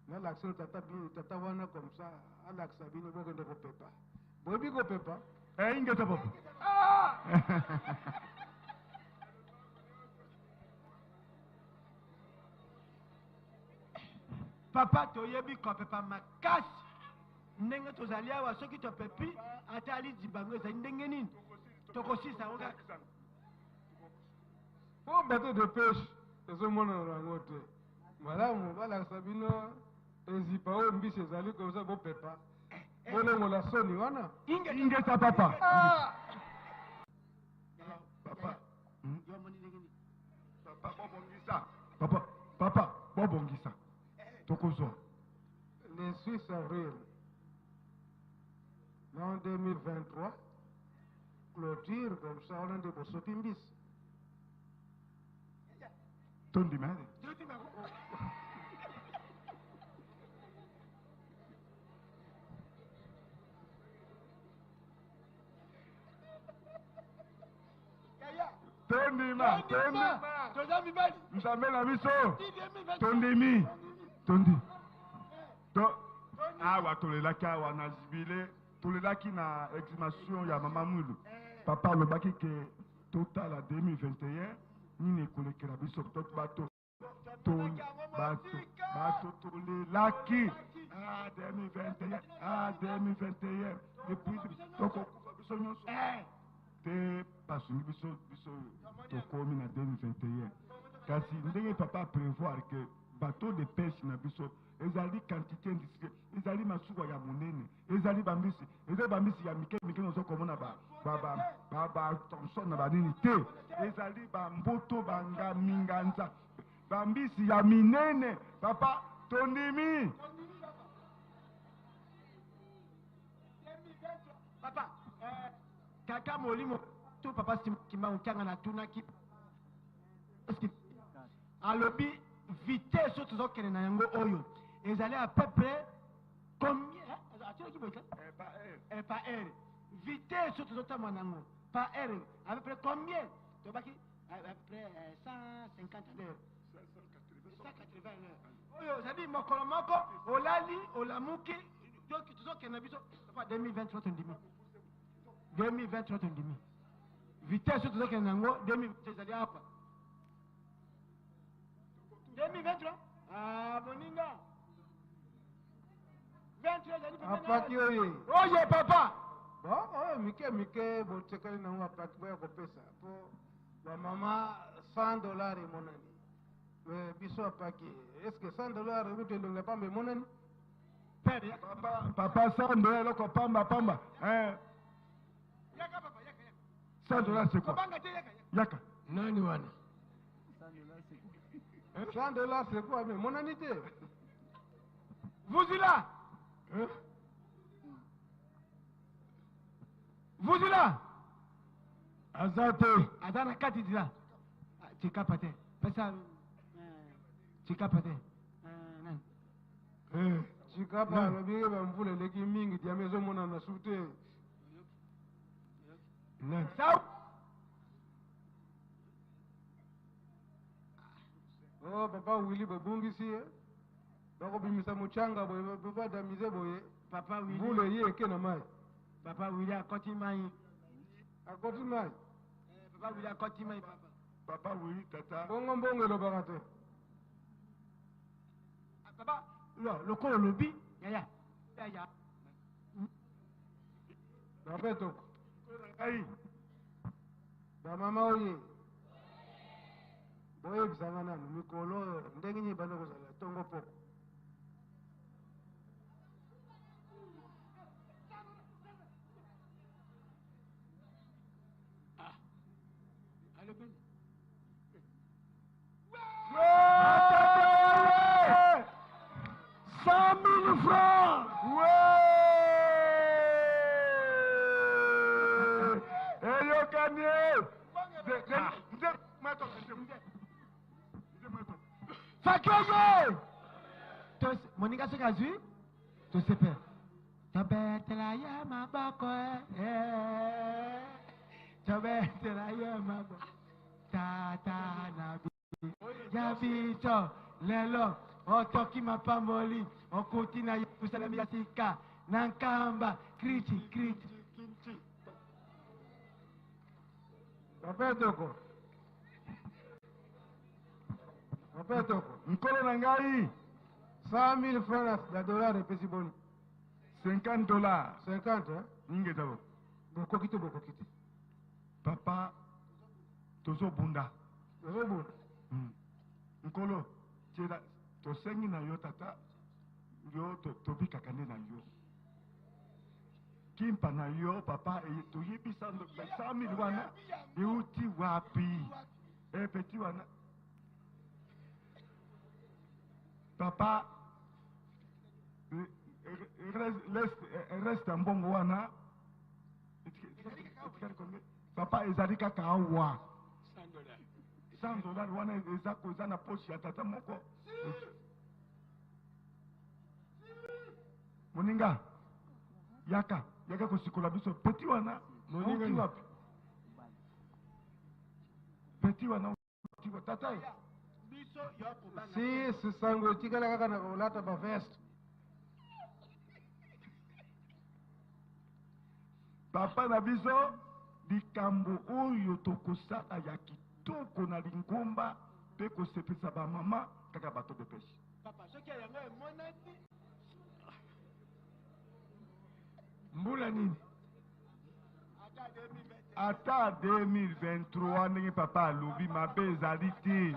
nalakisa tata, tata wana comme ça, alakisa bino bokende kopepa. Boyebi kopepa? Eh, ingeta papa. Ah! Papa, toyebi kopepa makasi ndenge tozali awa. Soki topepi ata aliziba yango ezali ndenge nini, tokosisa yango kaka. Po bateau de pêche ezomonana yango te malamu, balakisa bino ezipa oyo mbisi ezali koza, bopepa, bolongola soni wana. Ingeta papa. Ah! Papa. Papa, bobongisa. Papa, papa, bobongisa. Tokozwa. Le 6 avril l'an 2023, clôture comme ça, wana nde bosopi mbisi. Tondima. Tondima, tondima. Toza mibali. Nzambe na biso. Tondimi. Tondi. To awa tolelaki awa na jubilé, tolelaki na exhumation ya mama Mwilu. Papa alobaki ke totala 2021 nini ekolekela biso to bato to bato bato tolelaki ah 2021, ah 2021, depuis tokokufa biso nyonso te, basungi biso, biso tokomi na 2021. Kasi ndenge papa prévoir que bateau de pêche na biso ezali quantité industrielle, ezali masuwa ya monene, ezali bambisi, ezali bambisi ya mike mike nozo komona ba ba ba ba ba Thomson na banini te, ezali bamboto bangaminganza, bambisi ya minene. Papa, tondimi. Papa, tata molimo to papa Kimbangu Kiangani atunaki, alobi vitesse oyo tozokende na yango oyo ezali à peu près combien? Atunaki boye par heure, vitesse oyo tozotambola na yango par heure, à peu près combien? Tobaki à peu près 150 à l'heure, 180 à l'heure. Oyo c'est-à-dire mokolo moko olali olamuki, donc tozokende na biso papa 2023, tondimi 2023, tondimi vitesse oyo tozokende na yango 2023 ezali apa 2023. Ah, moninga, 23 ezali pembeni. Apaki oye. Oye papa. Bon, oyo mike mike botekali nango apaki, boya kopesa po bamama $100 emonani. Mais biso apaki, est ce que $100 euti elongi ya pamba emonani? Papa, papa, $100 eloko pamba pamba, hein? $100 c'est quoi? Yaka. Nani wana? $100 c'est quoi? Mais emonani te. Vuzila. Hein? Vuzila. Aza te. Aza na kati dila. Tikapa te. Pesa tikapa te. Nani? Chikapa alobi bamvula eleki mingi, diama ezomonana su te. Nani? Sau. Oh, papa Willy bobungisi ye. Bakobimisa mochanga boye, badamize boye. Papa Willy. Mbula eye eke na mai. Papa Willy akoti mai. Akoti mai. Papa Willy akoti mai papa. Papa Willy tata. Bongo mbongo elobaka te. Papa, lo lokola olobi yaya yaya. Papa Etoko. Ngai. Bamama oye. Boyebisa nga nanu mikolo oyo ndenge nini ebandi kozala ntongo poko. Ouais 100 000 francs. Ouais Eyokani. Fakeye! Moninga soki azwi tosepela tobetela ye maboko eh, tobetela ye maboko tata na ya biso lelo otoki mapamboli okuti na yerusalemi ya sika na nkamba kriti kriti. Papa Etoko. Papa Etoko. Nkolo na ngai. 100 000 francs ya dollar epesi boni? 50 dollars. 50 hein? Ingeta bo. Bokoki te, bokoki te. Papa tozobunda. Tozobunda. Nkolo tiela tosengi na yo tata yo tobikaka nde na yo. Kimpa na yo papa toyebisa 100 000 wana euti wapi? Eh petit wana papa reste ya mbongo wana papa ezali kaka awa 100 dollars wana eza koza na poche ya tata moko. Moninga yaka yaka kosikola biso petit wana. Moninga outi wapi petit wana? Outi wapi tata ye? Si sisango etikala kaka na kolata baveste. Papa na biso, likambo oyo tokosala ya kitoko na lingomba mpe kosepelisa bamama kaka bato de pêche. Papa, soki yango emonani. Mbula nini? Ata 2023 ndenge papa alobi, mabe ezali te.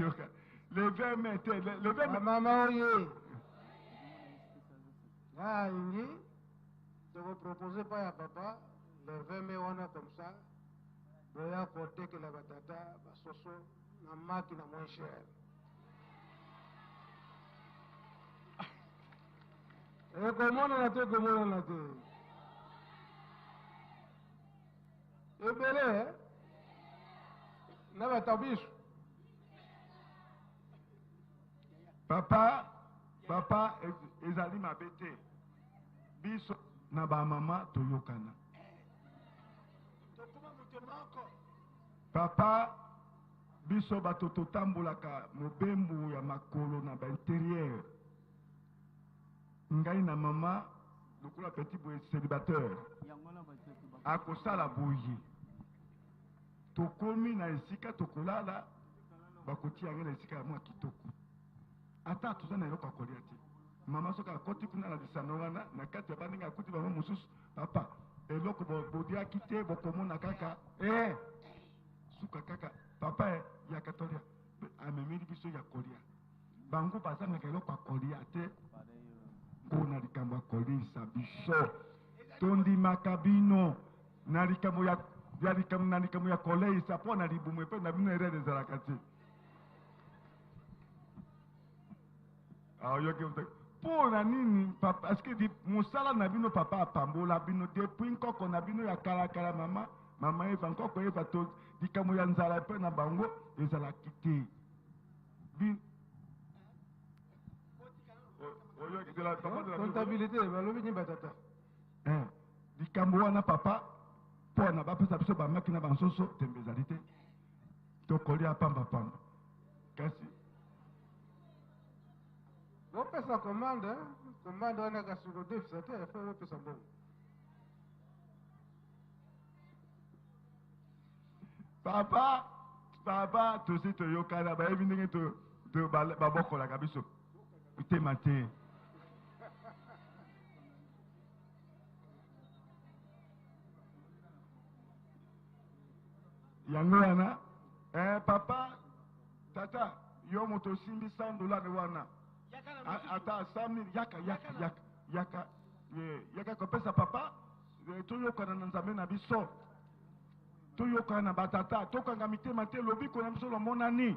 Yoka le 20 mai te, le 20 mai. Bamama oye. Nga alingi tokopropose pa ya papa le 20 mai wana, comme ça boya kotekela batata basoso na maki na moins cher. Ekomonana te, ekomonana te ebele eh? Na batabiso. Papa, papa, ezali mabe te, biso na bamama toyokana. Papa, biso bato totambolaka mobembo ya makolo na bainterieur, ngai na mama lokola petit boye célibataire akosala boye, tokomi na esika tokolala, bakotia yango na esika ya mwa kitoko, ata toza na eloko ya kolia te. Mama soki akoti kuna na lisano wana na kati ya bandenge, akuti bango mosusu, papa, eloko boliaki te, bokomona kaka suka kaka papa yaka tolia, amemeli biso ya kolia. Bango bazangaka eloko ya kolia te. Mpona likambo ya kolisa biso, tondimaka bino na likambo ya likambo na likambo ya koleisa mpo na libumu epai na bino erreur ezalaka te. Oyoki mpo na nini? Parce que mosala na bino, papa apambola bino depuis nkoko na bino ya kalakala, mama Eva, nkoko Eva, to likambo ya nzala epai na bango ezalaki te. Comptabilité balobi nini batata? Likambo wana papa. mpo na bapesa biso bamaki na bansoso, tembe ezali te, tokolia pamba pamba. Kasi bopesa commande, commande wana kasi kodefisa te, fo bopesa mbongo. Papa, papa, tosi toyokana, bayebi ndenge babokolaka biso mitema te. Yango wana papa, tata, yo moto osimbi 100 dollars wana, ata 100 000, yaka, yaka, yaka, yaka, yaka kopesa papa. Toyokana na Nzambe na biso, toyokana na batata, tokanga mitema te, lobiko na biso lomonani.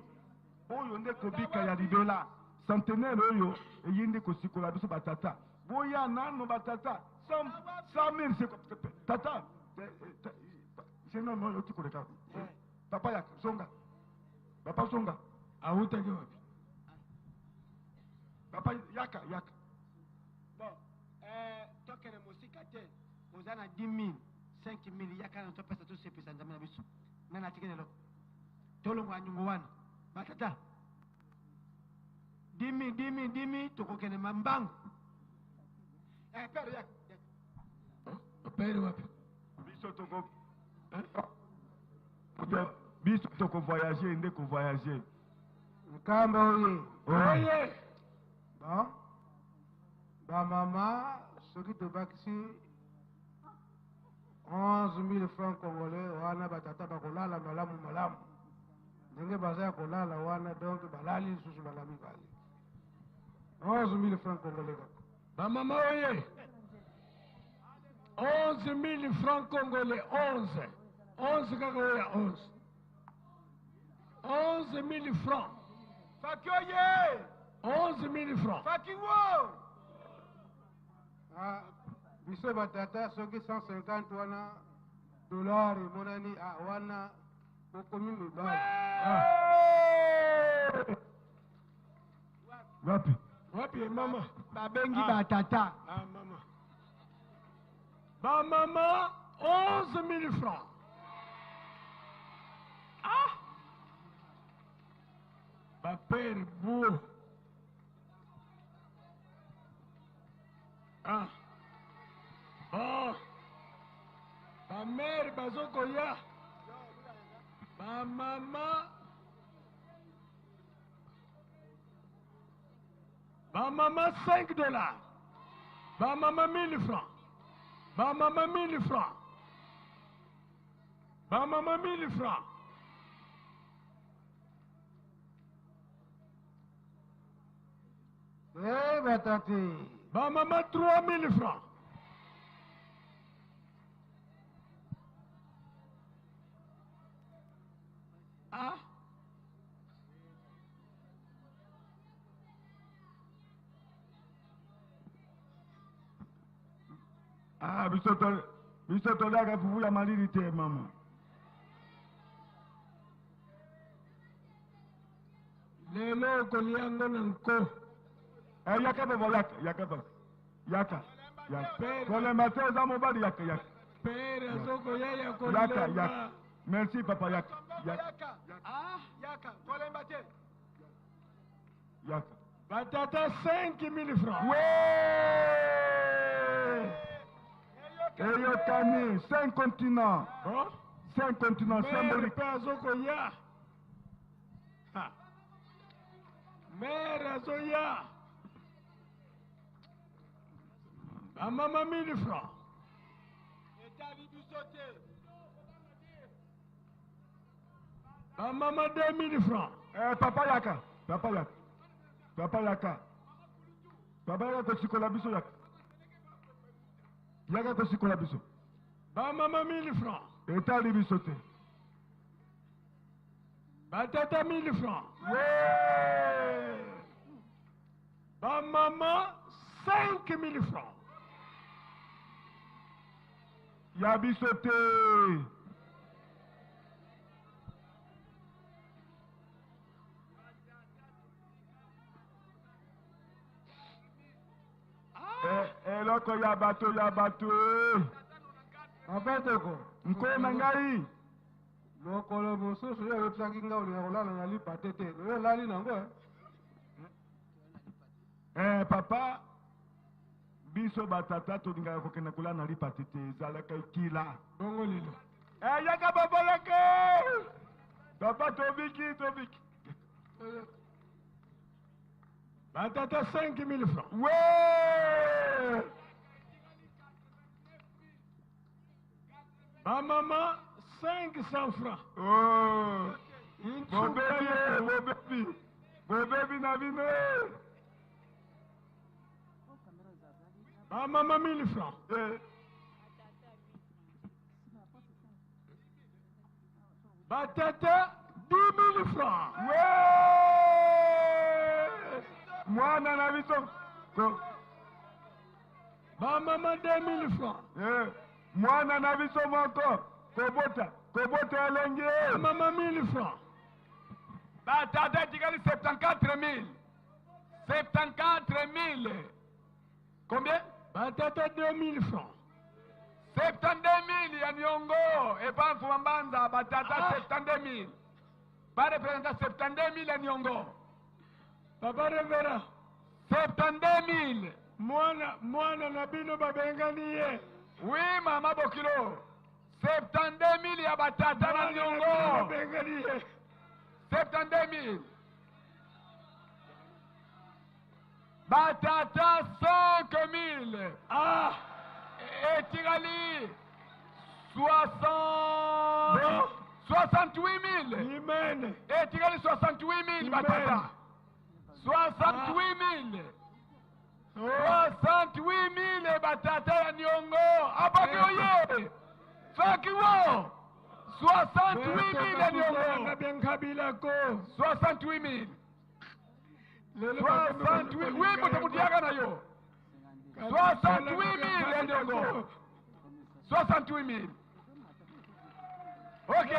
Oyo nde kobika ya libela, centenaire oyo eye nde kosikola biso batata. Boya nano batata, 100 000 tata, jeune homme oyo oti koleka. Papa yaka, zonga. Papa zonga. Awutaki wapi? Papa yaka, yaka. Bon, tokende mosika te, oza na 10 000, 5 000, yaka na topesa, tosepesa Nzambe na biso. Nani atikeli eloko? Tolongwa nyongo wana. Batata, 10 000, 10 000, 10 000, tokokende mambangu. Père, yaka, yaka. Père wapi? Biso toko, biso toko voyager nde ko voyager. Nkamba oye. Oye. Bon, bamama, soki tobakisi 11 000 francs congolais wana, batata bakolala malamu malamu ndenge baza ya kolala wana. Donc balali lisusu mbala mibale, 11 000 francs congolais kaka. Bamama oye. 11 000 francs congolais, 11. 11 kaka oyo ya 11. 11 000 francs. Faki oye. 11 000 francs. Faki wo. Ah, biso batata, soki 150 wana dollar emonani, ah, wana bokomi mibali. Wapi? Wapi mama? Babengi batata. Ah, mama. Bamama, 11 000 francs. Ah! Bapère bo. Ah. Bon. Bamère bazokoya. Bamama. Bamama 5 dollars. Bamama 1000 francs. Bamama 1000 francs. Bamama 1000 francs. Eh, batati. Bamama 3000 francs. Ah. Ah, biso toliaka fufu ya malili te, mama. Lelo okolia yango na nko. Eh, yaka baba, yaka, yaka baba. Yaka. Yaka. Kolemba te, oza mobali, yaka, yaka. Père azokoya ya Yaka, kolemba. yaka. Merci papa, yaka. Yaka. Yaka. Yaka. Kolemba te. Yaka. Batata 5000 francs. Ouais! Eyokani, cinq continents. Bon? Cinq continents Mère symbolique. mpe azokoya. Ha. Mère azoya. Bamama 1000 francs. Etali biso te. Bamama 2000 francs. Eh, papa yaka, papa yaka. Papa yaka. Papa yaka kosikola biso, yaka. Yaka kosikola biso. Bamama 1000 francs. Etali biso te. Batata 1000 francs. Ouais! Bamama 5000 francs. Ya biso te. Eloko ya bato ya bato. Papa Toko. Nkolo na ngai. Mokolo mosusu yo oyebisaki ngai olinga kolala na lipa te te. Lelo olali nango eh? Eh, papa, biso batata tolingaka kokende kolala na lipa te te, ezalaka ekila. Bongo lelo. Eh, yaka papa, yaka! Papa, tobiki, tobiki. Batata 5000 francs. Ouais! Bamama 500 francs. Oh! Bobebi, eh, bobebi. Bobebi na bino. eh. Bamama 1000 francs. Eh. Batata 10 000 francs. Ouais! Mwana na biso. Ko- Bamama 2000 francs. Eh, mwana na biso moko kobota kobota elengi eh. Mama 1000 francs. Batata etikali 74 000. 74 000. Combien? Batata 2000 francs. 72 000 ya niongo epa Mfuma Mbanza batata ah. 72 000. Ba representa 72 000 ya niongo. Papa Revera. 72 000. Mwana mwana na bino babengani ye. Oui mama Bokilo. 72 000 ya batata na Mwana na bino niongo. babengani ye. 72 000. Batata 5 000. Ah! Etikali 60 68 000. Amen. Etikali 68 000 batata. 68 000. 68 000 batata ya niongo. Abaki oye. Faki wo. 68 000 ya niongo. Bienkabilako. 68 000. 68 oui moto moto yaka na yo 68 000 ya niongo. 68 000. Ok.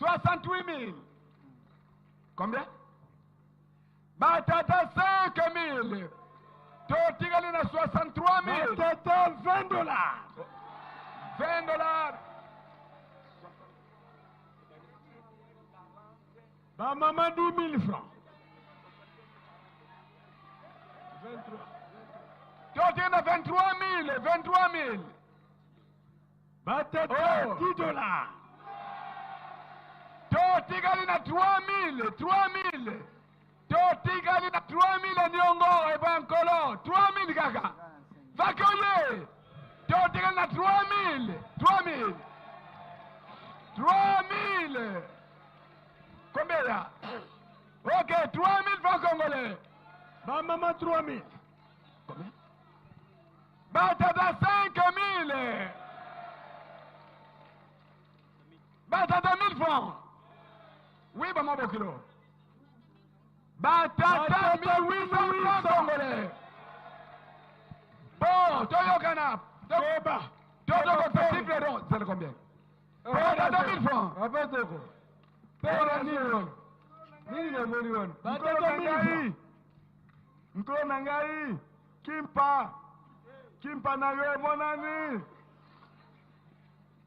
68 000. Combien? Batata 5 000. Totikali na 63 000. Batata 20 dollars. 20 dollars. Bamama 10 000 francs. 23. Totikali na 23 000. 23 000. Batata Oh. 10 dollars. Totikali na 3 000. 3 000. Totikali na 3 000 niongo epa nkolo. 3 000 kaka. Faki oye. Totikali na 3 000. 3 000. 3 000. Combien là? Ok, 3 000 francs congolais. Bamama 3 000. Combien? Batata 5 000. Batata 1000 francs. Oui, maman Bokilo. Batata 1800 francs congolais. Bon, Toyokana. Toba. Toyokana, triple rond. C'est combien? Batata 1000 francs. Papa Toko. Pera nini wana? Nini namoni wana? Nkolo na ngai nkolo na ngai kimpa kimpa na yo emonani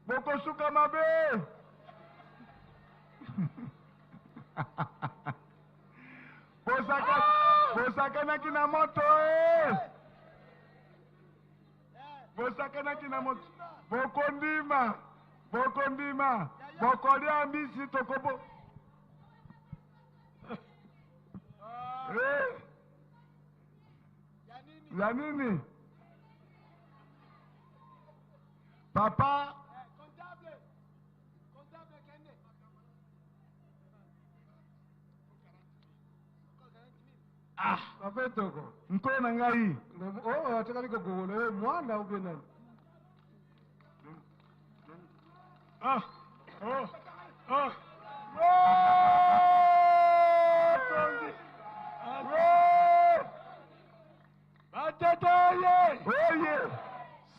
bokosuka mabe Bosaka, bosakanaki na moto e bosakanaki na moto bokondima bokondima bokolia mbisi tokobo Eh. Ya nini? Papa Ah, papa Etoko. Nkolo na ngai. Oh, atikali kogogola ye mwana ou bien nani? Ah, oh, ah. Batata oye! Oye!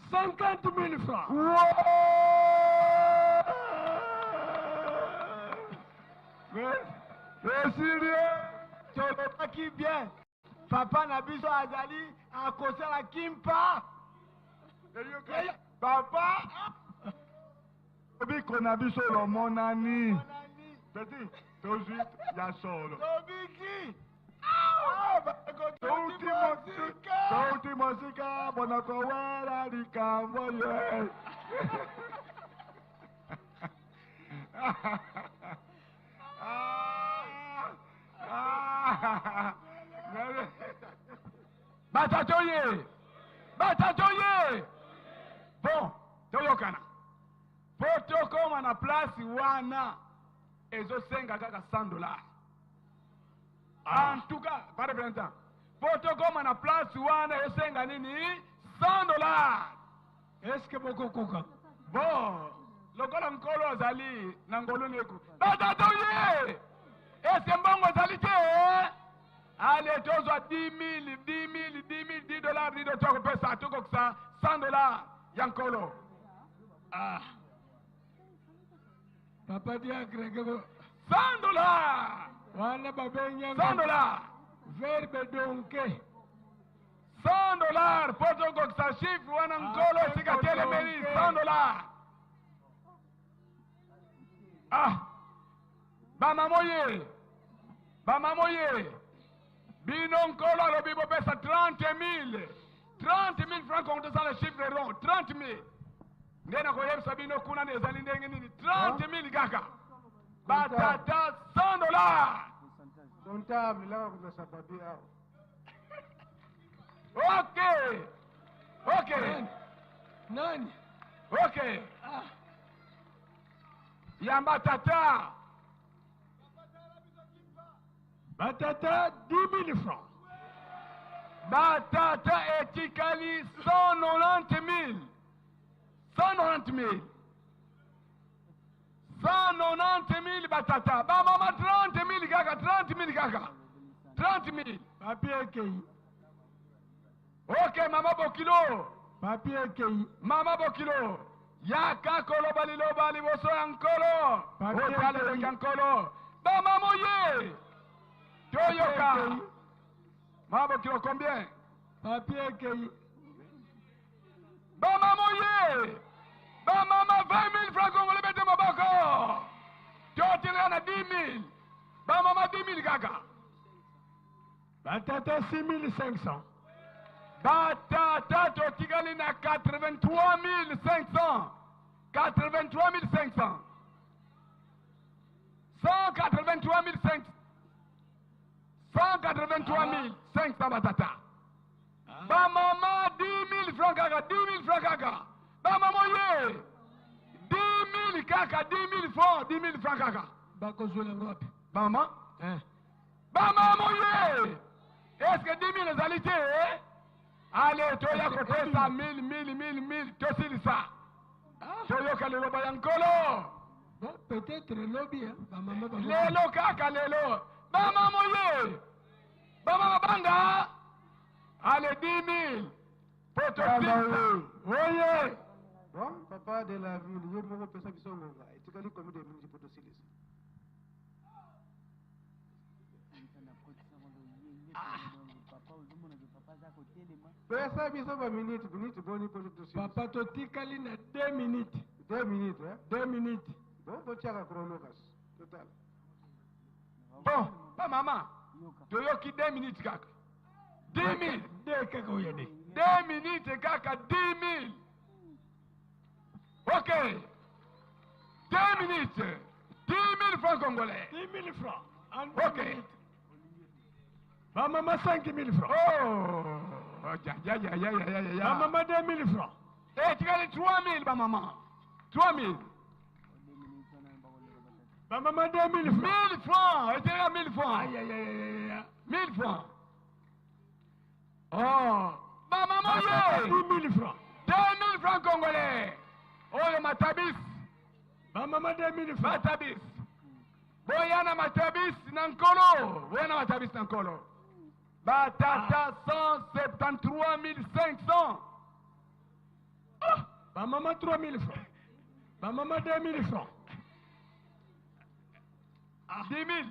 50 000 francs. Esili tolobaki bien papa na biso azali akosala kimpa. Papa, lobiko na biso lomonani. Petit, tozwi ya solo. Tobiki. Touti mosika mpona kowela likambo ye. Batata oye! Batata oye! Bon, toyokana. Po tokoma na place wana ezosenga kaka 100 dollars. En tout cas, par représentant. Po tokoma na place wana ezosenga nini? 100 dollars. Est-ce que bokokoka? Bon, lokola nkolo azali na ngolu neku. Batata oye! Est-ce que mbongo ezali te? Ale tozwa 10 000, 10 000, 10 000, 10 dollars, 10 dollars tokopesa tokokisa 100 dollars ya nkolo. Ah. Papa diacre keko 100 dollars. Wana babengi yango 100 dollars. Verbe donke. 100 dollars mpo tokokisa chiffre wana nkolo esika telemeli 100 dollars. Ah. Bamama oye. Bamama oye. Bino nkolo alobi bopesa 30 000. 30 000 francs kongo tosala chiffre rond 30 000. Nde nakoyebisa bino kuna na ezali ndenge nini 30 000 kaka. Batata 100 dollars. Comptable laka kozwa papier awa. Ok. Ok. Nani? Ok. Yamba tata. Batata 10 000 francs. Batata etikali 190 000. 190 000. 190 000 batata. Ba mama 30 000 kaka, 30 000 kaka. 30 000. Papier ekei. Ok, mama Bokilo. Papier ekei. Mama Bokilo. Yaka koloba liloba liboso ya nkolo. Papier Otaleleka nkolo. Ba mama oye. Toyoka. Mama Bokilo combien? Papier ekei. Ba mama oye. Ba mama 20 000 francs congolais bete maboko. Totilela na 10 000. Ba mama 10 000 kaka. Batata 6 500. Batata totikali na 83 500. 83 500. 183 500. 183 500 batata. Ba mama 10 000 francs kaka, 10 000 francs kaka. Ba mama oye. 10 000 kaka, 10 000 francs, 10 000 francs kaka. Bakozwela yango wapi? Ba mama? Ba mama oye. Est-ce que 10 000 ezali te? Allez, toya kopesa 1000, 1000, 1000, 1000, tosilisa. Toyoka liloba ya nkolo. Bon, peut-être lobi, hein, ba mama ba. Lelo kaka lelo. Ba mama oye. Ba mama banga. Allez, 10 000. Po tosilisa. Oye. Bon, papa de la ville, yo moko pesa biso ngonga. Etikali combien de minutes po tosilisa? Pesa biso ba minute, minute boni po tosilisa. Papa totikali na 2 minutes. 2 minutes, hein? 2 minutes. Bon, botiaka chrono kasi. Total. Bon, ba mama. Toyoki 2 minutes kaka. 10 000. 2 kaka oyo de. 2 minutes kaka 10 000. Ok. 2 minutes. 10 000 francs congolais. 10 000 francs. En deux Ok. minutes. Ba mama 5 000 francs. Oh. Ya, ya, ya, ya, ya, ya, ya. Ba mama 2 000 francs. Eh, tikali 3 000 ba mama. 3 000. Ba mama 2 000 francs. 1000 francs. Etikali 1000 francs. Aïe, aïe, aïe, aïe, aïe. 1000 francs. Oh. Ba mama oye. 10 000 francs. 2 000 francs congolais. Oyo matabis. Ba mama 2 000 francs. Matabis. Boya na matabis na nkolo. Boya na matabis na nkolo. Batata 173 500. Ba mama 3 000 francs. Ba mama 2 000 francs. 10 000.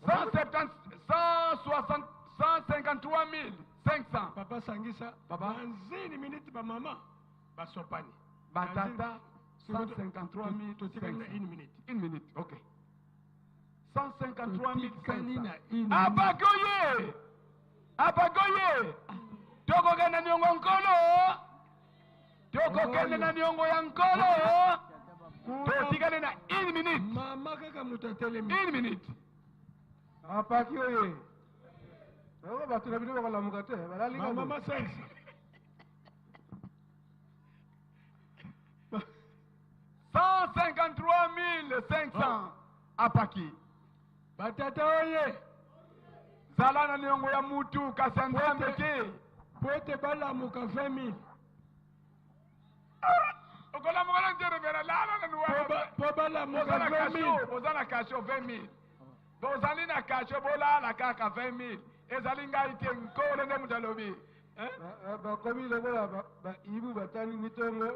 170, 160, 153 500. Papa sangisa. Papa. Dans une minute ba mama. Basopani. Batata 153 Totikali na une minute. Une minute, ok. 153 Totikali na 500. une Abagoye! Abagoye! Tokokende niongo nkolo! Tokokende na niongo ya nkolo! Totikali na une minute. Mama kaka moto atelemi. Une minute. Apaki oye. Oyo bato na bino bakolamuka te, balali kaka. Mama 500. 153 500 apaki. Batata oye. Zala na niongo ya mutu kasi ya Nzambe te. Po ete balamuka 20 000. Okolamuka na nzere vera lala na nuwa. Po balamuka Boza na 20 000. kasho, boza na kasho 20 000. Bozali na kasho bolala kaka 20 000. Ezali ngai te nkolo nde moto alobi. Bakomi lokola baibu batali mitongo,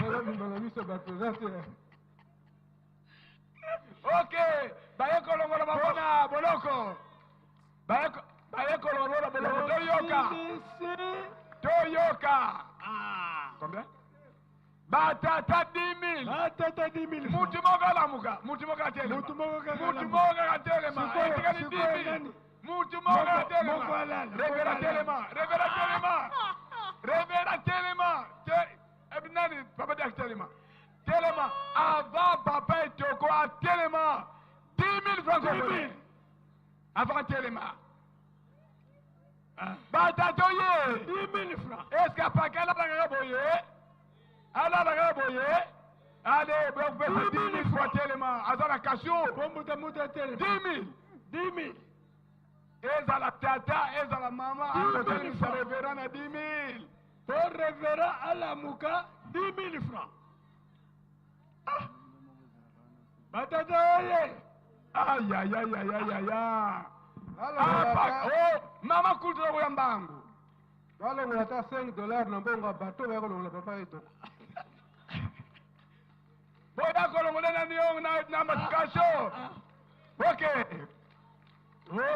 babimaka miso bato eza te. Ok, baye kolongola bango na boloko. Baye baye kolongola bango na boloko. Toyoka. Toyoka. Combien? Batata 10 000. Batata 10 000. Mutu moko alamuka, mutu moko atelema. Mutu moko kaka Mutu alamuka. moko kaka atelema. Sikoyo- Etikali sikoyo 10 000. nani? Mutu moko Moko- atelema. moko alala, Revera moko alala. telema, revera telema. Revera telema. Te eh, nani papa diak telema. Telema avant papa etoko atelema. 10 000 francs 10 000. congolais. Avant telema. Batata oye. 10 000 francs. Est-ce que apaki alalaka boye? Alalaka boye? Allez, bokopesa 10 000 francs telema. Aza na kasho. Po moto moto atelema. 10 000. 10 000. Ezala tata, ezala mama, 10 000 akotelemisa francs. reverend na 10 000. Po reverend alamuka 10 000 francs. Ah. Batata oye. Aïe, aïe, aïe, aïe, aïe, aïe, aïe. Balongola Ah, ata- oh, mama kultura koya mbangu. Balongola ata 5 dollars na mbongo ya bato baya kolongola papa etoko. Boya kolongola na niongo na, na matukasho. Ok.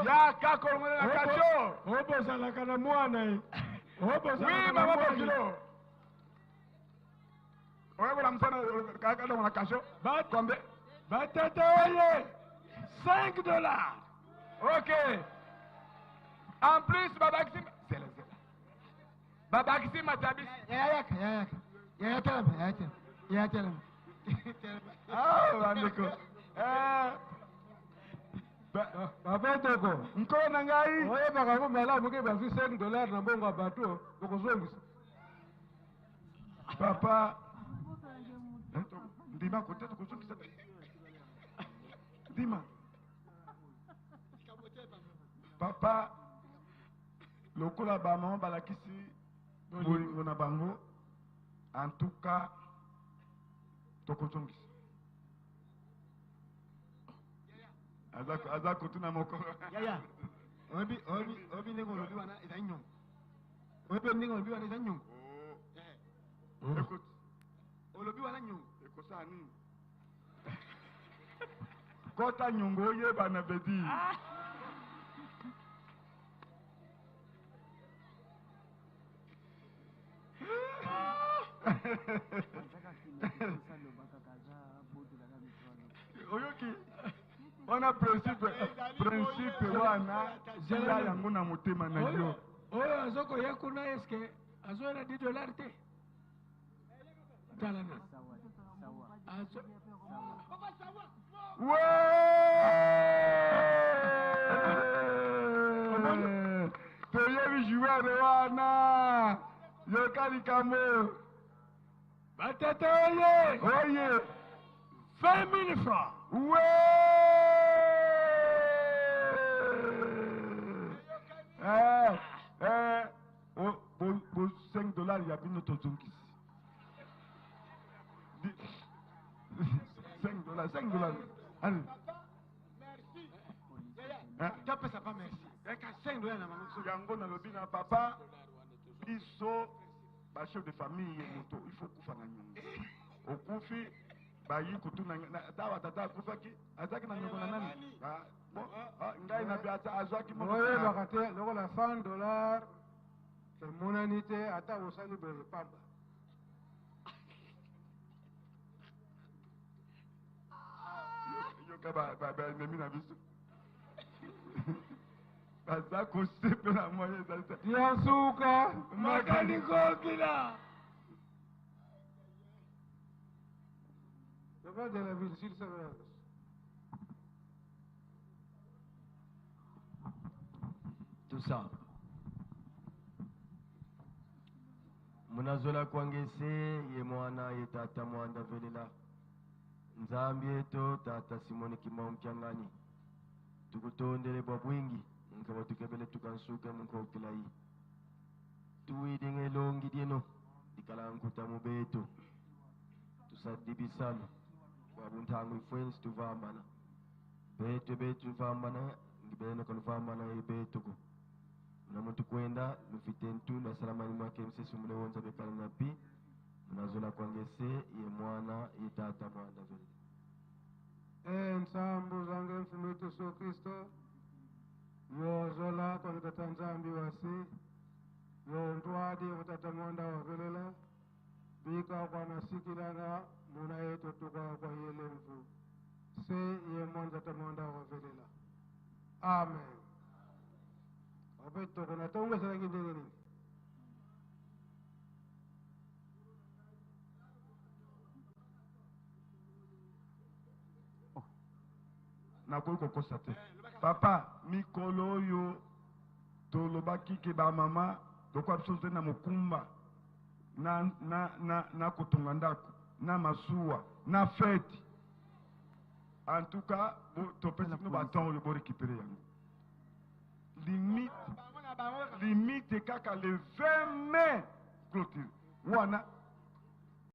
Yaka kolongola na kasho. Oyo bozalaka na mwana ye. Oyo bozalaka Oui, na mama mwana. Bokilo. Oya kola msana kaka longola kasho. Combien? Batata oye. 5 dollars. Ok. En plus, babakisi zela zela. Babakisi matabisi. Yayaka, yayaka. Yaya telema, yaya telema. Yaya telema. Ah, bandeko. Eh. Papa etoko. Nkolo na ngai. Oyebaka yango malamu ke bazwi 5 dollars na mbongo ya bato okozongisa. Papa. Ndima kote tokozongisa te. Ndima. Papa lokola bamama balakisi bolingo na bango en tout cas tokozongisa. Aza aza kotuna moko. Yaya. Oyebi oyebi oyebi ndenge olobi wana ezali nyongo. Oyebi ndenge olobi wana eza nyongo. Écoute. Olobi wana nyongo. Ekosala nini? Kota nyongo oyebana veut dire. Oyoki wana principe principe wana zela yango na motema na yo. Oyo azokoya kuna eske azoya na 10 dollars te. Tala na. Azo Ouais! Toyebi joueur wana yoka likambo. Batata oye. Oye. 20 000 francs. Ouais! Eh, eh, oh, bo, bo 5 dollars ya bino tozongisi. 5 dollars, 5 dollars. Allez. Hein? Topesa pa merci. Eka 5 dollars na mama. Yango nalobi na papa biso ba chef de famille moto il faut kufa na nyongo. Okufi bayi kotuna ata batata akufaki azalaki na nyongo na nani? Ah, bon, ah, ngai na bi ata azwaki moko. Oyebaka te lokola 100 dollars emonani te ata osali boye pamba. Tout cas, baennemi na biso baza kosepela moyen ezali te. Ya nsuka makali kokila. Papa de la ville, s'il s'avance. Tout ça. Munazola kwangese ye mwana ye tata mwanda velela Nzambi eto tata Simoni Kimbangu Kiangani tukutondele bwa bwingi nkaba tukebele tukansuke munkokilayi tuwidinga elongi dieno dikala nkuta mubeto tusadi bisalu bwa buntangu ifwensi tuvambana betu betu tuvambana ngibeno kaluvambana ibetuko na kwenda lufite ntu lwasalamani mwake msesu mulewonza bekala na pi munazola kwangese ye mwana ye tata mwana vele. Ensambu zange mfumu wetu Yesu Kristo yozola kwa tata Nzambi wasi yontwadi kwa tata mwanda wavelela bika kwa nasikilanga muna yetu tuka kwa yele mfu se ye mwana tata mwanda wavelela. Amen. Apeto kuna tongo salangi ndenge nini? Nakoki kokosa te papa. Mikolo oyo tolobaki ke bamama lokola biso tozali na mokumba na, na, na, na kotonga ndako na masuwa na feti. En tout cas topesi bino baton oyo borécupere yango limite limite kaka le 20 mai clôture wana.